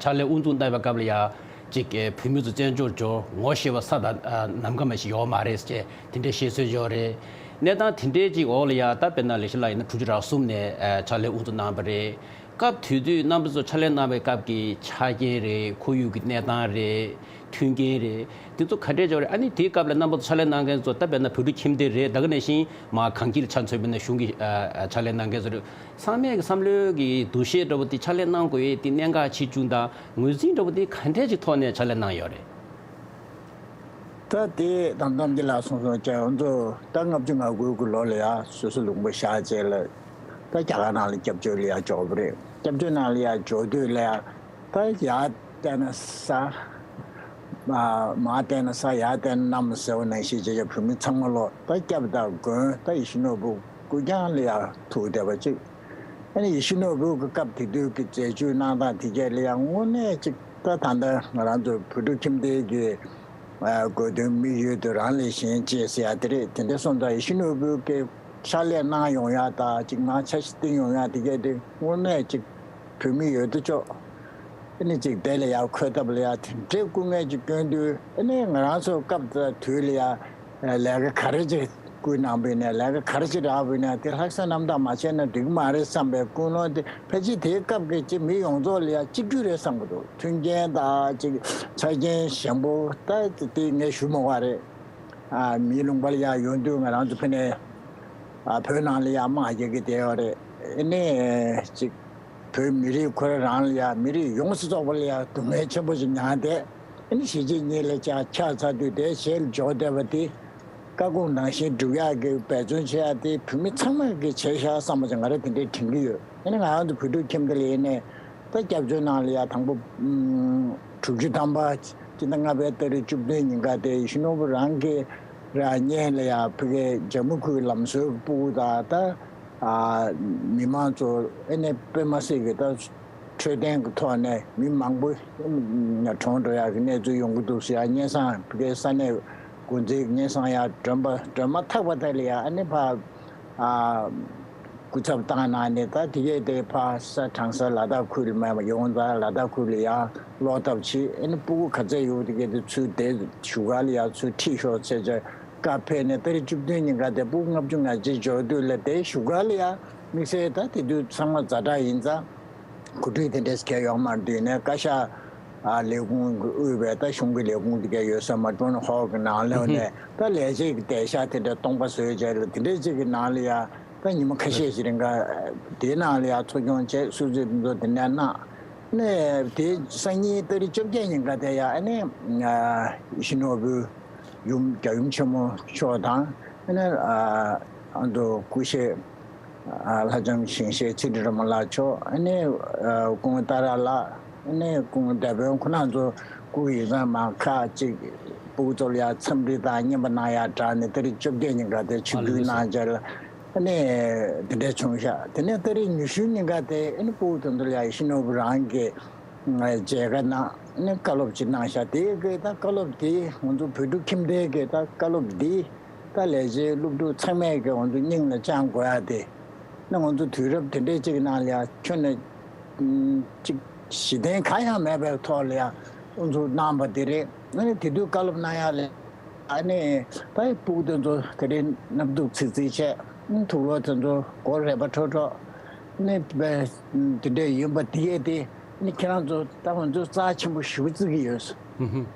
ཕྱག་ལས་དབུ་འཛུགས་གནང་བའི་སྐབས་ལ་ཡ། ཅིག་བོད་མི་ཚོ་བཙན་བྱོལ་འབྱོར་ངོ་ཤེས་པ་ས་དང་ནམ་མཁའ་མ་ཞིག་ཡོད་མ་རེད་ཅེས་དེ་འདྲའི་བཤད་སྲོལ་ཡོད་རེད། གནས་སྟངས་དེ་འདྲའི་ཅིག་འོག་ལ་ཡ་ད་དཔེར་ན་ལེགས་བཤད་ལགས་ཡིན་ན་དྲུག་ཅུ་རེ་གསུམ་ནས་ཕྱག་ལས་དབུ་འཛུགས་གནང་བ་རེད། སྐབས་དེ་དུས་རྣམ་པ་ཚོ་ཕྱག་ལས་གནང་བའི་སྐབས་ཀྱི་ཆ་རྐྱེན་རེད། ཁོར་ཡུག་གི་གནས་སྟངས་རེད། མཐུན་རྐྱེན་རེད། དེ་ཚོ་ག་འདྲས་ཅིག་ཡོད་རེད། ཨ་ནི་དེའི་སྐབས་ལ་རྣམ་པ་ཚོ་ཕྱག་ལས་གནང་མཁན་ཚོ་ད་དཔེར་ན་བོད་ཕྲུག་ཁྱིམ་སྡེ་རེད། ད་ག་ནང་བཞིན་མ་གངས་སྐྱིད་ལ་ཆ་མཚོན་པ་ཡིན་ན་གཞུང་གི་ཕྱག་ལས་གནང་མཁན་ཚོ་རེད། ཚང་མས་ཀྱི་བསམ་བློའི་གི་འདུ་ཤེས་འདྲ་བོ་དེ་ཕྱག་ལས་གནང་དགོས་ཡས་དེ་གནད་འགག་ཆེ་ཆུང་དང་ངོས་འཛིན་འདྲ་བོ་དེ་ག་འདྲས་ཅིག་ཐོག་ནས་ཕྱག་ལས་གནང་ཡོད་རེད། ད་དེ་དང་དམ་གྱི་ལ་སོང་སོང་ཅག་ང་ཚོ་ད་ལྔ་བཅུ་ང་དགུ་གི་ལོ་ལ་ཡ་སོ་སོ་ལུང་པ་བཞག་རྗེས་ལ་ད་རྒྱ་གར་ནང་ལ་སྐྱབས་བཅོལ་ལ་ཡ་འབྱོར་བ་རེད། སྐྱབས་བཅོལ་ནང་ལ་ཡ་འབྱོར་དུས་ལ་ཡ་ད་ཡར་བལྟས་ན་ས། མར་བལྟས་ན་ས། ཡར་བལྟས་ན་གནམ་ཟེར་བ་ནང་བཞིན་བྱས་བྱས་བོད་མི་ཚང་མ་ལོ་ད་སྐྱབས་དང་མགོན་ད་ཡིད་བཞིན་ནོར་བུ་སྐུ་རྐྱང་ལ་ཡ་ཐུག་བསྡད་པ་གཅིག་ཨ་ནི་ཡིད་བཞིན་ནོར་བུ་གི་སྐབས་དེ་དུས་ཀྱི་མཛད་སྤྱོད་གནང་སྟངས་དེ་གས་ལ་ཡང་དངོས་གནས་ཅིག་ད་ད་ལྟ་ང་རང་ཚོ་བོད་ཕྲུག་ཁྱིམ་སྡེ་གི་དགོས་དོན་དམིགས་ཡུལ་དུ་རང་ལས་གཞན་གཅེས་ཟེར་ཡ་དེ་རེད། དེ་འདྲ་སོང་ཙང་ཡིད་བཞིན་ནོར་བུ་གི་ཕྱག་ལས་གནང་ཡོང་ཡ་ད་ཅིག་ང་འཆར་གཞི་བཏིང་ཡོང་ཡ་དེ་གས་དེ་དངོས་གནས་ཅིག་བོད་མི་ཡོད་དོ་ཅོག་ཨ་ནི་ཅིག་དེ་ལ་ཡ་འཁོད་ཐབས་ལ་ཡ་དེ་འདྲའི་སྐུ་ངལ་ཅིག་བསྐྱོན་དུས་ཨ་ནི་ང་རང་ཚོ་སྐབས་དེ་དུས་ལ་ཡ་ལས་ཀ་ག་རེ་ཅིག་སྐུལ་གནང་བས་ནས་ལས་ཀ་ག་རེ་ཅིག་རག་བས་ནས་དེ་ལྷག་བསམ་རྣམ་དག་མ་བྱས་ན་འགྲིག་གི་མ་རེད་བསམ་པའི་ཀུན་སློང་དེ་ཕལ་ཆེར་དེའི་སྐབས་ཀྱི་ཅིག་མི་ཡོངས་རྫོགས་ལ་ཡ་གཅིག་གྱུར་རེད་བསམ་གི་འདུག་མཐུན་རྐྱེན་དང་ཅིག་ཆ་རྐྱེན་ཞན་པོ་ད་དེ་ངས་ཞུ་མི་དགོས་རེད། ཨ། མིའི་ལུང་པ་ལ་ཡ་ཡོང་དུས་ང་རང་ཚོ་ཕ་ནས་ཨ། བོད་ནང་ལ་ཡ་དམག་རྒྱག་གི་བསྡད་ཡོད་རེད། ཨ་ནི་ཅིག་བོད་མི་རིགས་ཁོ་རང་ལ་ཡ་མི་རིགས་ཡོངས་སུ་རྫོགས་པ་ལ་ཡ་སྡུག་བསྔལ་ཆེན་པོ་ཞིག་མྱངས་བསྡད། ཨ་ནི་གཞིས་བྱེས་གཉིས་ལ་ཆ་ཆགས་ཚར་དུས་དེ་ཞལ་འཇོག་བསྡད་པ་དེ་བཀའ་དགོངས་ནང་བཞིན་སྒྲུབ་ཡག་གི་འབད་བརྩོན་བྱེད་ཡག་དེ་བོད་མི་ཚང་མས་ཀྱི་བྱས་ཤག་བསམ་པ་ཅིག་ང་རང་དེ་འདྲའི་དྲན་གྱི་ཡོད། ཨ་ནི་ང་རང་ཚོ་བོད་ཕྲུག་ཁྱིམ་སྡེ་ལ་ཡིན་ནའི་ད་སྐྱབས་བཅོལ་ནང་ལ་ཡ་དང་པོ་ཨུམ་དྲུག་ཅུ་ཐམ་པ་སྤྱི་ཟླ་ལྔ་པའི་ཏ་རིག་བཅུ་བདུན་ཉིན་ཀ་དེ་ཡིད་བཞིན་ནོར་བུ་རང་གི་རང་ཉིད་ལ་ཡ་ཕ་གིའི་ཇམ་མུ་ཁུལ་ལམ་བཟོའི་སྤུ་གུ་དང་ད་ཨ་མི་མང་ཚོ་ཨ་ནི་དཔེ་མ་སྲིད་ཀྱི་ད་འཕྲོད་བསྟེན་གྱི་ཐོག་ནས་མི་མང་པོ་གྲོངས་འགྲོ་ཡག་གི་གནས་ཚུལ་ཡོང་གི་འདུག་ཟེར་ཡ་སྙན་སེང་ཕ་གིའི་ས་གནས་འགོ་འཛིན་སྙན་སེང་ཡ་སྒྲོན་པ་སྒྲོན་མ་ཐག་པ་དེ་ལ་ཡ་ཨ་ནི་ཕ། ཨ། སྐུ་ཚབ་བཏང་གནང་ནས་ད་དེ་གས་དེ་ཕར་ས་གྲང་ས་ལ་དྭགས་ཁུལ་ལ་མ་ཡོང་ཙང་ལ་དྭགས་ཁུལ་ལ་ཡང་ལོག་ཐབས་བྱེད། ཨ་ནི་སྤུ་གུ་ག་ཚད་ཡོད་དེ་གས་དེ་ཚུར་དེ་བཞུགས་སྒར་ལ་ཡང་ཚུར་ཁྲིད་ཤོག་ཟེར་བྱས་ སྐབས་ཕེབས་ནས་ཏ་རིག་བཅུ་བདུན་ཉིན་ཀ་དེ་ཕྲུ་གུ་ལྔ་བཅུ་ང་གཅིག་འབྱོར་དུས་ལ་དེའི་བཞུགས་སྒར་ལ་ཡ་དམིགས་བསལ་ད་དེ་དུས་ཚང་མ་ཛ་དྲག་ཡིན་ཙང་གོ་སྒྲིག་དེ་འདྲས་གལ་ཡོད་མ་རེད། དུས་ནས་བཀའ་ཤག་ཨ་ལས་ཁུངས་ཀྱི་དབུས་པའི་ད་གཞུང་གི་ལས་ཁུངས་དེ་ག་ཡོད་ས་མ་ཀྲོན་ཧོལ་གྱི་ནང་ལོགས་ནས་ད་ལས་བྱེད་ཀྱི་སྡིངས་ཆ་དེ་འདྲ་སྟོང་པ་བཟོས་བྱས་ལ་དེ་འདྲས་ཅིག་གི་ནང་ལ་ཡ་ད་ཉི་མ་ཁ་ཤས་ཤིག་རིང་ག་དེའི་ནང་ལ་ཡ་གཙོ་སྐྱོང་བྱས་གསོལ་ཚིགས་དེ་ཚོ་དེ་འདྲ་གནང་། ནས་དེ་སང་ཉིན་ཏ་རིག་བཅོ་བརྒྱད་ཉིན་ཀ་དེ་ཡ་ཨ་ནི་ཡིད་བཞིན་ནོར་བུའི་ཡུམ་རྒྱལ་ཡུམ་ཆེན་མོ་མཆོག་དང་ཨ་ནི་ཨ་ཚོ་སྐུ་གཤེགས་ལྷ་ལྕམ་ཞིང་གཤེགས་ཚེ་རིང་རོལ་མོ་ལགས་མཆོག་ཨ་ནི་སྐུ་ངོ་ཏཱ་ར་ལགས་ཨ་ནི་སྐུ་ངོ་སྡེ་དཔོན་ཁོ་རང་ཚོ་སྐུ་ཡིག་ཚང་མ་ཁག་ཅིག་ཕྲུ་གུ་ཚོ་ལ་ཡ་འཚམས་འདྲི་དང་རྔན་པ་གནང་ཡ་དྲག་ནས་ཏ་རིག་བཅོ་བརྒྱད་ཉིན་ཀ་དེ་ཆིབས་བསྒྱུར་གནང་བྱས་ལ་ཨ་ནི་དེ་འདྲས་བྱུང་ཤག་དེ་ནས་ཏ་རིག་ཉི་ཤུའི་ཉིན་ཀ་དེ་ཨ་ནི་ཕྲུ་གུ་དེ་ཚོ་ལ་ཡ་ཡིད་བཞིན་ནོར་བུ་རང་གི་མཇལ་ཁ་གནང་ནས་བཀའ་སློབ་ཅིག་གནང་ཤག་དེའི་གི་ད་བཀའ་སློབ་དེ་ང་ཚོ་བོད་ཕྲུག་ཁྱིམ་སྡེའི་གི་ད་བཀའ་སློབ་དེ་ད་ལས་བྱེད་སློབ་ཕྲུག་ཚང་མས་གི་ང་ཚོ་སྙིང་ལ་བཅངས་དགོས་ཡ་དེ་ནི་ང་ཚོ་དུས་རབས་དེ་འདྲའི་ཅིག་ནང་ལ་ཡ་ཁྱོན་ནས་ཅིག་གཞི་རྟེན་གང་ཡང་མེད་པའི་ཐོག་ལ་ཡ་ང་ཚོ་གནང་པ་དེ་རེད། ཨ་ནི་དེ་དུས་བཀའ་སློབ་གནང་ཡ་ལ་ཨ་ནི་ད་ཕྲུ་གུ་དེ་ཚོ་དེ་རིང་སྣབས་དུག་ཚིག་ཚིག་བྱས་ཨ་ནི་དུག་ལོག་དེ་ཚོ་མགོ་རལ་པ་ཁྲོ་ཁྲོ་ཨ་ནི་དེ་འདྲས་ཡིན་པ་དེ་གས་དེ་ཨ་ནི་ཁྱེད་རང་ཚོ་ད་ང་ཚོ་རྩ་ཆེན་པོ་ཞེ་པོ་བརྩི་གི་ཡོད།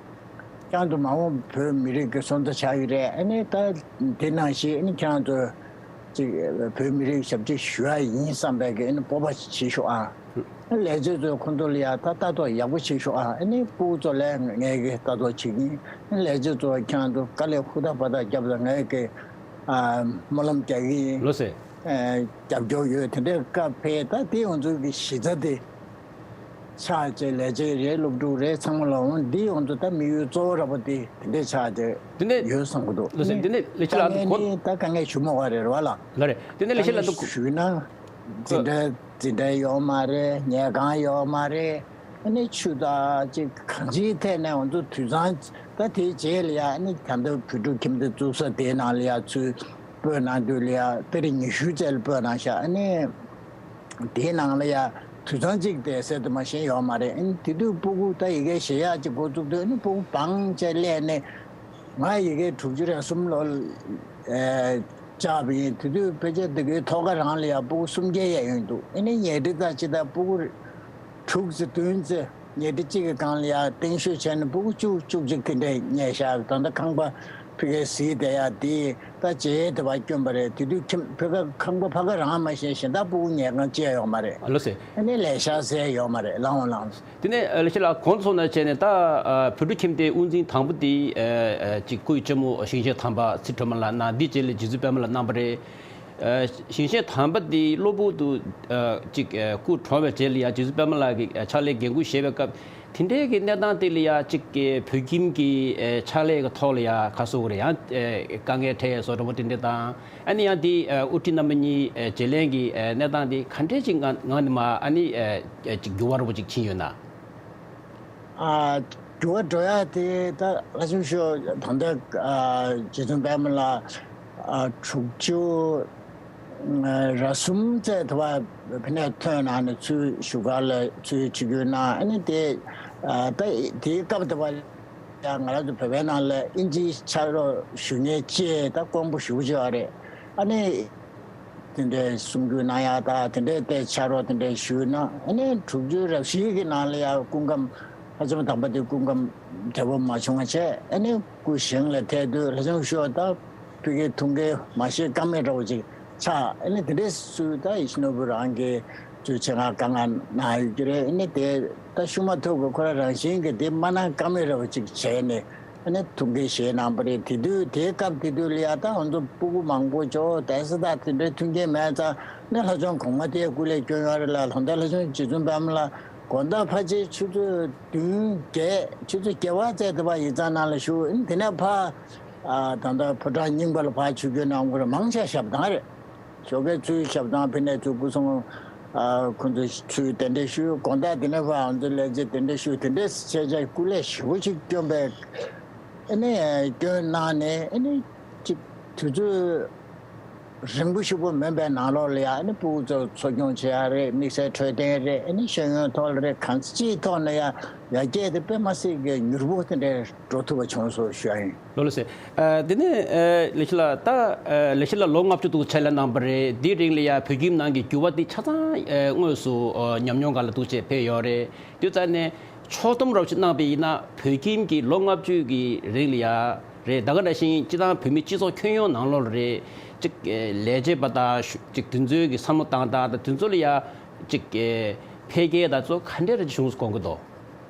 ཁྱེད་རང་ཚོ་མ་འོངས་བོད་མི་རིགས་ཀྱི་སོན་རྩ་ཆགས་ཀྱི་རེད། ཨ་ནི་ད་དེ་ནང་བཞིན་ཨ་ནི་ཁྱེད་རང་ཚོ་ཅིག་བོད་མི་རིགས་ཞབས་ཕྱི་ཞུ་ཡ་ཡིན་བསམ་པའི་གི་ཨ་ནི་སྤོབས་པ་བྱེད་ཤོག་ཨ། ལས་བྱེད་ཚོས་ཁོང་ཚོ་ལ་ཡ་ད་ལྟ་ཐོག་ཡག་པོ་བྱེད་ཤོག་ཨ། ཨ་ནི་ཕྲུ་གུ་ཚོ་ལ་ངས་ཀྱི་ལྟ་རྟོག་བྱེད་ཀྱི་ཡིན། ལས་བྱེད་ཚོ་ཁྱེད་རང་ཚོ་དཀའ་ལས་ཧུར་ཐག་འབད་ཐག་བརྒྱབ་ལ་ངས་ཀྱི་ཨ་སྨོན་ལམ་རྒྱག་གི་ཡིན། ལགས་སེ། ཨ་རྒྱབ་སྐྱོར་ཡོད། དེ་འདྲའི་སྐབས་ཕེབས་ད་དེ་ང་ཚོ་གི་གཞི་རྩ་དེ་ཆགས་བྱས་ལས་བྱེད་རེད་སློབ་ཕྲུག་རེད་ཚང་མ་ལ་འོང་འདི་ང་ཚོ་ད་དམིགས་ཡུལ་གཙོ་བོ་ར་པོ་དེ་དེ་འདྲའི་ཆགས་བྱས་དེ་ནས་ཡོད་བསམ་གི་འདུག་ལགས་སེ། དེ་ནས་ལས་བྱེད་ལ་དཀའ་ངལ་ནི་ད་དཀའ་ངལ་ཞུ་མ་དགོས་རེད་རེད་བ་ལ། ལགས་རེད། དེ་ནས་ལས་བྱེད་ལ་དཀའ་ངལ་འདུག་ཞུས་ན། འཛིན་གྲྭ་འཛིན་གྲྭ་ཡོད་མ་རེད། ཉལ་ཁང་ཡོད་མ་རེད། ཨ་ནི་ཆུ་དང་ཅིག་གང་ཅིའི་ཐད་ནས་ང་ཚོ་དུད་ཚང་ད་དེའི་རྗེས་ལ་ཡ་ཨ་ནི་ད་ལྟ་བོད་ཕྲུག་ཁྱིམ་སྡེ་བཙུགས་ས་དེའི་ནང་ལ་ཡ་ཚུར་སྤོས་གནང་དུས་ལ་ཡ་ཏ་རིག་ཉི་ཤུའི་རྩ་ལ་སྤོས་གནང་ཤག་ཨ་ནི་དེའི་ནང་ལ་ཡ་དུད་ཚང་གཅིག་བསྡད་ས་དེ་མ་གཞི་ཡོད་མ་རེད། ཨ་ནི་དེ་དུས་ཕྲུ་གུ་ད་ཡི་གེ་ཤེས་ཡག་ཅིག་འགོ་བཙུགས་དུས་ཨ་ནི་ཕྲུ་གུ་བང་བྱས་སླེབས་ནས་ང་ཡི་གེ་དྲུག་ཅུ་རེ་གསུམ་ལོ་ཨེ་བཅག་པ་ཡིན། དེ་དུས་ཕལ་ཆེར་དེ་གའི་ཐོག་ཁ་རང་ལ་ཡ་ཕྲུ་གུ་སུམ་བརྒྱ་ཡས་ཡོད་འདུག་ཨ་ནི་ཉལ་ཁྲི་ད་ཅི་ད་ཕྲུ་གུ་དྲུག་ཙམ་བདུན་ཙམ་ཉལ་ཁྲི་གཅིག་གི་སྒང་ལ་ཡ་སྟེང་ཤོད་བྱས་ནས་ཕྲུ་གུ་བཅུ་བཅུ་གཅིག་དེ་འདྲས་ཉལ་ཤག་ད་ལྟ་ཁང་པ་ཕ་གིར་གཟིགས་བསྡད་ཡ་དེ་ད་རྗེས་དེ་བ་བསྐྱོན་པ་རེད། དེ་དུས་ཁྱིམ་ཕ་གི་ཁང་པ་ཕ་གི་རང་མ་ཤེས་གཞན་དག་ཕྲུ་གུ་ཉལ་ཁང་བཅས་ཡོད་མ་རེད། ཨ་ལགས་སེ། ཨ་ནི་ལས་ཤག་ཟེར་ཡོད་མ་རེད། ལགས་འོང་ལགས་འོང་། དེ་ནས་ཨ་ལས་བྱེད་ལགས་གོང་དུ་སོང་ནས་བྱས་ནས་ད་ཨ་བོད་ཕྲུག་ཁྱིམ་སྡེའི་དབུ་འཛིན་དང་པོ་དེ་ཨ་ཨ་ཅིག་སྐུའི་གཅེན་མོ་ཞིང་གཤེགས་དམ་པ་ཚེ་སྒྲོལ་མ་ལགས་གནང་། འདིའི་རྗེས་ལ་རྗེ་བཙུན་པད་མ་ལགས་གནང་བ་རེད། ཨ་ཞིང་གཤེགས་དམ་པ་དེ་གློ་བུར་དུ་ཨ་ཅིག་ཨ་སྐུ་གྲོངས་པའི་རྗེས་ལ་ཡང་རྗེ་བཙུན་པད་མ་ལགས་ཀྱི་ཨ་ཕྱག་ལས་འགན་འཁུར་བཞེས་པའི་སྐབས་དེ་འདྲའི་གི་གནས་སྟངས་དེ་ལ་ཡང་ཅིག་གི་བོད་ཁྱིམ་གྱི་ཨ་ཕྱག་ལས་ཀྱི་ཐོག་ལ་ཡང་ཁ་གསོ་བ་རེད། ཡང་ཨ་དཀའ་ངལ་འཕྲད་ཡས་བཟོ་འདྲ་པོ་དེ་འདྲ་དང་། ཨ་ནི་ཡང་དེ་ཨ་དབུ་ཁྲིད་རྣམ་པ་གཉིས་ཨ་བརྗེ་ལེན་གྱི་ཨ་གནས་སྟངས་དེ་ག་འདྲས་ཅིག་ངང་ངང་ནས་མ་ཨ་ནི་ཨ་ཨ་ཅིག་འགྱུར་བ་རོ་པོ་ཅིག་ཕྱིན་ཡོད་ན། ཨ་འགྱུར་བ་འགྲོ་ཡ་དེ་ད་ལྷ་ཆུང་ཤོས་ད་ལྟ་ཨ་རྗེ་བཙུན་པད་མ་ལགས་ཨ་དྲུག་ཅུ་ཨ་ར་གསུམ་ཙམ་དུ་བ་ཕ་ནས་ཐོན་གནང་ནས་ཚུར་བཞུགས་སྒར་ལ་ཚུར་ཆིབས་བསྒྱུར་གནང་། ཨ་ནི་དེ་ཨ་ད་དེའི་སྐབས་དུ་བ། ཡང་ང་རང་ཚོ་བོད་པའི་ནང་ལ་ཨིན་ཇིའི་ཕྱག་རོགས་ཞུ་མཁན་ཅེས་ད་དཀོན་པོ་ཞེ་པོ་ཅིག་ཡོད་རེད། ཨ་ནི་དེ་འདྲའི་གསུང་སྒྱུར་གནང་ཡག་དང་དེ་འདྲའི་ཏེ་ཕྱག་རོགས་དེ་འདྲའི་ཞུས་ན་ཨ་ནི་དྲུག་ཅུ་རེ་བཞི་གི་ནང་ལ་ཡང་སྐུ་ཁམས་ལྷ་ལྕམ་དམ་པ་དེ་སྐུ་ཁམས་བདེ་པོ་མ་བྱུང་བ་བྱས། ཨ་ནི་སྐུ་ཞིང་ལ་ཐལ་དུས་ལྷ་ལྕམ་ཤོག་ད་ཕ་གིའི་ཐུགས་འགན་མ་བཞེས་ཀ་མེད་འདྲ་བོ་ཅིག་ཆགས། ཨ་ནི་དེ་འདྲའི་སུ་ད་ཡིད་བཞིན་ནོར་བུ་རང་གིས་ཚུར་ཆེད་མངགས་བཀའ་མངགས་གནང་ཡོད་ཀྱི་རེད། ཨ་ནི་དེ་ད་ཤུགས་མ་ཐུབ་ཀྱི་ཁོ་རང་རང་བཞིན་གྱིས་དེ་མ་གནང་ཀ་མེད་འདྲ་བོ་ཅིག་བྱས་ནས་ཨ་ནི་ཐུགས་འགན་བཞེས་གནང་བ་རེད། དེ་དུས་དེའི་སྐབས་དེ་དུས་ལ་ཡ་ད་ང་ཚོ་སྤུ་གུ་མང་པོ་ཅོག་དེ་ས་ད་དེ་འདྲའི་མཐུན་རྐྱེན་མེད་ཙང་ནི་ལྷ་ལྕམ་གོང་མ་དེས་སྐུ་ལས་བསྐྱོན་ཡོད་རེད་ལ། ལྷོ་ཟླ་ལྷ་ལྕམ་རྗེ་བཙུན་པད་མ་ལགས་དགོང་དག་ཕལ་ཆེར་ཆུ་ཚོད་བདུན་བརྒྱད་ཆུ་ཚོད་བརྒྱད་པ་ཙམ་དེ་བ་ཡིག་ཚང་ནང་ལ་བཞུགས། ཨ་ནི་དེ་ནས་ཕར་ཨ་ད་ལྟ་ཕོ་བྲང་རྙིང་པ་ལ་ཕར་ཆིབས་བསྒྱུར་གནང་དགོས་རེད། མང་ཆེ་ཞབས་ཐང་རེད། ཞོགས་ཀའི་ཚུར་ཞབས་ཐང་ཕེབས་ནས་ཚུར་སྐུ་སྲུང་ཨ་ཁོང་ཚོ་ཚུར་གདན་འདྲེན་ ཞུས། དགོང་དག་དེ་ནས་ཕར་ང་ཚོ་ལས་བྱེད་གདན་འདྲེན་ཞུས། དེ་འདྲས་བྱས་བྱས་སྐུ་ལས་ཞེ་པོ་ཅིག་བསྐྱོན་པའི་ཨ་ནི་བསྐྱོན་གནང་ནས་ཨ་ནི་ཅིག་དུས་ཚོད་ རིང་པོ་ཞིག་པོ་མིན་པའི་ནང་ལོགས་ལ་ཡང་ཨ་ནི་སྤུ་གུ་ཚོ་འཚོ་སྐྱོང་བྱེད་ཡ་རེད། དམིགས་བསལ་འཕྲོད་བསྟེན་རེད། ཨ་ནི་ཤེས་ཡོན་ཐོག་ལ་རེད། གང་ཅིའི་ཐོག་ནས་ཡང་ཡར་རྒྱས་དེ་དཔེ་མ་སྲིད་ཀྱི་མྱུར་པོ་དེ་འདྲའི་འགྲོ་ཐུབ་པ་བྱུང་སོང་ཞུ་ཡ་ཡིན། ལགས་ལགས་སེ། ཨ་དེ་ནས་ཨ་ལེགས་བཤད་ལགས། ད་ཨ་ལེགས་བཤད་ལགས་ལོ་ལྔ་བཅུ་དུ་ཕྱག་ལས་གནང་བ་རེད། དེའི་རིང་ལ་ཡང་བོད་ཁྱིམ་ནང་གི་འགྱུར་བ་དེ་ཆ་ཚང་ཨ་དངོས་སུ་ཨ་ཉམས་མྱོང་སྒང་ལ་འདུག་བྱས་ཕེབས་ཡོད་རེད། དེ་ཙང་ནས་ཕྱོགས་བསྡོམས་རོབ་ཅིག་གནང་བ་ཡིན་ན་བོད་ཁྱིམ་གྱི་ལོ་ལྔ་བཅུ་གི་རིང་ལ་ཡང་རེད། ད་ག་ནང་བཞིན་སྤྱི་བཏང་བོད་མི་སྤྱི་ཚོགས་ཁྱོན་ཡོངས་ནང་ལོགས་ལ་རེད། ཅིག་ཨ་ལས་བྱེད་པ་དང་ཞུ་ཅིག་དེ་ཚོའི་གི་བསམ་བློ་བཏང་སྟངས་དང་དེ་ཚོ་ལ་ཡང་ཅིག་ཨ་འཕེལ་རྒྱས་དང་ཚོ་ག་འདྲ་རེ་བྱུང་སོང་དགོངས་ཀྱི་འདུག་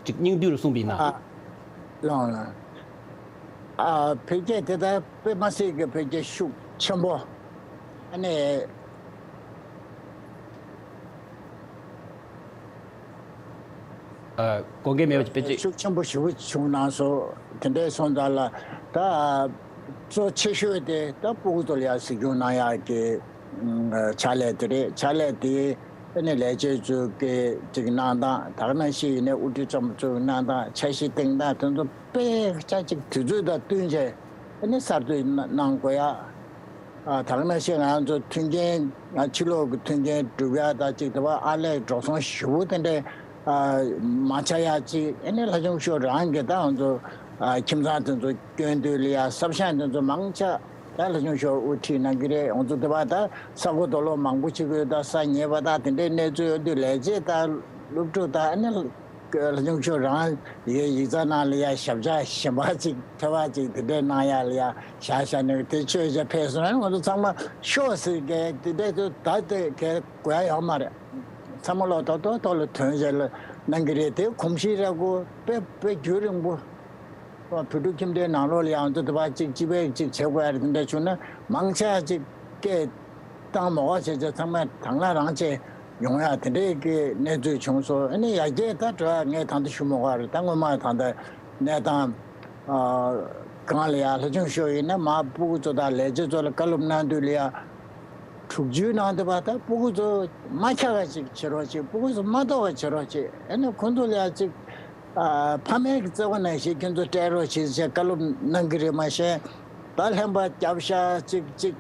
ཅིག་སྙིང་བསྡུས་ལ་གསུངས་པ་ཡིན་ན། ཨ། ལགས་ལགས། ཨ། འཕེལ་རྒྱས་དེ་ལྟར་དཔེ་མ་སྲིད་ཀྱི་འཕེལ་རྒྱས་ཤུགས་ཆེན་པོ། ཨ་ནི། ཨ། དགོངས་འགལ་མེད་པ་ཅིག་དཔེ་ཅིག་ཤུགས་ཆེན་པོ་ཞེ་པོ་བྱུང་གནང་སོང་། དེ་འདྲའི་སོང་ཙང་ལ་ད་གཙོ་ཆེ་ཤོས་དེ་ད་སྤུ་གུ་ཚོ་ལ་ཡང་གཟིགས་སྐྱོང་གནང་ཡག་གི་ཕྱག་ལས་དེ་རེད། ཕྱག་ལས་དེ་ཨ་ནི་ལས་བྱེད་ཚོ་གི་ཅིག་གནང་སྟངས། ད་ག་ནང་བཞིན་ཡིན་ནའི་དབུ་ཁྲིད་ཚོགས་པ་ཚོའི་གནང་སྟངས། འཆར་གཞི་བཏིང་སྟངས། དེ་ཚོ་དཔེ་ཆ་ཅིག་དུས་ཚོད་དང་བསྟུན་བྱས་ཨ་ནི་གསར་གཏོད་གནང་དགོས་ཡ། ཨ། ད་ག་ནང་བཞིན་ང་ཚོ་མཐུན་རྐྱེན། ང་ཕྱི་ལོགས་ཀྱི་མཐུན་རྐྱེན་སྒྲུབ་ཡ་དང་གཅིག་དེ་བ་ཨར་ལས་འགྲོ་སོང་ཞེ་པོ་དེ་འདྲས་ཨ་མ་ཆགས་ཡ་གཅིག་ཨ་ནི་ལྷ་ཆུང་ཤོས་རང་གིས་ད་ང་ཚོ་ཨ་ཁྱིམ་ཚང་དེ་ཚོ་སྐྱོན་འདོད་ལ་ཡ་སྲབ་ཤང་དེ་ཚོ་མང་ཆེ་ད་ལྷ་ཆུང་ཤོས་དབུ་ཁྲིད་གནང་གི་རེད། ང་ཚོ་དེ་བ་ད་ས་གོ་རྡོ་ལོག་མང་པོ་ཅིག་གི་ད་ས་ཉེ་བ་ད་དེ་འདྲའི་གནས་ཚུལ་ཡོད་དུས་ལས་བྱེད་ད་སློབ་ཕྲུག་ད་ཨ་ནི། ལྷ་ཆུང་ཤོས་རང་ཡི་ཡིག་ཚང་ནང་ལ་ཡ་ཞབས་ཆ་གཞན་པ་ཅིག་ཐོས་པ་ཅིག་དེ་འདྲས་གནང་ཡ་ལ་ཡ་བཞག་བཞག་ནས་དེ་ཆོས་བྱ་ཕེབས་སོང་ན་ང་ཚོ་ཚང་མ་ཤོག་ཟེར་གི་དེ་འདྲས་དུ་ད་དེ་གས་དགོས་ཡ་ཡོད་མ་རེད། ཚང་མ་ལོག་ཏོག་ཏོག་ཏོག་ལ་དོན་བྱས་ལ་གནང་གི་རེད། དེ་གོམས་གཤིས་ར་གོ་དཔེ་དཔེ་རྒྱུན་རིང་པོ། བོད་ཕྲུག་ཁྱིམ་སྡེའི་ནང་ལོགས་ལ་ཡང་ཚོ་དེ་བ་ཅིག་ཅི་བས་ཅིག་བྱེད་དགོས་ཡ་རེད། དེ་འདྲ་བྱུང་ན་མང་ཆེ་བ་ཅིག་སྐད་བཏང་མ་དགོས་བྱས་བྱས་ཚང་མས་དང་བླངས་རང་བྱས་ཡོང་ཡ་དེ་འདྲའི་གི་གནས་ཚུལ་བྱུང་སོང་། ཨ་ནི་ཡར་རྒྱས་ད་འགྲོ་ཡ་ངས་ད་ལྟ་ཞུ་མ་དགོས་རེད། ད་སྔོན་མ་ད་ལྟ་གནས་སྟངས་ཨ་གང་ལ་ཡ་ལྷ་ཆུང་ཤོས་ཡིན་ན་མ་སྤུ་གུ་ཚོ་དང་ལས་བྱེད་ཚོ་ལ་བཀའ་སློབ་གནང་དུས་ལ་ཡ་དྲུག་ཅུའི་ནང་དུ་བ་ད་སྤུ་གུ་ཚོ་མ་ཁྱག་ག་ཅིག་བྱེད་རོགས་བྱེད། སྤུ་གུ་ཚོ་མ་ལྟོགས་པ་བྱེད་རོགས་བྱེད། ཨ་ནི་ཁོང་ཚོ་ལ་ཡ་ཅིག་ཨ། ཕ་མའི་གི་བརྩེ་བ་ནང་བཞིན་ཁྱོད་ཚོ་སྤྲད་རོགས་བྱེད་ཅེས་བཀའ་སློབ་གནང་གི་རེད། མ་གཞི་ད་ལྷན་པ་རྒྱབ་ཤག་ཅིག་ཅིག་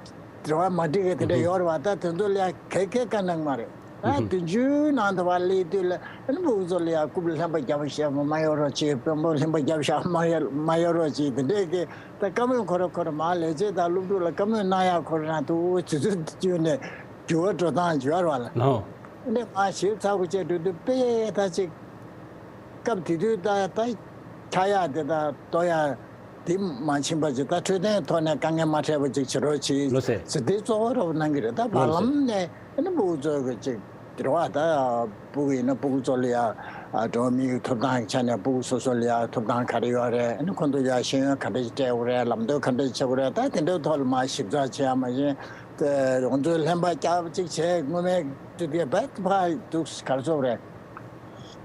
རེ་བ་མ་འགྲིག་གི་དེ་འདྲ་ཡོད་རེད་བ། ད་དེ་ཚོ་ལ་ཡ་ག་གེ་བཀའ་གནང་མ་རེད། ད་བདུན་ཅུའི་ནང་དུ་བ་སླེབས་དུས་ལ་ཨ་ནི་སྤུ་གུ་ཚོ་ལ་ཡ་རྐུབ་ལ་ལྷན་པ་རྒྱབ་ཤག་མ་ཡོད་རོགས་བྱེད། དཔོན་པོ་ལྷན་པ་རྒྱབ་ཤག་མ་ཡོད་མ་ཡོད་རོགས་བྱེད། དེ་འདྲས་གི་ད་བཀའ་མོལ་ཁོ་ར་ཁོ་ར་མ་ལས་བྱེད་དང་སློབ་ཕྲུག་ལ་བཀའ་མོལ་གནང་ཡ་ཁོ་ར་རང་དུ་དུས་ཚོད་བསྟུན་ནས་འགྱུར་བ་འགྲོ་སྟངས་ཡོད་རེད་བ་ལ། ཨོ། འདི་མ་ཞིབ་ཚགས་པོ་བྱས་འགྲོ་དུས་དཔེ་ད་ཅིག་སྐབས་དེ་དུས་ད་ད་ཁྱག་ཡག་དེ་ད་ལྟོ་ཡག་དེ་མ་ཕྱིན་པ་ཅིག་ད་འཕྲོད་བསྟེན་ཐོག་ནས་དཀའ་ངལ་མ་འཕྲད་པ་ཅིག་བྱེད་རོགས་གྱིས། ལགས་སེ། ཟེར་དེ་གཙོ་བོ་རབ་གནང་གི་རེད། ད་བར་ལམ་ནས་ཨ་ནི་སྤུ་གུ་ཚོ་གི་ཅིག་རེད་བ། ད་སྤུ་གུ་ཡིན་ན་སྤུ་གུ་ཚོ་ལ་ཡ་འགྲོ་བ་མིའི་ཐོབ་ཐང་གི་ཆ་ནས་སྤུ་གུ་སོ་སོ་ལ་ཡ་ཐོབ་ཐང་ག་རེ་ཡོད་རེད། ཨ་ནི་ཁོང་ཚོ་ཡ་ཤེས་ཡོན་ག་འདྲ་ཞིག་སྤྲད་དགོས་རེད། ལམ་སྟོན་ག་འདྲ་ཞིག་བྱེད་དགོས་རེད། ད་དེ་འདྲའི་ཐོག་ལ་མ་ཞིབ་ཚགས་བྱེད་ཡ་མ་གཞི། དེ་ང་ཚོས་ལྷན་པ་རྒྱབ་ཅིག་བྱས་སྔོན་མའི་དུས་དེ་བས་ཕར་འདུག་ག་རེ་ཟེར་རེད།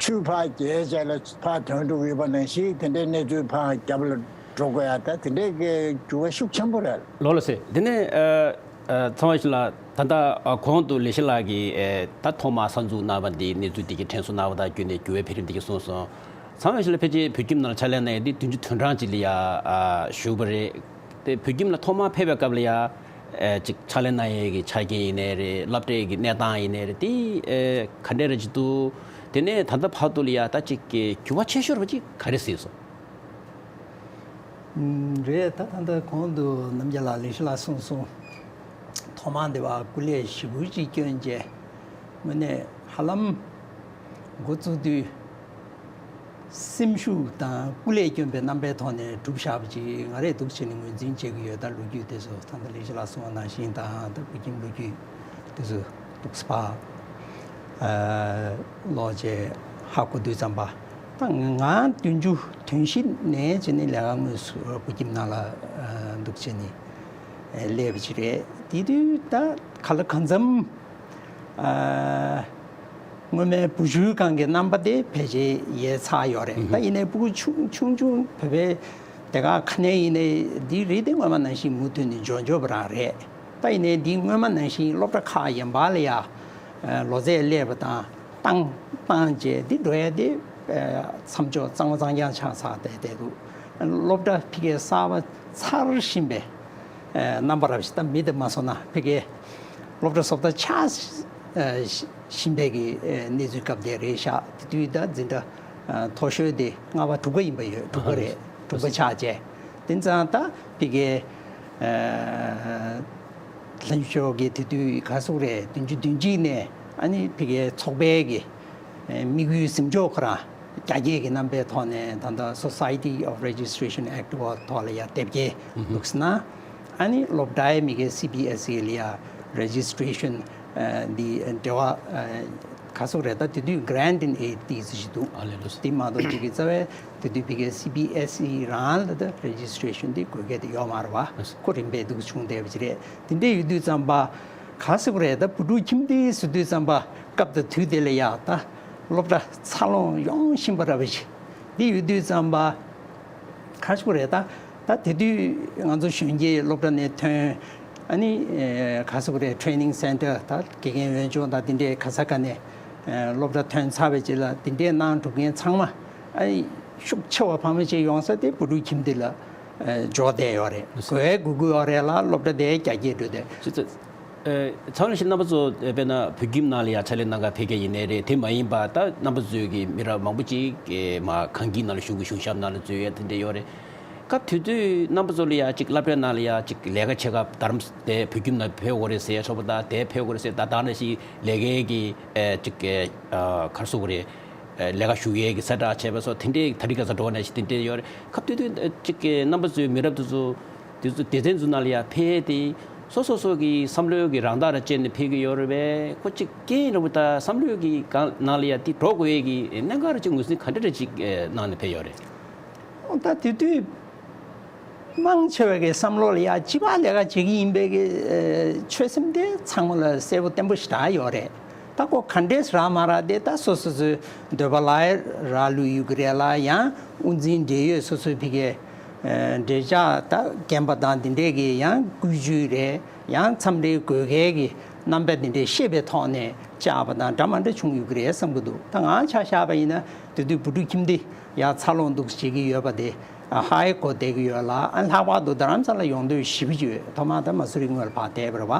ཆུ་ཕར་རྒྱས་བྱས་ལ་ཕར་དོན་འགྲུབ་ཡོད་པ་ནང་བཞིན་དེ་འདྲའི་གནས་ཚུལ་ཕར་རྒྱབ་ལ་འགྲོ་དགོས་ཡ་ད་དེ་འདྲའི་གི་འགྱུར་བ་ཤུགས་ཆེན་པོ་རེད། ལགས་ལགས་སེ། དེ་ནས་ཨ་ཨ་ཚངས་དབྱངས་ལགས་ད་ལྟ་ཨ་གོང་དུ་ལེགས་བཤད་ལགས་ཀྱིས་ཨེ་ད་ཐོག་མར་གསར་འཛུགས་གནང་བ་འདི་གནས་ཚུལ་འདི་གི་དྲན་གསོ་གནང་བ་དང་བརྒྱུད་ནས་འགྱུར་བའི་འཕེལ་རིམ་འདི་གི་གསུངས་སོང་། ཚངས་དབྱངས་ལགས་ཕལ་ཆེར་བོད་ཁྱིམ་ནང་ལ་ཕྱག་ལས་གནང་ཡ་འདི་བདུན་ཅུ་དོན་གྲངས་ཅིག་ལ་ཡ་ཨ་བཞུགས་པ་རེད། དེ་བོད་ཁྱིམ་ལ་ཐོག་མར་ཕེབས་པའི་སྐབས་ལ་ཡ་ཨེ་ཅིག་ཕྱག་ལས་གནང་ཡས་ཀྱི་ཆ་རྐྱེན་ཡིན་ནའི་རེད། སློབ་གྲྭའི་གི་གནས་སྟངས་ཡིན་ནའི་རེད། དེ་ཨེ་ག་འདྲས་རེ་ཅིག་འདུག་དེ་ནས་ད་ལྟ་བར་དུ་ལ་ཡ་ད་ཅིག་གི་འགྱུར་བ་ཆེ་ཤོས་རེད་པ་ཅིག་ག་རེ་གཟིགས་སོང་། ཨུམ། རེད། ད་ད་ལྟ་གོང་དུ་རྣམ་རྒྱལ་ལགས་ལེགས་བཤད་ལགས་གསུངས་སོང་། ཐོག་མར་འདི་བ་སྐུ་ལས་ཞེ་པོ་ཅིག་བསྐྱོན་རྗེས་དངོས་གནས་ཧ་ལམ་འགོ་བཙུགས་དུས། སེམས་ཤུགས་དང་སྐུ་ལས་བསྐྱོན་པའི་རྣམ་པའི་ཐོག་ནས་གྲུབ་བཞག་པ་ཅིག་ང་རས་འདུག་བྱས་ནས་ངོས་འཛིན་བྱེད་ཀྱི་ཡོད། ད་ལོ་རྒྱུས་དེ་ཚོ་ད་ལྟ་ལེགས་བཤད་ལགས་གསུངས་པ་ནང་བཞིན་དང་ད་བོད་ཁྱིམ་ལོ་རྒྱུས་དེ་ཚོ་འདུག་སེ་ཕར་ཨ་ཀློག་བྱས་ཧ་གོ་དུས་ཙམ་པ། ད་ང་བདུན་ཅུ་དོན་བཞི་ནས་བྱས་ནས་ལས་ཀ་དངོས་སུ་བོད་ཁྱིམ་ནང་ལ་ཨ་འདུག་བྱས་ནས་ཨ་སླེབས་པ་ཅིག་རེད། དེ་དུས་ད་ག་ལ་གང་འཚམ། ཨ། སྔོན་མའི་བུ་བཞུགས་སྒང་གི་རྣམ་པ་དེ་ཕལ་ཆེར་ཡལ་ཚར་ཡོད་རེད། ད་ཡིན་ནའི་སྤུ་གུ་ཆུང་ཆུང་ཆུང་བོད་པའི་སྡེ་ཁག་ག་ནས་ཡིན་ནའི་འདི་རིགས་དེ་སྔོན་མ་ནང་བཞིན་མུ་མཐུད་ནས་འབྱོར་འབྱོར་བ་རང་རེད། ད་ཡིན་ནའི་འདི་སྔོན་མ་ནང་བཞིན་སློབ་གྲྭ་ཁག་གཞན་པ་ལ་ཡ་ལོ་ཚད་སླེབས་པ་དང་བཏང་བཏང་བྱས་འདི་འགྲོ་ཡ་དེ་མཚམས་འཇོག་གཙང་མ་གཙང་རྐྱང་ཆགས་ཚར་བསྡད་བསྡད་འདུག་སློབ་གྲྭ་ཕ་གིའི་གསར་པ་ཚར་བཞིན་པའི། རྣམ་པ་རབ་ཞིག་ད་མི་དེ་མ་སོང་ན་ཕ་གིའི་སློབ་གྲྭ་སོབ་ད་ཆགས་བཞིན་པའི་གི་གནས་ཚུལ་སྐབས་དེ་རེད་ཤག་དེ་དུས་ད་འཛིན་གྲྭ་མཐོ་ཤོས་དེ་ལྔ་པ་དྲུག་པ་ཡིན་པ་ཡོད། དྲུག་པ་རེད། དྲུག་པ་ཆགས་རྗེས་དེ་ཙང་ད་ཕ་གིའི་ལྷན་ཞོག་གི་དེ་དུས་ག་ཟེར་རེད། བདུན་ཅུ་དོན་གཅིག་ནས་ཨ་ནི་ཕ་གིའི་ཚོགས་པའི་གི་དམིགས་ཡུལ་ཟིན་ཆོག་ཁོ་རང་རྒྱ་སྐྱེད་ཀྱི་རྣམ་པའི་ཐོག་ནས་ད་ལྟ་Society of Registration Act་འོག་ཐོག་ལ་ཡ་དེབ་སྐྱེལ་འདུག་ཟེར་ན། ཨ་ནི་སློབ་གྲྭའི་མི་གའི་སི་བི་ཨེས་ཨི་ལ་ཡ་registration་འདི་འབྲེལ་བ་ག་ཟེར་རེད། ད་དེ་དུས་grant in aid་དེ་ཞིག་འདུག་ཨ་ལས་ལོས། དེ་མ་གཏོགས་ཅིག་གི་རྩ་བའི་དེ་དུས་ཕ་གིའི་སི་བི་ཨེས་ཨི་རང་ལ་ད་registration་དེ་དགོས་གལ་དེ་ཡོད་མ་རེད་བ། ཁོ་རིམ་པས་འདུག་བྱུང་བསྡད་པ་ཅིག་རེད། དེ་འདྲ་ཡོད་དུས་ཙམ་པ་ག་ཟེར་རེད། ད་བུ་ཕྲུག་ཁྱིམ་སྡེ་ཟེར་དུས་ཙམ་པ་སྐབས་དང་དུས་དེ་ལ་ཡ་ད་སློབ་གྲྭ་འཚར་ལོངས་ཡོང་བཞིན་པ་ར་བ་ཞིག་འདི་ཡོད་དུས་ཙམ་པ་ག་ཟེར་རེད། ད་ད་དེ་དུས་ང་ཚོ་གཞོན་སྐྱེས་སློབ་གྲྭ་ནས་ཐོན། ཨ་ནི་ག་ཟེར་རེད། training center་ད་དགེ་རྒན་འོས་སྦྱོང་དང་དེ་འདྲའི་ག་ས་ག་ནས་སློབ་གྲྭ་ཐོན་ཚར་བའི་རྗེས་ལ་དེ་འདྲའི་གནང་གྲུབ་མཁན་ཚང་མ་ཨ་ནི་ཤུགས་ཆེ་བ་ཕ་མ་ཅིག་ཡོང་ས་དེ་བུ་ཕྲུག་ཁྱིམ་སྡེ་ལ་འཇོག་བསྡད་ཡོད་རེད། དགོས་དགོས་ཀྱི་ཡོད་རེད་ལ། སློབ་གྲྭ་དེ་རྒྱ་སྐྱེད་འགྲོ་དེ། ཚང་ལ་ཞིག་རྣམ་པ་ཚོ་དཔེར་ན་བོད་ཁྱིམ་ནང་ལ་ཡ་ཕྱག་ལས་གནང་ག་ཕེབས་མཁན་ཡིན་ནའི་རེད། དེ་མ་ཡིན་པ་ད་རྣམ་པ་ཚོའི་གི་མི་རབས་མང་པོ་ཅིག་གི་མ་གངས་སྐྱིད་ནང་ལ་གཞུང་གི་གཞུང་ཞབས་ནང་ལ་འཛུལ་ཡ་དེ་འདྲ་ཡོད་རེད། སྐབས་དེ་དུས་རྣམ་པ་ཚོ་ལ་ཡ་ཅིག་སློབ་གྲྭའི་ནང་ལ་ཡ་ཅིག་ལས་ཀ་བྱེད་སྐབས་རྡ་རམ་ས་དེ་བོད་ཁྱིམ་ནང་ཕེབས་དགོས་རེད་ཟེར་ཡ་ཚོགས་པ་དང་དེ་ཕེབས་དགོས་རེད་ཟེར་ད་ད་ནང་བཞིན་ལས་ཀའི་གི་ཅིག་ག་རེ་ཟེར་དགོས་རེད། ལས་ཀ་ཞུ་ཡས་ཀྱི་གསལ་བསྒྲགས་བྱས་པ་སོགས་དེ་འདྲའི་ད་རིག་ག་ས་འགྲོ་ནས་ཞིག་དེ་འདྲའི་ཡོད་རེད། སྐབས་དེ་དུས་ཅིག་གི་རྣམ་པ་ཚོའི་མི་རབས་དེ་ཚོ་དེ་ཚོ་སྡེ་ཚན་ཚོ་ནང་ལ་ཡ་ཕེབས་ཏེ་སོ་སོ་སོ་གི་བསམ་བློའི་གི་རང་རྟགས་ར་བཅད་ནས་ཕེབས་ཀྱི་ཡོད་རེད་པས། ཁོ་ཅིག་རྐྱེན་ར་བུ་ད་བསམ་བློའི་གི་གང་ནང་ལ་ཡ་དེ་འགྲོ་དགོས་ཡས་ཀྱི་གནད་འགག་ར་ཅིག་ངོས་འཛིན་ག་འདྲ་ར་ཅིག་གནང་ནས་ཕེབས་ཡོད་རེད། ད་དེ་དུས། མང་ཆེ་བ་གི་བསམ་བློ་ལ་ཡ་སྤྱི་པ་ལས་ཀ་བྱེད་ཀྱི་ཡིན་པའི་གི་ཆོད་སེམས་དེ་ཚང་མ་ལ་གསལ་པོ་བརྟན་པོ་ཞེ་དྲག་ཡོད་རེད། ད་ཁོ་ག་འདྲས་རག་མ་རག་དེ་ད་སོ་སོ་སོའི་འདོད་པ་ལ་རག་ལུས་ཡོད་ཀྱི་རེད་ལ། ཡང་དབུ་འཛིན་འབྲེལ་ཡོད་སོ་སོའི་ཕ་གི་འབྲེལ་ཆགས་ད་རྒན་པ་དང་དེ་འདྲས་ཀྱི་ཡང་བཀོད་ཇུས་རེད། ཡང་འཚམས་འདྲིའི་དགོས་གལ་གྱི་རྣམ་པ་དེ་འདྲས་ཤེས་པའི་ཐོག་ནས་བཅར་བ་དང་འདྲ་མ་འདྲ་བྱུང་ཡོད་ཀྱི་རེད་བསམ་གྱི་འདུག་ད་ང་ཆ་བཞག་པ་ཡིན་ན་དེ་དུས་བུ་ཕྲུག་ཁྱིམ་སྡེ་ཡར་འཚར་ལོངས་འདུག་བྱེད་ཀྱི་ཡོད་པ་དེ་ཧ་ཧའི་གོ་བསྡད་ཀྱི་ཡོད་ལ། ཨ་ལྷག་པར་དུ་རྡ་རམ་ས་ལ་ཡོང་འདོད་ཞེ་པོ་ཅིག་ཡོད། ཐོག་མར་ད་མ་སུ་རི་སྔོན་ལ་ཕར་བསྡད་པ་རེད་བ།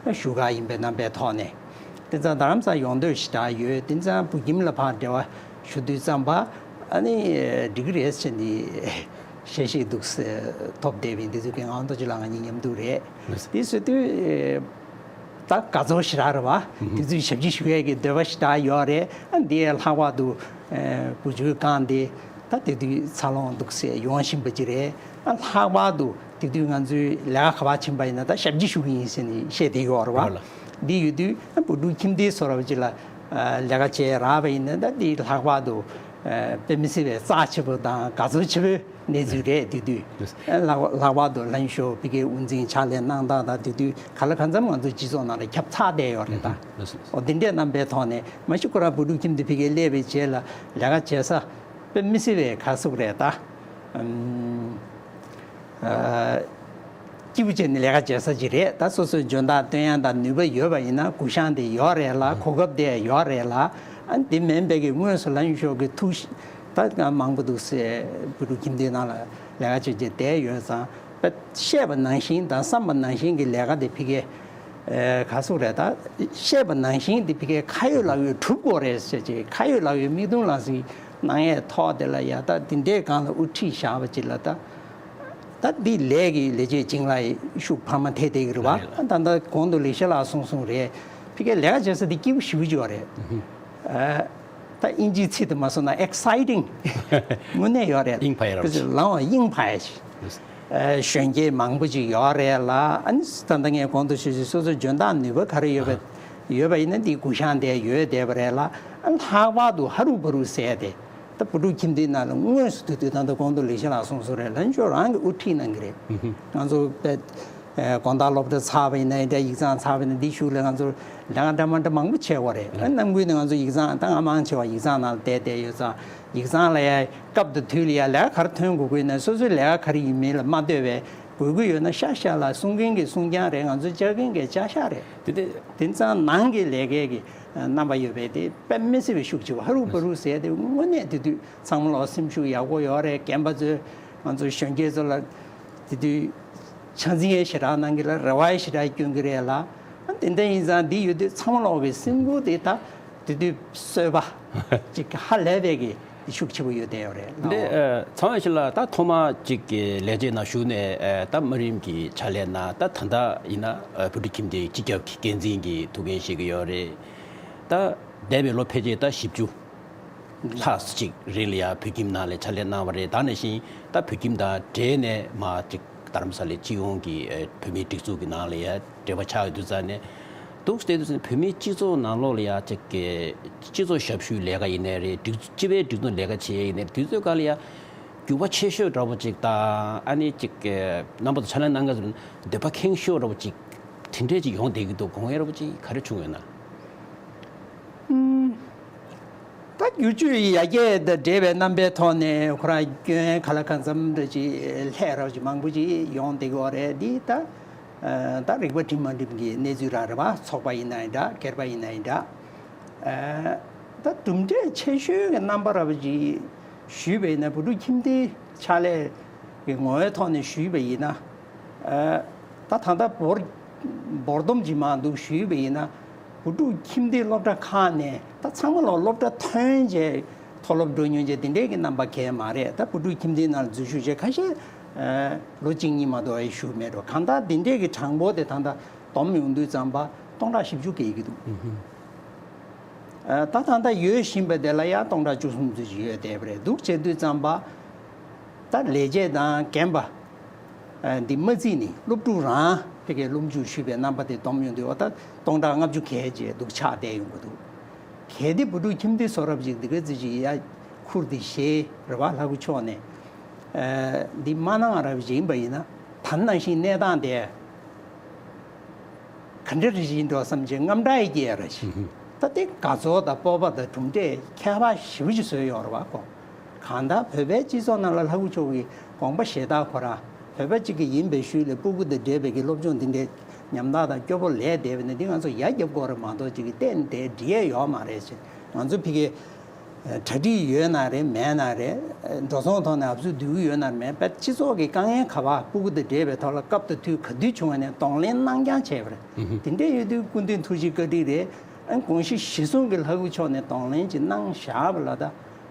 བཞུགས་སྒར་ཡིན་པའི་རྣམ་པའི་ཐོག་ནས། དེ་ཙང་རྡ་རམ་ས་ཡོང་འདོད་ཞེ་དྲག་ཡོད། དེ་ཙང་བོད་ཁྱིམ་ལ་ཕར་འབྲེལ་བ་ཞུ་དུས་ཙམ་པ་ཨ་ནི་འགྲིག་གི་རེད་ཟེར་ནས་བཤད་བཤད་འདུག་ཟེར། ཐོབ་བསྡད་པའི་འདི་ཚོ་གི་ངག་དབང་རྡོ་རྗེ་ལགས་ང་གཉིས་མཉམ་འདུག་རེད། དེ་ཟེར་དུས། ད་དགའ་ཚོར་ཞེ་དྲག་རེད་བ། དེ་ཚོའི་ཞབས་ཕྱི་ཞུ་ཡས་ཀྱི་འདོད་པ་ཞེ་དྲག་ཡོད་རེད། ཨ་འདི་ལྷག་པར་དུ་བུ་བཅོལ་ཁང་འདི་ད་དེ་དུས་འཚར་ལོངས་འདུག་ཟེར་ཡོང་བཞིན་པ་ཅིག་རེད། ཨ་ལྷག་པར་དུ་དེ་དུས་ང་ཚོའི་ལས་ཀ་ག་པར་ཕྱིན་པ་ཡིན་ན་ད་ཞབས་ཕྱི་ཞུ་གི་ཡིན་ཟེར་ནས་བཤད་བསྡད་ཡོད་རེད་བ། འདི་ཡོད་དུས་ཨ་བུ་ཕྲུག་ཁྱིམ་སྡེ་བཟོ་འདྲ་བ་ཅིག་ལ་ལས་ཀ་བྱས་རག་པ་ཡིན་ན་ད་འདི་ལྷག་པར་དུ་དཔེ་མི་སྲིད་པའི་རྩ་ཆེ་པོ་དང་དགའ་ཚོར་ཆེ་པོའི་གནས་ཚུལ་རེད། དེ་དུས་ལྷག་ལྷག་པར་དུ་ལྷན་ཞོགས་ཕ་གིའི་དབུ་འཛིན་ཕྱག་ལས་གནང་སྟངས་དང་དེ་དུས་ག་ལ་གང་འཚམ་ང་ཚོ་སྤྱི་ཚོགས་ནང་ལ་ཁྱབ་ཚར་བསྡད་ཡོད་རེད་ད། འོ་དེ་འདྲའི་རྣམ་པའི་ཐོག་ནས་མ་གཞི་ཁོ་རང་བུ་ཕྲུག་ཁྱིམ་སྡེ་ཕ་གིར་སླེབས་པའི་རྗེས་ལ་ལས་ཀ་བྱེད་ས་དཔེ་མི་སྲིད་པའི་ག་ཟེར་དགོས་རེད་ད། སྐྱིད་པོ་བྱས་ནས་ལས་ཀ་བྱེད་ས་ཅིག་རེད། ད་སོ་སོའི་འཇོན་ཐང་སྟོན་ཡ་དང་ནུས་པ་ཡོད་པ་ཡིན་ན་གུ་ཡངས་དེ་ཡོད་རེད་ལ། གོ་སྐབས་དེ་ཡོད་རེད་ལ། ཨ་དེ་མིན་པའི་གི་དངོས་སུ་ལྷན་ཞོགས་ཀྱི་ཐུགས་ཤི་ད་ང་མང་པོ་འདུག་ཟེར་བུ་ཕྲུག་ཁྱིམ་སྡེའི་ནང་ལ་ལས་ཀ་བྱེད་བྱེད་བསྡད་ཡོད་ཙང་བཤད་པ་ནང་བཞིན་དང་བསམ་པ་ནང་བཞིན་གྱི་ལས་ཀ་དེ་ཕ་གིར་ག་ཟེར་དགོས་རེད་ད། བཤད་པ་ནང་བཞིན་དེ་ཕ་གིར་ཁ་ཡོད་ལག་ཡོད་སྒྲུབ་དགོས་རེད་ཟེར་བྱས་ཁ་ཡོད་ལག་ཡོད་མིག་མཐོང་ལག་ཟིན་གནང་ཡས་ཐོག་དེ་ལ་ཡ་ད་དེ་འདྲའི་སྒང་ལ་དབུ་ཁྲིད་བཞག་པ་ཅིག་ལ་ད། ད་འདི་ལས་ཀྱི་ལས་བྱེད་བྱིངས་ལ་ཤུགས་འཕར་མ་ཐེབས་བསྡད་ཀྱི་རེད་བ། རེད། ད་ལྟ་གོང་དུ་ལེགས་བཤད་ལགས་གསུངས་གསུངས་རེད། ཕ་གིའི་ལས་ཀ་བྱེད་ས་འདི་སྐྱིད་པོ་ཞེ་པོ་ཅིག་ཡོད་རེད། ཨ་ད་དབྱིན་ཇིའི་ཚིག་དེ་མ་སོང་ན་ཨེག་སའི་ཊིང་དངོས་གནས་ཡོད་རེད། དབྱིངས་འཕར་ཡ་ར་ཅིག་ལའང་དབྱིངས་འཕར་ཡ་ཞིག་ཨ་གཞོན་སྐྱེས་མང་པོ་ཅིག་ཡོད་རེད་ལ། ཨ་ནི་ད་ལྟ་ངས་གོང་དུ་ཞུས་ཞུས་སོ་སོའི་འཇོན་ཐང་ནུས་པ་ག་རེ་ཡོད་པ་ཡོད་པ་ཡིན་ན་འདི་གུ་ཡངས་དེ་ཡོད་བསྡད་པ་རེད་ལ། ཨ་ལྷག་པར་དུ་ཧ་རུ་བ་རུ་ཟེར་ཏེ། ད་བུ་ཕྲུག་ཁྱིམ་སྡེའི་ནང་ལ་དངོས་སུ་དུས་དུས་ད་ལྟ་གོང་དུ་ལེགས་བཤད་ལགས་གསུངས་སོང་རེད། ལྷན་ཞོགས་རང་གིས་དབུ་ཁྲིད་གནང་གི་རེད། ང་ཚོ་དཔེ་ཨེ་དགོང་དག་སློབ་གྲྭ་ཚར་བ་ཡིན་ན་ཡིན་འདྲ། ཡིག་ཚང་ཚར་བ་ཡིན་ན་འདི་གཞུག་ལ་ང་ཚོ་ལས་ཀ་འདྲ་མ་འདྲ་མང་པོ་བྱེད་དགོས་རེད། ཨ་ནམ་རྒྱུན་ནས་ང་ཚོ་ཡིག་ཚང་ད་ང་མང་ཆེ་བ་ཡིག་ཚང་ནང་ལ་བསྡད་བསྡད་ཡོད་ཙང་ཡིག་ཚང་ལ་ཡ་སྐབས་དང་དུས་ལ་ཡ་ལས་ཀ་ག་རེ་ཐོན་དགོས་དགོས་ན་སོ་སོའི་ལས་ཀ་ག་རེ་ཡིན་མིན་ལ་མ་ལྟོས་པའི་དགོས་ཀྱི་ཡོད་ན་ཤ་ཤ་ལ་གསུང་མཁན་གྱིས་གསུང་རྐྱང་རེད། ང་ཚོ་བཅར་མཁན་གྱིས་བཅར་ཤག་རེད། དེ་དེ་དེ་ཙང་ནང་གི་ལས་ཀའི་གི་རྣམ་པ་ཡོད་པས་དེ་དཔེ་མི་སྲིད་པའི་ཤུགས་ཆེ་བ། ཧ་རུ་བ་རུ་ཟེར་དེ་དངོས་གནས་དེ་དུས་ཚང་མ་ལ་སེམས་ཤུགས་ཡག་པོ་ཡོད་རེད། རྒན་པ་ཚོས་ང་ཚོ་གཞོན་སྐྱེས་ཚོ་ལ་དེ་དུས་ ཆ་འཛིན་ཡས་ཞེ་དྲག་གནང་གི་རེད། རེ་བ་ཡས་ཞེ་དྲག་སྐྱོན་གི་རེད་ལ། ཨ་དེ་འདྲ་ཡིན་ཙང་འདི་ཡོད་དུས་ཚང་མ་ལོག་པའི་སེམས་ཁུར་དེ་ད་དེ་དུས་གསོས་པ་ཅིག་ཧ་ལས་པའི་གི་ཤུགས་ཆེ་པོ་ཡོད་བསྡད་ཡོད་རེད་ལ། འདི་ཨ་ཚང་བ་ཞིག་ལ་ད་ཐོག་མ་ཅིག་གི་ལས་བྱེད་ནང་ཞུགས་ནས་ཨ་ད་དམའ་རིམ་གྱི་ཕྱག་ལས་གནང་། ད་ད་ལྟ་ཡིན་ན་ཨ་བོད་ཕྲུག་ཁྱིམ་སྡེའི་སྤྱི་ཁྱབ་ཀྱི་འགན་འཛིན་གྱི་ཐུགས་འགན་བཞེས་ཀྱི་ཡོད་རེད། ད་འདས་པའི་ལོ་ཕལ་ཆེར་ད་བཞི་བཅུ་ལྷག་ཅིག་རིང་ལ་ཡང་བོད་ཁྱིམ་ནང་ལ་ཕྱག་ལས་གནང་བ་རེད། ད་ནང་བཞིན་ད་བོད་ཁྱིམ་དང་འབྲེལ་ནས་མར་ཅིག་རྡ་རམ་ས་ལའི་སྤྱི་ཡོངས་ཀྱི་ཨ་བོད་མིའི་སྒྲིག་འཛུགས་ཀྱི་ནང་ལ་ཡང་འབྲེལ་བ་ཆགས་ཡོད་དུས་ཙང་ནས། འདུག་བལྟས་དུས་ཙང་ནས་བོད་མིའི་སྤྱི་ཚོགས་ནང་ལོགས་ལ་ཡང་ཅིག་གི་སྤྱི་ཚོགས་ཞབས་ཞུའི་ལས་ཀ་ཡིན་ནའི་རེད། སྒྲིག་སྤྱི་པའི་སྒྲིག་འཛུགས་ལས་ཀ་བྱེད་ཡས་ཡིན་ནའི་རེད། དུས་ཚོད་ག་ལ་ཡང་འགྱུར་བ་ཆེ་ཤོས་འདྲ་པོ་ཅིག་དང་། ཨ་ནི་ཅིག་གི་རྣམ་པ་ཚོ་ཕྱག་ལས་གནང་མཁན་ཚོ་འདོད་པ་ཁེངས་ཤོས་འདྲ་པོ་ཅིག་དེ་འདྲས་ཅིག་ཡོང་བསྡད་ཀྱི་འདུག་དགོངས་ཡས་འདྲ་པོ་ཅིག་ག་རེ་བྱུང་ཡོད་ན། ཨུམ། ད་བསྒྱུར་བཅོས་ཡར་རྒྱས་དང་འབྲེལ་བའི་རྣམ་པའི་ཐོག་ནས་ཁོ་རང་སྐྱོན་ག་ལ་གང་འཚམ་འདྲ་ཅིག་ལྷད་རོགས་ཅིག་མང་པོ་ཅིག་ཡོང་བསྡད་ཀྱི་ཡོད་རེད། འདི་ད་ཨ་ད་རིག་པ་སྒྲིམ་མ་སྒྲིམ་གྱི་གནས་ཚུལ་རང་རེད་པ། ཚོགས་པ་ཡིན་ན་ཡིན་འདྲ། སྒེར་པ་ཡིན་ན་ཡིན་འདྲ། ཨ་ད་གྲུབ་འབྲས་ཆེ་ཤོས་ཀྱི་རྣམ་པ་འདྲ་པོ་ཅིག་ཞུས་པ་ཡིན་ན། བོད་ཕྲུག་ཁྱིམ་སྡེའི་ཕྱག་ལས་ཀྱི་ངོ་བོའི་ཐོག་ནས་ཞུས་པ་ཡིན་ན། ཨ་ད་ད་ལྟ་འབོར་འབོར་སྡོམ་ཅིག་མར་འདུག་ཞུས་པ་ཡིན་ན། བོད་ཕྲུག་ཁྱིམ་སྡེའི་སློབ་གྲྭ་ཁག་ནས་ད་ཚང་མ་ལ་སློབ་གྲྭ་ཐོན་བྱས་མཐོ་སློབ་འགྲོ་མྱོང་བྱས་དེ་འདྲའི་གི་རྣམ་པ་གང་ཡང་མ་རེད། ད་བོད་ཕྲུག་ཁྱིམ་སྡེའི་ནང་ལ་འཛུལ་ཞུགས་བྱས་ཁ་ཤས་ཨ་ལོ་གཅིག་གཉིས་མ་གཏོགས་ཡང་བཞུགས་མེད་འགྲོ། གང་ལྟར་དེ་འདྲའི་གི་གྲངས་འབོར་དེ་ད་ལྟ་བསྡོམས་ཡོང་དུས་ཙམ་པ་སྟོང་ཕྲག་བཞི་བཅུ་བརྒལ་གྱི་འདུག་ཨ་ད་ད་ལྟ་ཡོད་བཞིན་པ་དེ་ལ་ཡང་སྟོང་ཕྲག་བཅུ་གསུམ་ཙམ་ཅིག་ཡོད་བསྡད་པ་རེད། འདུག་བྱེད་དུས་ཙམ་པ་ད་ལས་བྱེད་དང་རྒན་པ་ཨ་འདི་མ་བརྩིས་ནས་སློབ་ཕྲུག་རང་ཕ་གིར་སློབ་འཇུག་ཞུས་པའི་རྣམ་པ་དེ་བསྡོམས་ཡོང་དུས། འོ་ད་སྟོང་ཕྲག་ལྔ་བཅུ་བརྒལ་བྱས་འདུག་ཆགས་བསྡད་ཡོང་གི་འདུག་གལ་ཏེ་བོད་ཕྲུག་ཁྱིམ་སྡེ་བཟོ་འདྲ་པོ་ཅིག་འདི་ག་ཙམ་ཅིག་ཡར་འཁུར་ཏེ་བཞག་རེད་པ། ལྷ་སྐུ་མཆོག་ནས་ཨ་འདི་མ་གནང་འདྲ་པོ་ཅིག་ཡིན་པ་ཡིན་ན། ད་ནང་བཞིན་གནས་སྟངས་དེ་ག་འདྲ་རེ་ཡིན་འགྲོ་བསམ་བྱས་དངངས་སྐྲག་ཡང་སྐྱེ་ཡ་ར་ཞིག་ད་དེ་དགའ་ཚོར་དང་སྤོབས་པ་དང་གྲུབ་འབྲས་ཁྱད་པར་ཞེ་པོ་ཅིག་བཟོས་ཡོད་རེད་པ་ཁོ། གང་ལྟར་བོད་པའི་སྤྱི་ཚོགས་ནང་ལ་ལྷ་སྐུ་མཆོག་གི་དགོངས་པ་བཞེས་སྟངས་ཁོ་རང་བོད་པ་གཅིག་གི་ཡིན་པའི་ཤུལ་ལ་སྤུ་གུ་དང་འབྲེལ་བའི་གི་སློབ་སྦྱོང་འདི་འདྲའི་ཉམ་ཐག་དང་སྐྱོ་པོ་ལས་བསྡད་པ་ཡིན་ན། འདི་ང་ཚོ་ཡར་རྒྱབ་དགོས་རེད་མ་གཏོགས་ཅིག་གི་གཏན་དེ་འགྲིག་ཡས་ཡོད་མ་རེད་ཅེས། ང་ཚོ་ཕ་གི་གྲ་སྒྲིག་ཡོད་ན་རེད་མེད་ན་རེད། འགྲོ་སོང་ཐོག་ནས་ཨབ་སུ་བསྡུ་གི་ཡོད་ན་རེད་མེད། སྤྱི་ཚོགས་ཀྱི་དཀའ་ངལ་ག་པར་སྤུ་གུ་དང་འབྲེལ་བའི་ཐོག་ལ་སྐབས་དང་དུས་ག་དུས་བྱུང་བ་ནས་གདོང་ལེན་གནང་རྐྱང་བྱས་པ་རེད། དེ་འདྲ་ཡོད་དུས་སྐུ་མདུན་ཐུགས་རྗེ་བཀའ་དྲིན་རེད། ཨ་དགོངས་གཞི་གཞི་བཟུང་གི་ལྷ་སྐུ་མཆོག་ནས་གདོང་ལེན་ཅིག་གནང་བཞག་པ་ལ། ད་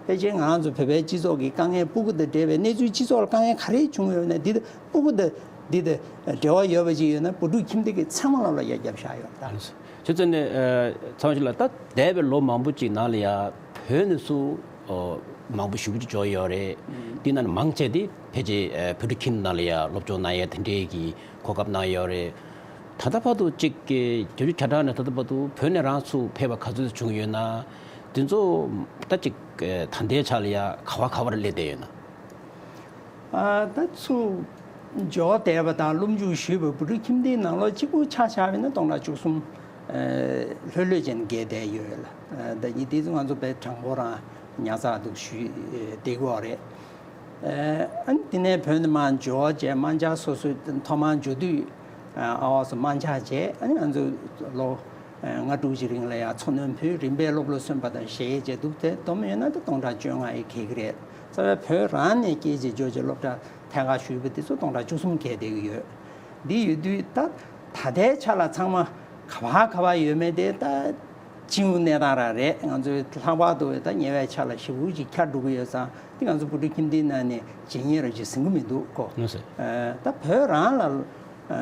ཕལ་ཆེར་ང་རང་ཚོ་བོད་པའི་སྤྱི་ཚོགས་ཀྱི་དཀའ་ངལ་སྤུ་གུ་དང་འབྲེལ་བའི་གནས་ཚུལ་སྤྱི་ཚོགས་ལ་དཀའ་ངལ་ག་རེ་བྱུང་ཡོད་ན་འདི་ད་སྤུ་གུ་དང་འདི་དང་འབྲེལ་བ་ཡོད་པ་ཅིག་ཡོད་ན་བོད་ཕྲུག་ཁྱིམ་སྡེ་གི་ཚང་མ་ལོག་ལ་ཡར་རྒྱབ་བཞག་ཡོད་ད། ཆུ་ཚོད་ནས་ཚང་ཞིག་ལ་ད་འདས་པའི་ལོ་མང་པོ་ཅིག་ནང་ལ་ཡ་བོད་ནས་སུ་མང་པོ་ཞེ་པོ་ཅིག་འབྱོར་ཡོད་རེད། དེ་ནང་ནས་མང་ཆེ་དེ་ཕལ་ཆེར་བོད་ཕྲུག་ཁྱིམ་ནང་ལ་ཡ་སློབ་སྦྱོང་གནང་ཡ་དེ་འདྲའི་གི་གོ་སྐབས་གནང་ཡོད་རེད། ད་ལྟ་བར་དུ་ཅིག་གི་བརྒྱད་ཅུ་གྱ་གྲངས་ནས་ད་ལྟ་བར་དུ་བོད་ནས་རང་ཚུར་ཕེབས་པ་ག་ཚོད་བྱུང་ཡོད་ན། དེ་ཚོ་ད་ཅིག་ད་ལྟའི་ཆ་ལ་ཡ་ག་བ་ག་བར་སླེབས་བསྡད་ཡོད་ན། ཨ་ད་ཚུར་འབྱོར་བསྡད་པ་དང་སློབ་འཇུག་ཞུས་པའི་བོད་ཕྲུག་ཁྱིམ་སྡེའི་ནང་ལོགས་གཅིག་པུ་ཆ་བཞག་པ་ཡིན་ན་སྟོང་ཕྲག་བཅུ་གསུམ་ལྷོད་ལྷོད་ཅན་བརྒལ་བསྡད་ཡོད་ལ། ཨ་ད་ཡིན་དེ་ང་ཚོ་དཔེ་གྲངས་འབོར་རང་ཉར་ཚགས་འདུག་ཞུས་བསྡད་ཀྱི་ཡོད་རེད། ཨ་ནི་དེ་ནས་བོད་ནས་མར་འབྱོར་བྱས་དམག་འཆར་སོ་སོའི་ཐོག་མར་འབྱོར་དུས་ཨ་ཨ་བ་སུ་དམག་འཆར་བྱས། ཨ་ནི་ང་ཚོ་ལོ་ལྔ་དྲུག་ཅིག་རིང་ལ་ཡང་འཚོ་སྣོན་ཕུལ། རིམ་པས་སློབ་ལ་སོན་པ་དང་ཞལ་བྱས་འདུག་དེ་བསྡོམས་ཡོད་ན་ད་སྟོང་ཕྲག་བཅོ་ལྔ་ཡི་གེ་གི་རེད། རྩ་བའི་བོད་རང་ནས་སྐྱེས་བྱས་འབྱོར་བྱས་སློབ་གྲྭ་ཐད་ཀར་ཞུས་པ་དེ་ཚོ་སྟོང་ཕྲག་བཅུ་གསུམ་བརྒལ་བསྡད་ཀྱི་ཡོད། འདི་ཡོད་དུས་ད་ད་ལྟའི་ཆ་ལ་ཚང་མ་ག་བ་ག་བ་ཡོད་མེད་དེ་ད་སྤྱི་ཡོངས་གནས་སྟངས་རང་རེད། ང་ཚོའི་ལྷག་པར་དུ་ད་ཉེ་བའི་ཆར་ལ་ཞེ་པོ་ཅིག་འཁྱར་འགྲོ་གི་ཡོད་ཙང་། འདི་ང་ཚོ་བོད་ཕྲུག་ཁྱིམ་སྡེའི་ནང་ནས་བརྗེད་ཉེས་ར་ཅིག་ཟིན་གི་མི་འདུག་གོ། ལགས་སོ། ཨ་ད་བོད་རང་ལ་ཨ་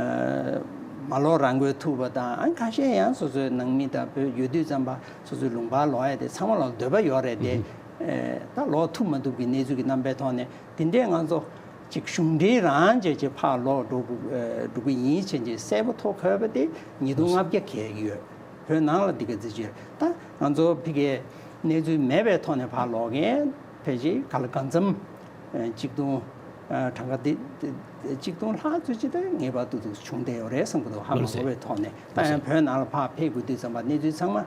མ་ལོག་རང་འགུལ་ཐུབ་པ་དང་། ཨ་ཁ་ཤས་ཡང་སོ་སོའི་ནང་མི་དང་བོད་ཡོད་དུས་ཙམ་པ་སོ་སོའི་ལུང་པར་ལོག་ཡ་དེ་ཚང་མ་ལ་འདོད་པ་ཡོད་རེད་དེ། ཨ་ད་ལོག་ཐུབ་མ་ཐུབ་ཀྱི་གནས་ཚུལ་གྱི་རྣམ་པའི་ཐོག་ནས། དེ་འདྲས་ང་ཚོ་ཅིག་གཞུང་འབྲེལ་རང་བྱས་བྱས་ཕར་ལོག་འགྲོ་དགོས་ཨ་འགྲོ་གི་ཡིན་བྱས་བྱས་གསལ་པོ་ཐོ་འགོད་པ་དེ་ཉིས་སྟོང་ལྔ་བརྒྱ་བརྒལ་གྱི་ཡོད། བོད་ནང་ལ་འདི་ག་ཚོད་ཅིག་ད་ང་ཚོ་ཕ་གིའི་གནས་ཚུལ་མེད་པའི་ཐོག་ནས་ཕར་ལོག་མཁན་ཕལ་ཆེར་ག་ལ་གང་འཚམ་ཨ་གཅིག་སྟོང་ཨ་གྲངས་ཀ་དེ་དེ་གཅིག་སྟོང་ལྷག་ཙམ་ཅིག་ད་ངེས་པར་དུ་དུ་བྱུང་བསྡད་ཡོད་རེད་བསམ་གྱི་འདུག་ཧ་མ་གོ་བའི་ཐོག་ནས། ད་ཡང་བོད་ནང་ལ་ཕར་ཕེབས་དགོས་དུས་ཙམ་པ་གནས་ཚུལ་ཚང་མ་ཨ་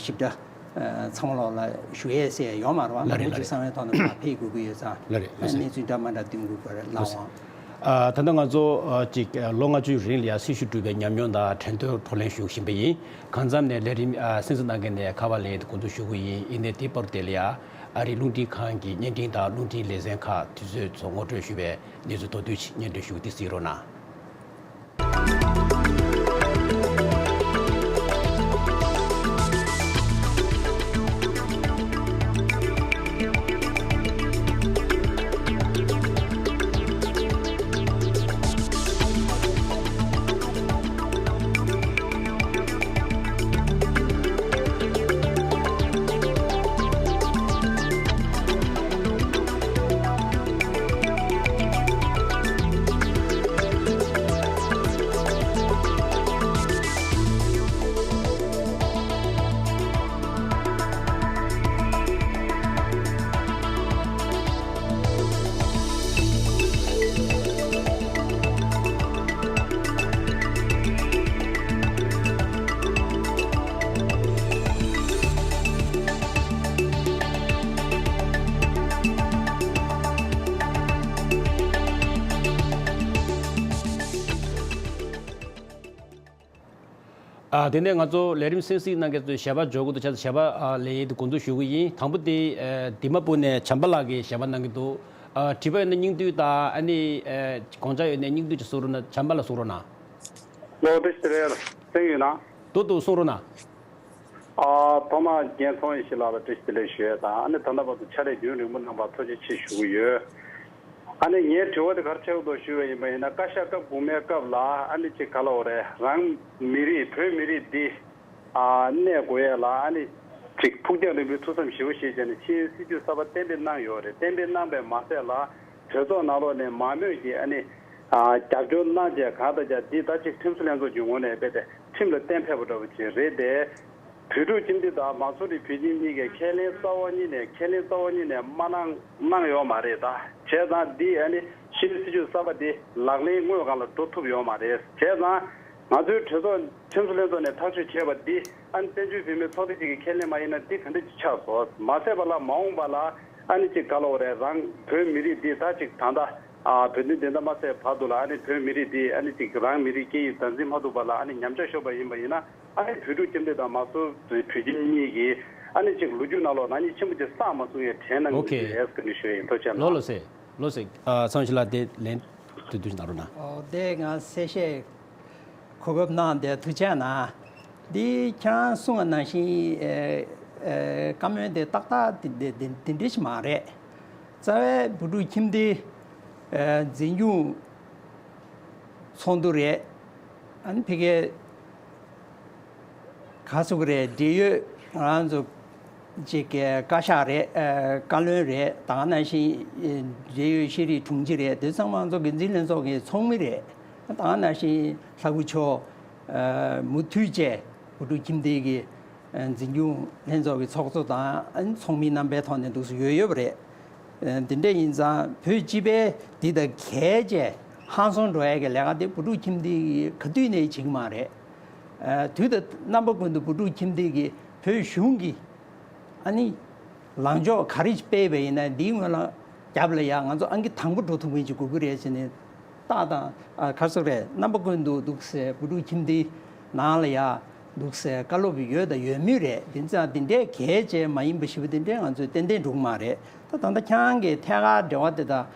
ཞིབ་ཕྲ་ཨ་ཚང་མ་ལོག་ལ་ཞུ་ཡས་ཟེར་ཡས་ཡོད་མ་རེད་པ། ལགས་རེད། ལགས་རེད། ལགས་རེད། ཚང་མའི་ཐོག་ནས་ཕར་ཕེབས་དགོས་ཀྱི་ཡོད་ཙང་། ལགས་རེད། ལགས་རེད། གནས་ཚུལ་འདྲ་མ་འདྲ་འདོན་དགོས་ཀྱི་རེད། ལགས་སོ། ལགས་འོང་། ཨ་ད་ལྟ་ང་ཚོ་ཨ་ཅིག་ལོ་ལྔ་བཅུའི་རིང་ལ་ཡང་སྲི་ཞུ་བསྒྲུབས་པའི་ཉམས་མྱོང་དང་དྲན་ཐོའི་བགྲོ་གླེང་ཞུ་བཞིན་པ་ཡིན། གང་འཚམ་ནས་ལས་རིམ་ཨ་གསན་གཟིགས་གནང་མཁན་ནས་ཁ་པར་ལེན་དུ་གོ་བསྡུར་ཞུ་གི་ཡིན། ཡིན་ནའི་དེའི་བར་དེ་ལ་ཡང་ཨ་རིའི་རླུང་འཕྲིན་ཁང་གི་བརྙན་འཕྲིན་དང་རླུང་འཕྲིན་ལེ་ཚན་ཁག་དུས་ཚོད་ཚོ་ངོ་སྤྲོད་ཞུ་བའི་གནས་ཚུལ་མདོར་བསྡུས་ཤིག་སྙན་སྒྲོན་ཞུ་གི་འདི་གཟིགས་རོགས་གནང་། ཨ། དེ་ནས་ང་ཚོ་ལས་རིམ་གསན་གཟིགས་གནང་མཁན་ཚོས་ཞལ་པར་འབྱོར་གྱི་འདུག་བྱས་ཙང་ཞལ་པར་ཨ་ལེན་ཡས་དེ་འགོ་འཛུགས་ཞུ་གི་ཡིན། དང་པོ་དེ་ཨ་དི་མ་པུར་ནས་བྱམས་པ་ལགས་ཀྱིས་ཞལ་པར་གནང་གི་འདུག་ཨ་དྲི་བ་ཡོད་ན་སྙིང་བསྡུས་དང་། ཨ་ནི་ཨ་དགོངས་འཆར་ཡོད་ན་སྙིང་བསྡུས་ཅིག་གསུང་རོགས་གནང་། བྱམས་པ་ལགས་གསུང་རོགས་གནང་། ལོ། བཀྲ་ཤིས་བདེ་ལེགས། གསན་ཡོད་ན། འདུག་འདུག་གསུང་རོགས་གནང་། ཨ། ཐོག་མར་རྒན་ཚོང་ཡེ་ཤེས་ལགས་ལ་བཀྲ་ཤིས་བདེ་ལེགས་ཞུ་ཡས་དང་། ཨ་ནི་ད་ལྟ་བར་དུ་ཕྱག་ལས་རྒྱུན་རིང་པོ་གནང་བར་ཐུགས་རྗེ་ཆེ་ཞུ་གི་ཡོད། ཨ་ནི་ངའི་དྲི་བ་དེ་ག་རེ་ཆགས་འདུག་ཞུས་པ་ཡིན་པ་ཡིན་ན། བཀའ་ཤག་སྐབས་དགུ་མའི་སྐབས་ལ་ཨ་ནི་ཅིག་ག་ལབ་དགོས་རེད། རང་མི་རིགས་བོད་མི་རིགས་འདི་ཨ་གནས་དགོས་ཡས་ལ་ཨ་ནི་ཅིག་ཕུགས་རྒྱང་རིང་པོའི་ཐུགས་བསམ་བཞེས་པ་ཞིག་བྱས་ནས་ཤེས་ཡོན་སྲིད་བྱུས་གསར་པ་གཏན་འབེབས་གནང་ཡོད་རེད། གཏན་འབེབས་གནང་པའི་མ་ཚད་ལ་གྲོས་ཚོགས་ནང་ལོགས་ནས་མང་མོས་ཀྱིས་ཨ་ནི་ཨ་རྒྱབ་སྐྱོར་གནང་བྱས་གང་ལྟར་ཀྱང་འདི་ད་ཅིག་ཁྲིམས་བཟོ་ལྷན་ཚོགས་ཀྱི་ངོས་ནས་རྦད་དེ་ཁྲིམས་ལ་གཏན་ཕེབས་པ་འདྲ་བོ་ཅིག་རེད་དེ། བོད་ཕྲུག་ཁྱིམ་སྡེ་དང་མང་གཙོ་རིགས་བོད་ཁྱིམ་གཉིས་ཀས་ཁས་ལེན་རྩ་བ་ཉིད་ནས་ཁས་ལེན་རྩ་བ་ཉིད་ནས་མ་གནང་གནང་ཡོད་མ་རེད། ད་བྱས་ཙང་འདི་ཨ་ནི་ཤེས་ཡོན་སྲིད་བྱུས་གསར་པ་འདི་ལག་ལེན་དངོས་སྒང་ལ་འགྲོ་ཐུབ་ཡོད་མ་རེད། བྱས་ཙང་ང་ཚོའི་གྲོས་ཚོགས་ཁྲིམས་བཟོ་ལྷན་ཚོགས་ནས་ཐག་གཅོད་བྱས་པ་འདི་ཨ་ནི་བཙན་བྱོལ་བོད་མིའི་ཚོགས་སྡེ་གཅིག་གིས་ཁས་ལེན་མ་ཡིན་ན་འདི་ག་འདྲ་ཅིག་ཆགས་སོང་། མ་ཟད་པ་ལ་མ་འོངས་པ་ལ་ཨ་ནི་ཅིག་ག་ལབ་དགོས་རེད། རང་བོད་མི་རིགས་འདི་ད་ཅིག་ད་ལྟ་ཨ་བོད་དོན་བདེན་མཐའ་མ་གསལ་བར་དུ་ལ་ཨ་ནི་བོད་མི་རིགས་འདི་ཨ་ནི་ཅིག་རང་མི་རིགས་སྐད་ཡིག་བདག་འཛིན་མ་ཐུབ་པ་ལ་ཨ་ནི་ཉམས་ཆག་ཤོར་བ་ཡིན་པ་ཡིན་ན། ཨ་ནི་བོད་ཕྲུག་ཁྱིམ་སྡེ་དང་མང་གཙོ་བོད་ཁྱིམ་གཉིས་ཀྱིས་ཨ་ནི་ཅིག་ལོ་རྒྱུས་ནང་ལོགས་ནག་ཉེས་ཆེན་པོ་ཅིག་བསགས་མ་སོང་ཡས་དྲན་གནང་གི་ཡོད་རེད་ཟེར་ནས་ཞུ་ཡ་ཡིན། ཐུགས་རྗེ་གནང་། ལགས་སོ། ལགས་སོ། ཨ། ཚངས་ཞིང་ལགས་དེ་ལན་དུ་དུ་ཞིག་གནང་རོགས་གནང་། ཨོ། དེ་ང་གསལ་བཤད་གོ་སྐབས་གནང་དེ་ཐུགས་རྗེ་གནང་། འདི་ཁྱེད་རང་གསུངས་པ་ནང་བཞིན་ཨེ་ཨེ་བཀའ་མོལ་དེ་ཏག་ཏག་དེ་དེ་དེ་འདྲ་ཞིག་མ་རེད། རྩ་བའི་བོད་ཕྲུག་ཁྱིམ་སྡེ་ཨེ་འཛིན་སྐྱོང་ཚོགས་འདུ་རེད། ཨ་ནི་ཕ་གིའི་ག་ཟེར་དགོས་རེད། འབྲེལ་ཡོད་ང་ཚོ་ཅིག་གི་བཀའ་ཤག་རེད། ཨ། བཀའ་བློན་རེད། ད་ག་ནང་བཞིན་འབྲེལ་ཡོད་ཤེས་རིག་དྲུང་ཆེ་རེད། དེ་ཚང་མ་ང་ཚོ་འགན་འཛིན་ལྷན་ཚོགས་ཀྱི་ཚོགས་མི་རེད། ད་ག་ནང་བཞིན་ལྷ་སྐུ་མཆོག་ཨ་མུ་མཐུད་བཅས་བོད་ཕྲུག་ཁྱིམ་སྡེ་གི་ཨ་འཛིན་སྐྱོང་ལྷན་ཚོགས་ཀྱི་ཚོགས་གཙོ་དང་ཨ་ཚོགས་མི་རྣམ་པའི་ཐོག་ནས་འདུག་སེ་ཡོད་ཡོད་པ་རེད། ཨ་འདི་འདྲ་ཡིན་ཙང་བོད་སྤྱི་པའི་འདི་དང་གལ་ཆེ་ཧང་སང་འགྲོ་ཡ་གི་ལས་ཀ་དེ་བོད་ཕྲུག་ཁྱིམ་སྡེ་གིས་ག་དུས་ནས་བྱེད་ཀྱི་མ་རེད། ཨ་དུས་དང་རྣམ་པ་ཀུན་ཏུ་བོད་ཕྲུག་ཁྱིམ་སྡེ་གིས་བོད་གཞུང་གི་ཨ་ནི་ལངས་ཕྱོགས་ག་རེ་སྤེལ་བ་ཡིན་ན་འདིའི་སྔོན་ལ་རྒྱབ་ལ་ཡ་ང་ཚོ་ཨང་ཀི་དང་པོ་འགྲོ་ཐུབ་མཁན་ཅིག་དགོས་ཀྱི་རེད་ཟེར་ནས། ཏག་ཏག་ཨ་ག་རེ་ཟེར་དགོས་རེད། རྣམ་པ་ཀུན་ཏུ་འདུག་སེ་བོད་ཕྲུག་ཁྱིམ་སྡེའི་ནང་ལ་ཡ་འདུག་སེ་བཀའ་སློབ་ཡོད་དང་ཡོད་མུས་རེད། དེ་ཙང་དེ་འདྲའི་གལ་ཆེ་མ་ཡིན་པ་ཞིག་པ་དེ་འདྲའི་ང་ཚོས་ཏན་ཏན་འགྲོ་གི་མ་རེད། ད་ད་ལྟ་ཁྱེད་རང་གིས་ཐད་ཀར་འབྲེལ་བ་དེ་དང་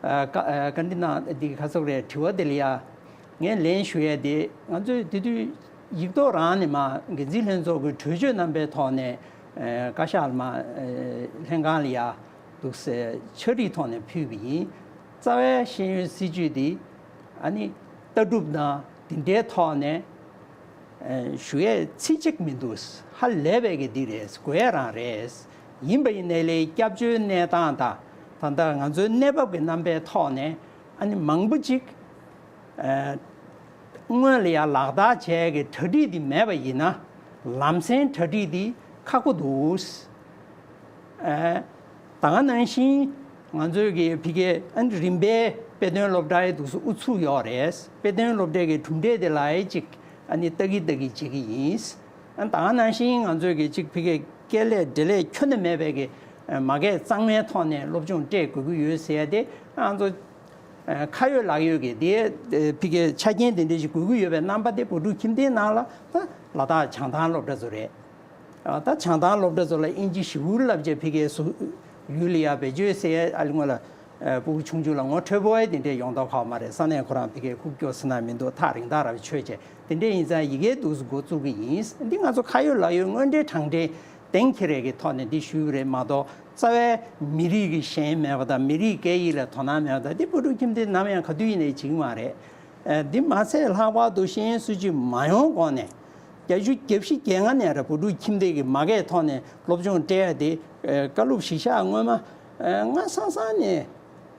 ཨ་བཀའ་ཨ་བཀའ་འདྲི་གནང་། འདི་ག་རེ་ཟེར་དགོས་རེད། དྲི་བ་དེ་ལ་ཡ་ངས་ལན་ཞུ་ཡས་དེ། ང་ཚོས་དེ་དུས་ཡིག་ཐོག་རང་ནས་མར་འགན་འཛིན་ལྷན་ཚོགས་ཀྱི་གྲོས་ཆོད་རྣམ་པའི་ཐོག་ནས་ཨ་བཀའ་ཤག་ལ་མར་ཨ་ལྷན་ཁང་ལ་ཡ་འདུག་སེ་ཕྱག་བྲིས་ཐོག་ནས་ཕུལ་བ་ཡིན། རྩ་བའི་ཤེས་ཡོན་སྲིད་བྱུས་འདི་ཨ་ནི་ལྟ་གྲུབ་དང་དེ་འདྲའི་ཐོག་ནས་ཨ་ཞུ་ཡས་ཚིག་གཅིག་མི་འདུག་ཧ་ལས་པའི་གི་འདི་རེད། དགོས་ཡས་རང་རེད། ཡིན་པ་ཡིན་ནའི་ལས་སྐྱབས་བཅོལ་གནས་སྟངས་དང་ད་ལྟ་ང་ཚོའི་གནས་བབ་ཀྱི་རྣམ་པའི་ཐོག་ནས་ཨ་ནི་མང་པོ་ཅིག་ཨ་སྔོན་ལ་ཡ་ལག་བསྟར་བྱས་ཀྱི་གྲ་སྒྲིག་འདི་མེད་པ་ཡིན་ན། ལམ་སེང་གྲ་སྒྲིག་འདི་ཁག་པོ་འདུག་ཨ་ད་ག་ནང་བཞིན་ང་ཚོའི་གི་ཕ་གིའི་ཨ་ནི་རིམ་པས་དཔེ་སྟོན་སློབ་གྲྭའི་འདུག་སེ་ཨུ་ཚུགས་ཡོད་རེད། དཔེ་སྟོན་སློབ་གྲྭའི་གི་གྲུབ་འབྲས་དེ་ལ་ཡ་ཅིག་ཨ་ནི་ལྟ་གི་ལྟ་གི་བྱེད་ཀྱི་ཡིན། ཨ་ད་ག་ནང་བཞིན་ང་ཚོའི་གི་ཅིག་ཕ་གིའི་སྐད་ལས་འབྲེལ་ལས་ཁྱོན་ནས་མེད་པའི་གི་མ་གས་གཙང་མའི་ཐོག་ནས་སློབ་སྦྱོང་སྤྲད་དགོས་ཀྱི་ཡོད་ཟེར་ཡ་དེ་ང་ཚོ་ཨ་ཁ་ཡོད་ལག་ཡོད་ཀྱི་དེ་ཨ་ཕ་གིའི་ཆ་རྐྱེན་དེ་འདྲ་ཞིག་དགོས་ཀྱི་ཡོད་པའི་རྣམ་པ་དེ་བོད་ཕྲུག་ཁྱིམ་སྡེའི་ནང་ལ་ད་ལ་དྭགས་བྱང་ཐང་སློབ་གྲྭ་ཚོ་རེད། ཨ་ད་བྱང་ཐང་སློབ་གྲྭ་ཚོ་ལ་དབྱིན་ཇི་ཞེ་པོ་བསླབ་བྱས་ཕ་གིའི་སུ་ཡུལ་ལ་ཡ་བེད་སྤྱོད་ཟེར་ཡ་ཨ་ལི་ངོ་ལ་ཨ་སྤུ་གུ་ཆུང་ཆུང་ལ་ངོ་འཕྲོད་པོ་ཨེ་དེ་འདྲས་ཡོང་མདོག་ཁ་པོ་མ་རེད། ས་གནས་ཁོ་རང་ཕ་གིའི་ཁུག་ཀྱོག་ཟེར་ན་མི་འདུག་ཐག་རིང་ཐག་རིང་ཆོད་བྱས་དེ་འདྲས་ཡིན་ཙང་ཡི་གེ་འདུག་སེ་འགོ་བཙུགས་ཀྱི་ཡིན། འདི་ང་ཚོ་ཁ་ཡོད་ལག་ཡོད་དངོས་འབྲེལ་དྲང་འབྲེལ་གཏན་འཁེལ་རེ་གི་ཐོག་ནས་འདི་ཞུས་པ་རེད་མ་གཏོགས། རྩ་བའི་མི་རིགས་ཀྱི་ཞེན་མེད་པ་དང་མི་རིགས་སྐད་ཡིག་ལ་དོ་སྣང་མེད་པ་དང་འདི་བོད་ཕྲུག་ཁྱིམ་སྡེ་ནམ་ཡང་ག་དུས་ཡིན་ནའི་བྱེད་ཀྱི་མ་རེད། ཨ་འདི་མ་ཚད་ལྷག་པར་དུ་ཤེས་ཡོན་སྲིད་བྱུས་མ་ཡོང་གོང་ནས་བརྒྱད་ཅུ་གྱ་བཞི་གྱ་ལྔ་ནས་ར་བོད་ཕྲུག་ཁྱིམ་སྡེ་གི་མ་གའི་ཐོག་ནས་སློབ་སྦྱོང་སྤྲད་ཡ་དེ་ཨ་བཀའ་སློབ་གཞིས་ཆགས་སྔོན་མ་ཨ་སྔ་སང་སང་ནས་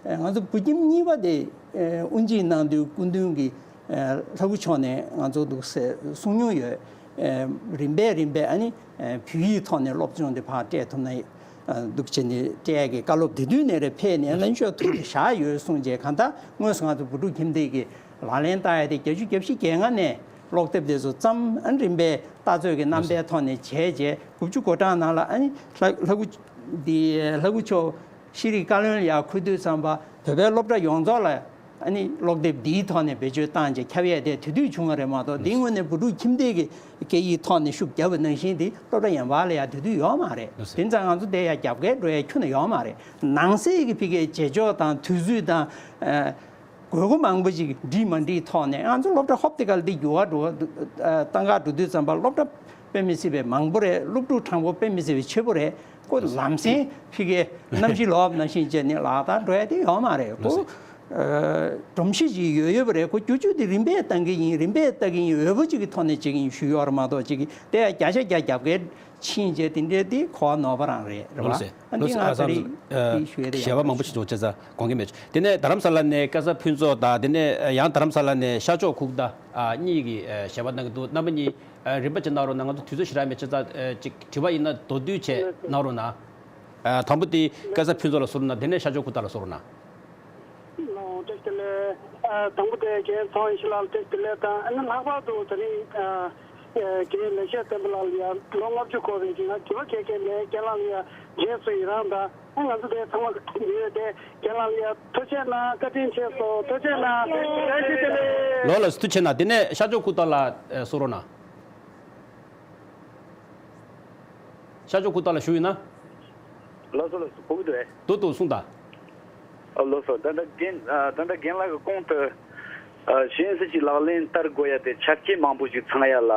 ཨ་ང་ཚོ་བོད་ཁྱིམ་གཉིས་པ་དེ་ཨ་དབུ་འབྱེད་གནང་དུས་སྐུ་མདུན་གྱིས་ཨ་ལྷ་སྐུ་མཆོག་ནས་ང་ཚོ་འདུག་སེ་གསུང་མྱོང་ཡོད། ཨ་རིམ་པས་རིམ་པས་ཨ་ནི་ཨ་བོད་ཡིག་ཐོག་ནས་སློབ་སྦྱོང་དེ་ཕར་སྤྲད་ཐུབ་ན་ཨ་འདུག་བྱས་ནས་སྤྲད་ཡ་གི་བཀའ་སློབ་དེ་དུས་ནས་རེད་ཕེབས་ནས་ལྷ་མཆོག་ཐུགས་ལ་བཞག་ཡོད་གསུངས་རྗེས་གང་ལྟར་དངོས་སུ་ང་ཚོ་བོད་ཕྲུག་ཁྱིམ་སྡེ་གི་ལག་ལེན་བསྟར་ཡ་དེ་བརྒྱད་ཅུ་གྱ་བཞི་གྱ་ལྔ་ནས་ཀློག་དེབ་དེ་ཚོ་བརྩམས། ཨ་རིམ་པས་ལྟ་ཚོད་ཀྱི་རྣམ་པའི་ཐོག་ནས་བྱས་རྗེས་དགུ་བཅུ་གོ་གྲངས་ནང་ལ་ཨ་ནི་ལྷ་ལྷ་སྐུ་འདི་ལྷ་སྐུ་མཆོག་ཤེས་རིག་བཀའ་བློན་ལ་ཡར་འཁོད་དུས་ཙམ་པ་བོད་པའི་སློབ་གྲྭ་ཡོངས་རྫོགས་ལ་ ཨ་ནི་ཀློག་དེབ་འདིའི་ཐོག་ནས་བེད་སྤྱོད་བཏང་བྱས་ཁྱབ་ཡས་དེ་དེ་དུས་བྱུང་བ་རེད་མ་གཏོགས། འདིའི་སྔོན་ནས་བོད་ཕྲུག་ཁྱིམ་སྡེ་གི་སྐད་ཡིག་ཐོག་ནས་ཤུགས་བརྒྱབ་པ་ནང་བཞིན་དེ་སློབ་གྲྭ་ཡན་པ་ལ་ཡང་དེ་དུས་ཡོད་མ་རེད། དེ་ཙང་ང་ཚོ་དེ་ཡང་རྒྱབ་འགལ་འགྲོ་ཡས་ཁྱོན་ནས་ཡོད་མ་རེད། ནང་གསེས་ཀྱི་ཕ་གིའི་བྱེད་ཕྱོགས་དང་དུས་ཚོད་དང་། ཨ། དགོས་མཁོ་མང་པོ་ཅིག་འགྲིག་མ་འགྲིག་ཐོག་ནས་ང་ཚོ་སློབ་གྲྭ་ཧོབ་དེ་ག་ལ་འདི་འགྱུར་བ་འགྲོ་བ་འདུག་ཨ། གཏན་འགག་འགྲོ་དུས་ཙམ་པ་སློབ་གྲྭ་དཔེ་མི་སྲིད་པའི་མང་པོ་རེད། སློབ་ཕྲུག་གྲངས་འབོར་དཔེ་མི་སྲིད་པའི་ཆེ་པོ་རེད། ཁོ་ལམ་སེང་ཕ་གིའི་གནམ་གཤིས་ལོག་པ་ནང་བཞིན་བྱས་ནས་ལག་བསྟར་འགྲོ་ཡ་དེ་ཡོད་མ་རེད། ཁོ། ཨ། སྒྲོམ་གཞི་ཅིག་ཡོད་ཡོད་པ་རེད། ཁོ་བསྒྱུར་བཅོས་དེ་རིམ་པས་བཏང་གི་ཡིན། རིམ་པས་བཏང་གི་ཡིན། འོས་པ་ཅིག་གི་ཐོག་ནས་བྱེད་ཀྱི་ཡིན་ཞུས་ཡོད་རེད་མ་གཏོགས། ཅིག་གིས་དེ་ཡ་བརྒྱ་ཆ་བརྒྱ་རྒྱབ་འགལ་ཕྱིན་བྱས་དེ་འདྲའི་དེ་གོ་བ་ནོར་བ་རང་རེད། རེད་བ། ལགས་སོ། ཨ། འདི་ང་ད་རེས་དེ་ཞུ་ཡ་དེ་ཞལ་པར་མང་པོ་ཞིག་བྱུང་བྱས་ཙང་དགོངས་ཀྱི་མེད། དེ་ནས་རྡ་རམ་ས་ལ་ནས་སྐལ་བཟང་ཕུན་ཚོགས་དང་། དེ་ནས་ཡང་རྡ་རམ་ས་ལ་ནས་ཤར་ཕྱོགས་ཁུག་རྟ། ཨ། གཉིས་ཀྱིས་ཨ། ཞལ་པར་གནང་གི་འདུག་རྣམ་པ་གཉིས། ཨ། རིམ་པ་བྱས་གནང་རོགས་གནང་། ང་ཚོ་དུས་ཚོད་ཞེ་དྲག་མེད་བྱས་ཙང་། ཨ། ཅིག་དྲི་བ་ཡིན་ན་མདོར་བསྡུས་བྱས་གནང་རོགས་གནང་། ཨ། དང་པོ་དེ་སྐལ་བཟང་ཕུན་ཚོགས་ལ་གསུང་རོགས་གནང་། དེ་ནས་ཤར་ཕྱོགས་ཁུག་རྟ་ལ་གསུང་རོགས་གནང་། ཨོ། བཀྲ་ཤིས་བདེ་ལེགས། ཨ། དང་པོ་དེ་རྒན་ཚོགས་དབྱིངས་ཞུ་ལགས་ལ་བཀྲ་ཤིས་བདེ་ལེགས་དང་། ཨ་ནི་ལྷག་པར་དུ་དེ་རིང་། ཨ། རྒན་ལེགས་བཤད་བསྟན་པ་ལགས་ལ་ཡང་ལོ་ལྔ་བཅུ་འཁོར་བའི་རིང་ང་དྲི་བ་གལ་ཆེན་མེད། རྒན་ལགས་ལ་ཡང་རྗེས་སུ་ཡི་རང་དང་། ཨ། ང་ཚོ་དེ་ཚང་མ་ཡོད་དེ། རྒན་ལགས་ལ་ཡང་ཐུགས་རྗེ་གནང་། བཀའ་དྲིན་ཆེ་སོང་། ཐུགས་རྗེ་གནང་། བཀྲ་ཤིས་བདེ་ལེགས། ལགས་ལགས་སོ། ཐུགས་རྗེ་གནང་། དེ་ནས་ཤར་ཕྱོགས་ཁུག་རྟ་ལ་གསུང་རོགས་གནང་། ཤར་ཕྱོགས་ཁུག་རྟ་ལགས་བཞུགས་ཡོད་ན། ལགས་སོ། ལགས་སོ། གོ་གི་འདུག་གས། འདུག་འདུག་གསུངས་དང་། ཨ། ལགས་སོ། ད་ལྟ་རྒན། ཨ། ད་ལྟ་རྒན་ལགས་ཀྱིས་གོང་དུ། ཨ། ཤེས་ཡོན་སྲིད་བྱུས་ལག་ལེན་བསྟར་དགོས་ཡ་དེ་ཆ་རྐྱེན་མང་པོ་ཞིག་ཚང་ཡ་ལ་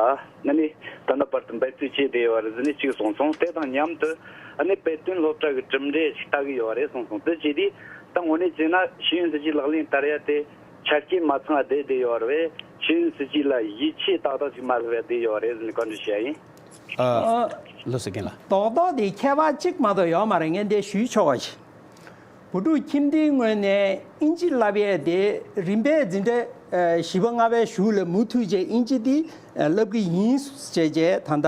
ནི་ད་ལྟ་བར་དུ་འབད་བརྩོན་བྱས་བསྡད་ཡོད་རེད་ཟེར་ནས་གཅིག་གསུངས་སོང་། དེ་དང་མཉམ་དུ་ཨ་ནི་དཔེ་སྟོན་སློབ་གྲྭ་གི་གྲུབ་འབྲས་ཞིག་ལྟ་གི་ཡོད་རེད་གསུངས་སོང་། དེ་བྱས་དུས་ད་དངོས་གནས་བྱས་ན་ཤེས་ཡོན་སྲིད་བྱུས་ལག་ལེན་བསྟར་ཡ་དེ་ཆ་རྐྱེན་མ་ཚང་བ་བསྡད་བསྡད་ཡོད་རེད་པས། ཤེས་ཡོན་སྲིད་བྱུས་ལ་ཡིད་ཆེས་ཏག་ཏག་ཞིག་མ་བསླེབས་པ་བསྡད་ཡོད་རེད་ཟེར་ནས་བཀའ་འདྲི་ཞུ་ཡ་ཡིན། ཨ། ལགས་སོ། རྒན་ལགས། རྡོག་རྡོག་དེ་ཁྱད་པར་གཅིག་མ་གཏོགས་ཡོད་མ་རེད། ངས་འདི་ཞུས་ཆོག་པ་ཞིག་བོད་ཕྲུག་ཁྱིམ་སྡེའི་ངོས་ནས་ཨིན་ཇི་བསླབ་ཡས་དེ་རིམ་པས་འཛིན་གྲྭ་བཞི་པ་ལྔ་པའི་གཞུག་ལ་མུ་མཐུད་བྱས་ཨིན་ཇི་འདི་བསླབ་ཀྱི་ཡིན་ཞེས་བྱས། ད་ལྟ་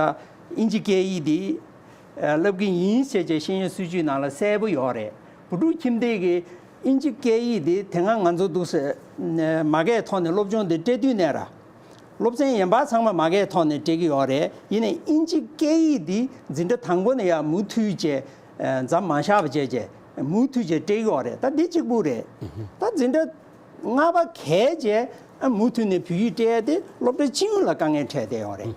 ཨིན་ཇི་སྐད་ཡིག་འདི་བསླབ་ཀྱི་ཡིན་ཞེས་བྱས་ཤེས་ཡོན་སྲིད་བྱུས་ནང་ལ་གསལ་པོ་ཡོད་རེད། བོད་ཕྲུག་ཁྱིམ་སྡེ་གི་ཨིན་ཇི་སྐད་ཡིག་འདི་དེ་སྔ་ང་ཚོ་འདུག་སེ་མ་སྒེར་ཐོག་ནས་སློབ་སྦྱོང་འདི་སྤྲད་དུས་ནས་ར། སློབ་ཚན་ཡན་པ་ཚང་མ་མ་སྒེར་ཐོག་ནས་སྤྲད་ཀྱི་ཡོད་རེད། ཡིན་ནའི་ཨིན་ཇི་སྐད་ཡིག་འདི་འཛིན་གྲྭ་དང་པོ་ནས་ཡང་མུ་མཐུད་བྱས། ཨ། མཚམས་མ་བཞག་པ་བྱས་བྱས་མུ་མཐུད་བྱས་སྤྲད་ཀྱི་ཡོད་རེད། ད་འདི་གཅིག་པུ་རེད། ད་འཛིན་གྲྭ་ལྔ་པ་གས་བྱས། ཨ། མུ་མཐུད་ནས་བོད་ཡིག་སྤྲད་ཡ་དེ་སློབ་གྲྭ་སྤྱི་ཡོངས་ལ་དཀའ་ངལ་འཕྲད་བསྡད་ཡོད་རེད།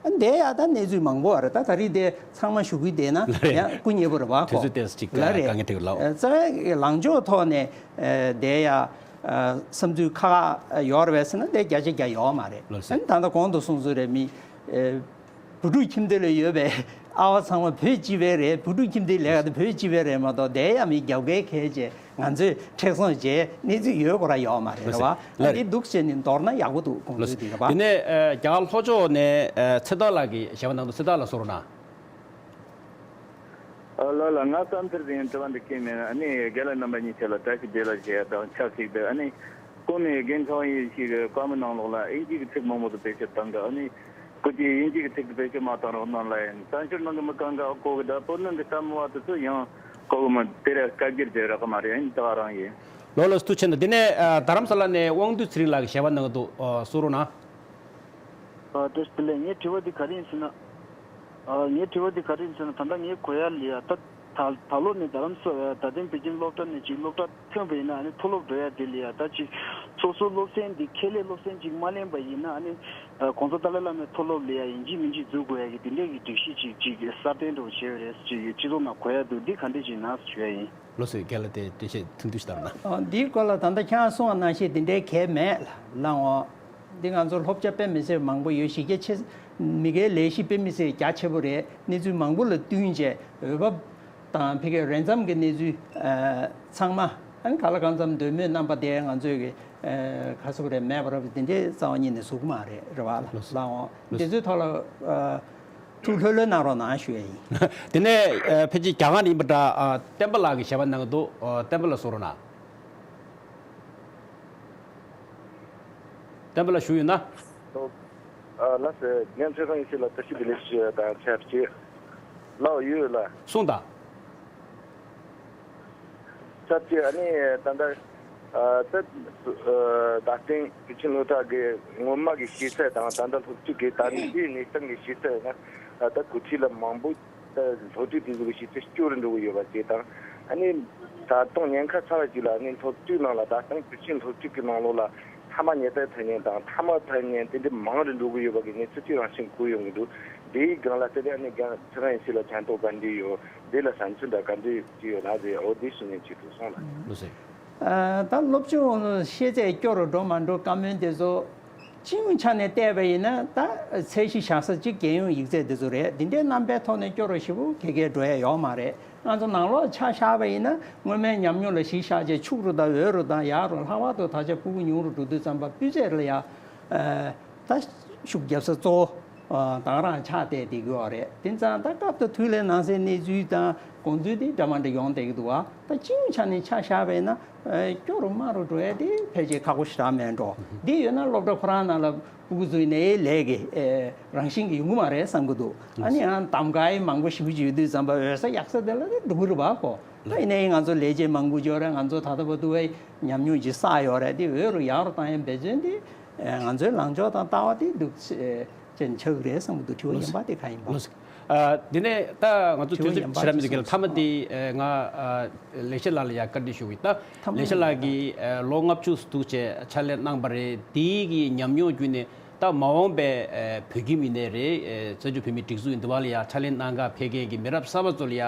ཨ། འདི་ཡ་ད་གནས་ཚུལ་མང་པོ་ཡོད་རེད། ད་ད་རེས་དེ་ཚང་མ་ཞུ་གི་བསྡད་ན་ཡང་སྐུ་ཉེ་པོ་རེད་བ། ཁོ་དུས་ཚོད་ཏོག་ཙམ་ཅིག་ལ་རེད། དཀའ་ངལ་འཕྲད་ཀྱི་ལགས། ཨ། རྩ་བའི་ལངས་ཕྱོགས་ཐོག་ནས། ཨ། དེ་ཡ། ཨ། བསམ་ཚུལ་ཁག་ཁག་ཡོད་རེད་པས་ཟེར་ན་དེ་བརྒྱ་ཆ་བརྒྱ་ཡོད་མ་རེད། ལགས་སོ། ཨ་ནི་ད་ལྟ་གོང་དུ་གསུངས་ཚུལ་རེད། མི། ཨ། བོད་ཕྲུག་ཁྱིམ་སྡེ་ལ་ཡོད་པའི་ཨ་བ་ཚང་མ་བོད་སྤྱི་པའི་རེད། བོད་ཕྲུག་ཁྱིམ་སྡེའི་ལས་ཀ་དེ་བོད་སྤྱི་པའི་རེད་མ་གཏོགས། དེ་ཡ་མི་རྒྱབ་འགལ་གས་བྱས་ང་ཚོས་མཁྲེགས་བཟུང་བྱས་གནས་ཚུལ་ཡོད་སྐོར་ཡོད་མ་རེད། ལགས་སོ། རེད་བ། ལགས་རེད། འདི་འདུག་བྱས་ནས་མདོར་ན་ཡག་པོ་འདུག་དགོངས་ཚུལ་འདི་རེད་བ། དེ་ནས། ཨ། རྒྱ་གར་ལྷོ་ཕྱོགས་ནས། ཨ། ཚེ་བདག་ལགས་ཀྱིས་ཞལ་པར་གནང་འདུག་ཚེ་བདག་ལགས་གསུང་རོགས་གནང་། ཨ། ལགས་ལགས། ང་བསམ་ཚུལ་དེ་ཡིན། དྲི་བ་འདི་སྐད་མེད། ཨ་ནི་རྒན་ལགས་རྣམ་པ་གཉིས་ཆ་ལ་བཀྲ་ཤིས་བདེ་ལེགས་ཞུ་ཡ་དང་ཆབས་ཅིག་ཏུ། ཨ་ནི་གོང་ནས་རྒན་ཚོགས་དབྱིངས་ཞིག་བཀའ་མོལ་གནང་ལོག་ལ་ཨིན་ཇི་གི་ཚིག་མང་པོ་ཞིག་བེད་སྤྱོད་བཏང་གི། ཨ་ནི་སྐུ་མཁྱེན་ཨིན་ཇི་གི་ཚིག་དེ་བེད་སྤྱོད་མ་བཏང་རོགས་གནང་ལབ་ཡིན། བཙན་བྱོལ་ནང་གི་མི་གང་ག་གོ་གི། ད་བོད་ནང་གི་ལྟད་མོ་བ་དེ་ཚོ་ཡང་གོ་གི་མི། དེ་ར་བཀའ་བསྒྱུར་བྱེད་རོགས་གི་མ་རེད། ཨ་ནི་ད་ག་རང་ཡིན། ལགས་ལགས། ཐུགས་རྗེ་ཆེ་གནང་། དེ་ནས། ཨ། རྡ་རམ་ས་ལ་ནས་དབང་འདུས་ཚེ་རིང་ལགས་ཀྱིས་ཞལ་པར་གནང་གི་འདུག་ཨ། གསུང་རོགས་གནང་། ཨ། བཀྲ་ཤིས་བདེ་ལེགས། ངའི་དྲི་བ་འདི་ག་རེ་ཡིན་ཟེར་ན། ཨ། ངའི་དྲི་བ་འདི་ག་རེ་ཡིན་ཟེར་ན། ད་ལྟ་ངས་གོ་ཡ་ལ་ཡ་ད་ད་ད་ལོ་ནས་རྡ་རམ་ས། ད་ཐེངས་པེ་ཅིང་སློབ་གྲྭ་ནས་ཅིག་སློབ་གྲྭ་ཐོན་པ་ཡིན་ན། ཨ་ནི་མཐོ་སློབ་འགྲོ་ཡ་དེ་ལ་ཡ་ད་ཅིག་སོ་སོའི་སློབ་ཚན་འདི་ཁྱད་ལས་སློབ་ཚན་ཅིག་མ་ལེན་པ་ཡིན་ན། ཨ་ནི་ཨ། གོང་ས་ཏཱ་ལའི་བླ་མའི་མཐོ་སློབ་ལ་ཡ་ཡིན་གཅིག་མིན་གཅིག་འཛུལ་དགོས་ཡ་གི་དེ་འདྲས་ཀྱི་སྒྲིག་གཞི་ཅིག་ཅིག་གསར་བཏོན་འདྲ་བོ་བྱས་པ་རེད། ཅིག་སྤྱི་ཚོགས་ནང་གོ་ཡ་འདུག་འདི་ག་འདྲས་ཅིག་ཡིན་ན་ཞུ་ཡ་ཡིན། ལགས་སོ། རྒན་ལགས་དེ་འགྲེལ་བཤད་ཐུང་ཐུང་ཞིག་གནང་རོགས་གནང་། ཨ། འདིའི་སྐོར་ལ་ད་ལྟ་ཁྱེད་རང་གསུངས་པ་ནང་བཞིན་དེ་འདྲའི་གལ་མེད་ལགས་འོ། འདི་ང་ཚོ་སློབ་སྦྱོང་དཔེ་མི་སྲིད་མང་པོ་ཡོད། གཞི་རྒྱ་ཆེ། མི་སྒེར་ལས་གཞི་དཔེ་མི་སྲིད་རྒྱ་ཆེ་པོ་རེད། གནས་ཚུལ་མང་པོ་ལ་བསྟུན་བྱས་འོས་བབ་དང་ཕ་གིའི་རོལ་མཚམས་ཀྱི་གནས་ཚུལ། ཨ། ཚང་མ། ཨ་ནི་གང་ལ་གང་འཚམ་འདོད་མོས་རྣམ་པ་དེ་ང་ཚོས་ཀྱི། ཨ། ག་ཟེར་དགོས་རེད། མེད་པ་རབས་དེ་འདྲའི་རྩ་བ་ཉིད་ནས་བཟོ་གི་མ་རེད། རེད་བ། ལགས་སོ། ལགས་འོ། ལགས་སོ། འདི་ཚོའི་ཐོག་ལ། ཨ། ཐུགས་ལྷོད་ལྷོད་གནང་རོགས་གནང་ཞུ་ཡ་ཡིན། དེ་ནས། ཨ། ཕལ་ཆེར་རྒྱ་གར་ནས་ཡིན་པ་འདྲ། ཨ། བསྟན་པ་ལགས་ཀྱིས་ཞལ་པར་གནང་གི་འདུག་ཨ། བསྟན་པ་ལགས་གསུང་རོགས་གནང་། བསྟན་པ་ལགས་བཞུགས་ཡོད་ན། ཨ། ལགས་སོ། རྒན་ཚེ་རིང་ཡེ་ཤེས་ལགས་བཀྲ་ཤིས་བདེ་ལེགས་ཞུ་ཡ་དང་ཆབས་ཅིག་ལགས་ཡོད་ལགས། གསུངས་དང་། ཆབས་ཅིག་ཨ་ནི་ད་ལྟ། ཨ། ད། ཨ། ད་ཐེངས་པེ་ཅིང་སློབ་གྲྭ་གི་སྔོན་མ་གི་ཤེས་ཚད་དང་ད་ལྟ་སློབ་ཕྲུག་གི་ད་ལྟའི་གནས་སྟངས་ཀྱི་ཤེས་ཚད་ཡིན་ན། ཨ། ད་འགོ་ཁྲིད་ལ་མང་པོ་ད་སློབ་ཕྲུག་དེ་ཚོ་གི་ཤེས་ཚད་སྐྱོ་རུ་འགྲོ་གི་ཡོད་པ་ཅིག་དང་། ཨ་ནི་ད་དུང་ཉེན་ཁ་ཚ་བ་ཅིག་ལ་ཨ་ནི་སློབ་དུས་ནང་ལ་ད་དུང་དུས་ཆེན་སློབ་དུས་ཀྱི་ནང་ལོགས་ལ་མཐའ་མ་ཉལ་ཐ་ཐལ་མཁན་དང་མཐའ་མ་ཐལ་མཁན་དེ་འདྲ་མང་རུ་འགྲོ་གི་ཡོད་པ་གི་གནས་ཚུལ་ཅིག་རང་བཞིན་གོ་ཡོང་གི་འདུག་དེའི་སྒང་ལ་དེ་རིང་ཨ་ནི་རྒན་ཚེ་རིང་ཡེ་ཤེས་ལ་མཚན་རྟགས་ག་འདྲ་ཡོད། དེ་ལ་བསམ་ཚུལ་འདྲ་ག་འདྲ་ཅིག་ཡོད་ན་དེ་འོ་དེ་གསུང་ཉན་ཅིག་འདུག་སོང་ལ། ལགས་སོ། ད་སློབ་སྦྱོང་ཤེས་ཚད་སྐྱོ་རུ་འགྲོ་མ་འགྲོ་བཀའ་མོལ་དེ་ཚོ་སྤྱི་ཡོངས་ཆ་ནས་བལྟས་པ་ཡིན་ན་ད་ཚད་གཞི་བཞག་ས་གཅིག་རྒྱལ་ཡོངས་ཡིག་ཚད་དེ་ཚོ་རེད། འདི་འདྲའི་རྣམ་པའི་ཐོག་ནས་སྐྱོ་རུ་ཞེ་པོ་ག་གེ་འགྲོ་ཡ་ཡོད་མ་རེད། ང་ཚོ་ནང་ལོགས་ཆ་བཞག་པ་ཡིན་ན་སྔོན་མའི་ཉམས་མྱོང་ལ་གཞི་བཞག་བྱས་ཕྱུག་རུ་དང་འོས་རུ་དང་ཡག་རུ་ལྷག་པར་དུ་ད་ཆ་ཕྲུ་གུ་ཉུང་རུ་འགྲོ་དུས་ཙམ་པ་སྤུས་ཚད་ལ་ཡ་ད་ཤུགས་རྒྱབ་ས་གཙོ་བོ་ད་ག་རང་ཆགས་བསྡད་བསྡད་ཀྱི་ཡོད་རེད། དེ་ཙང་ད་སྐབས་དང་དུས་ལས་ནང་སའི་གནས་ཚུལ་དང་དགོངས་ཚུལ་དེ་འདྲ་མ་འདྲ་ཡོང་བསྡད་ཀྱི་འདུག་བ། ད་སྤྱི་ཡོངས་ཆ་ནས་ཆ་བཞག་པ་ཡིན་ན་སྐྱོ་རུ་དམའ་རུ་འགྲོ་ཡ་དེ་ཕལ་ཆེར་ཁག་པོ་ཞེ་དྲག་མེད་འགྲོ། འདི་ཡོད་ན་སློབ་གྲྭ་ཁོ་རང་ནང་ལ་ཕྲུ་གུ་ཚོའི་ནས་ལས་ཀྱི་ཨེ་རང་བཞིན་གྱི་ཡོང་གི་མ་རེད་བསམ་གྱི་འདུག་ཨ་ནི་ཡང་གདམ་ག་ཡི་མང་པོ་ཞེ་པོ་ཅིག་ཡོད་དུས་ཙམ་པ་འོས་ས་ཡག་ས་དེ་ལ་དེ་འགྲོ་གི་རེད་པ་ཁོ། ད་ཡིན་ནའི་ང་ཚོ་ལས་བྱེད་མང་པོ་ཅིག་ཡོད་རེད། ང་ཚོ་ད་ལྟ་བར་དུ་བའི་ཉམས་མྱོང་ཅིག་བསགས་ཡོད་རེད། དེ་འོས་རུ་ཡག་རུ་བཏང་ཡའི་འབད་བརྩོན་དེ་ཨེ་ང་ཚོའི་ལངས་ཕྱོགས་དང་ལྟ་བ་དེ་འདུག་ཅན་ཆགས་ཀྱི་རེད་བསམ་གྱི་འདུག་དྲི་བ་ཡིན་པ་དེ་ག་ཡིན་པ། ལགས་སོ། ཨ་དེ་ནས་ད་ང་ཚོ་དུས་ཚོད་ཞེ་དྲག་མི་འདུག་གལ་མཐའ་མ་དེ་ཨེ་ང་ཨ་ལེགས་བཤད་ལགས་ལ་ཡ་བཀའ་འདྲི་ཞུ་གི་ཡིན། ད་ལེགས་བཤད་ལགས་ཀྱིས་ཨེ་ལོ་ལྔ་བཅུ་ཙམ་འདུག་བྱས་ཕྱག་ལས་གནང་བ་རེད། དེའི་གི་ཉམས་མྱོང་བརྒྱུད་ནས་ད་མ་འོངས་པའི་ཨེ་བོད་ཁྱིམ་ཡིན་ནའི་རེད། ཨེ་བཙན་བྱོལ་བོད་མིའི་སྒྲིག་འཛུགས་ཡིན་འདི་བ་ལ་ཡ་ཕྱག་ལས་གནང་ག་ཕེབས་མཁན་གྱི་མི་རབས་གསར་པ་ཚོ་ལ་ཡ་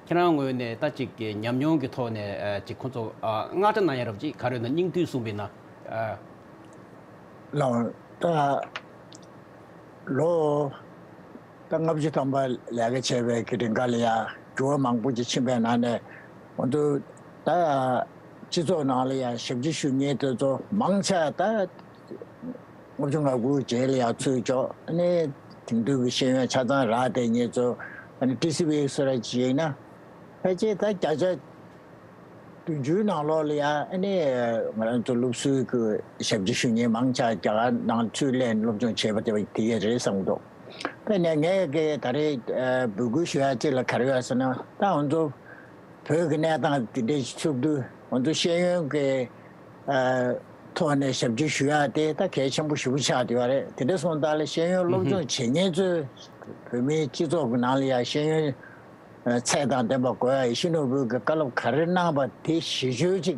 ཁྱེད་རང་ངོས་ནས་ད་ཅིག་གི་ཉམས་མྱོང་གི་ཐོག་ནས་ཨེ་ཅིག་ཁོང་ཚོ་ཨ་བསྔགས་བརྗོད་གནང་ཡ་རབ་ཅིག་ག་རེ་ཡོད་ན་སྙིང་བསྡུས་གསུངས་པ་ཡིན་ན། ཨ། ལགས། ད་ལོ་ད་ལྔ་བཅུ་ཐམ་པ་ལས་ཀ་བྱས་པའི་གི་རིང་ག་ལ་ཡ་འགྱུར་བ་མང་པོ་ཅིག་ཕྱིན་པའི་ནང་ནས་ང་ཚོ་ད་སྤྱི་ཚོགས་ནང་ལ་ཡ་ཞབས་ཕྱི་ཞུ་མཁན་དེ་ཚོ་མང་ཆེ་ད་ལྔ་བཅུ་ང་དགུ་རྗེས་ལ་ཡ་ཚུད་ཆོག་ཨ་ནི་དེང་དུས་ཀྱི་ཤེས་ཡོན་ཆ་ཚང་རག་བསྡད་མཁན་ཚོ་ཨ་ནི་ཊི་སི་ཝི་སོ་ར་ཅིག་ཡིན་ན་ཕལ་ཆེར་ད་བརྒྱ་ཆ་བདུན་ཅུའི་ནང་ལོགས་ལ་ཡང་ཨ་ནི་ང་རང་ཚོ་སློབ་ཟུར་གྱི་ཞབས་ཕྱི་ཞུ་མཁན་མང་ཆེ་རྒྱ་གར་ནང་ཚུར་སླེབས་སློབ་སྦྱོང་བྱས་པ་དེ་དེ་གས་རེད་བསམ་གྱི་འདུག་དཔེར་ན་ངས་ཀྱི་ད་རེས་འབོད་སྐུལ་ཞུ་ཡ་གཅིག་ལ་ག་རེ་ཡོད་ཟེར་ན་ད་ང་ཚོ་བོད་ཀྱི་གནས་སྟངས་དེ་འདྲ་ཞིག་ཚུགས་དུས་ང་ཚོ་ཤེས་ཡོན་གྱི་ཐོག་ནས་ཞབས་ཕྱི་ཞུ་ཡ་དེ་ད་གལ་ཆེན་པོ་ཞེ་པོ་ཆགས་བསྡད་ཡོད་རེད། དེ་འདྲ་སོང་ད་ལ་ཤེས་ཡོན་སློབ་སྦྱོང་བྱེད་མཁན་ཚོས་བོད་མིའི་སྤྱི་ཚོགས་ཀྱི་ནང་ལ་ཡང་ཤེས་ཡོན་ཚད་དང་ལྡན་པ་དགོས་ཡ་ཡིད་བཞིན་ནོར་བུ་གི་བཀའ་སློབ་ག་རེ་གནང་བ་དེ་གཞི་བཅོལ་ཅིག་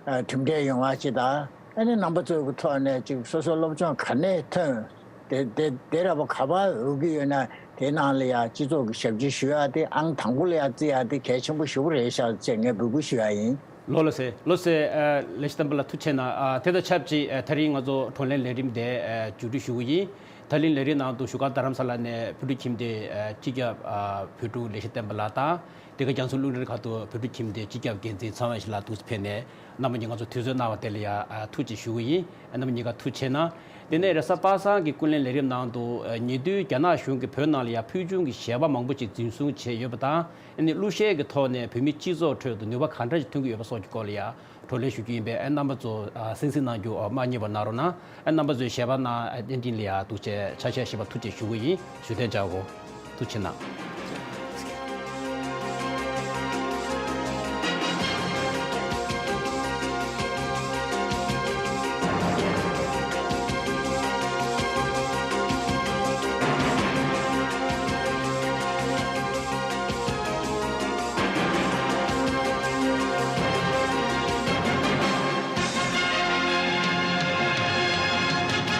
གྲུབ་འབྲས་ཡོང་བ་ཅིག་དང་ཨ་ནི་རྣམ་པ་ཚོའི་གི་ཐོག་ནས་ཅིག་སོ་སོ་སློབ་སྦྱོང་ག་ནས་ཐོན་དེ་དེ་དེ་ར་བ་ག་པར་འོས་ཀྱི་ཡོད་ན་དེ་ནང་ལ་ཡ་སྤྱི་ཚོགས་ཀྱི་ཞབས་ཕྱི་ཞུ་ཡ་དེ་ཨང་དང་པོ་ལ་ཡ་བརྩི་ཡ་དེ་གལ་ཆེན་པོ་ཞེ་པོ་རེད་ཤག་ཅེས་ངས་འབོད་སྐུལ་ཞུ་ཡ་ཡིན། ལགས་ལགས་སེ་ལགས་སེ། ལེགས་བཤད་བསྟན་པ་ལགས་ཐུགས་རྗེ་ཆེ་གནང་། དེ་དང་ཆབས་ཅིག་དེ་རིང་ང་ཚོ་བགྲོ་གླེང་ལས་རིམ་དེ་མཇུག་སྒྲིལ་ཞུ་གི་ཡིན། ད་ལན་ལས་རིམ་ནང་དུ་བཞུགས་སྒར་རྡ་རམ་ས་ལ་ནས་བོད་ཕྲུག་ཁྱིམ་སྡེ་སྤྱི་ཁྱབ་བོད་ཕྲུག་ལེགས་བཤད་བསྟན་པ་ལགས་དང་དེ་ག་རྒྱ་མཚོ་གློག་བརྙན་ཁང་དུ་བོད་ཕྲུག་ཁྱིམ་སྡེ་སྤྱི་ཁྱབ་འགན་འཛིན་ཚེ་རིང་ཡེ་ཤེས་ལགས་འདུག་སེ་ཕེབས་ནས་རྣམ་པ་གཉིས་ང་ཚོ་དུས་ཚོད་གནང་བ་དེ་ལ་ཡང་ཐུགས་རྗེ་ཆེ་ཞུ་གི་ཡིན། རྣམ་པ་གཉིས་ཀ་ཐུགས་རྗེ་ཆེ་གནང་། དེ་ནས་རེས་གཟའ་པ་སངས་ཀྱི་ཀུན་གླེང་ལས་རིམ་ནང་དུ་ཉེ་དུས་རྒྱ་ནག་གཞུང་གིས་བོད་ནང་ལ་ཡང་ཕུལ་བྱུང་གི་བྱེད་པ་མང་པོ་ཅིག་འཛིན་བཟུང་བྱས་ཡོད་པ་དང་། ཨ་ནི་གླུ་གཞས་ཀྱི་ཐོག་ནས་བོད་མིའི་སྤྱི་ཚོགས་ཁྲོད་དུ་ནུས་པ་ག་འདྲ་ཞིག་ཐོན་གྱི་ཡོད་པ་སོགས་ཀྱི་སྐོར་ལ་ཡང་བགྲོ་གླེང་ཞུ་རྒྱུ་ཡིན་པས། ཨ་རྣམ་པ་ཚོ་ཨ་གསན་གཟིགས་གནང་རྒྱུ་མ་བསྙེལ་བ་གནང་རོགས་གནང་། ཨ་རྣམ་པ་ཚོས་གཞས་པ་གནང་། ཨ་བསྟན་འཛིན་ལགས་ཡང་འདུག་སེ་ཆ་ཤས་བཞེས་པ་ཐུགས་རྗེ་ཆེ་ཞུ་གི་ཡིན། ཞུ་དོན་བྱ་དགོས། ཐུགས་རྗེ་ཆེ་གནང་།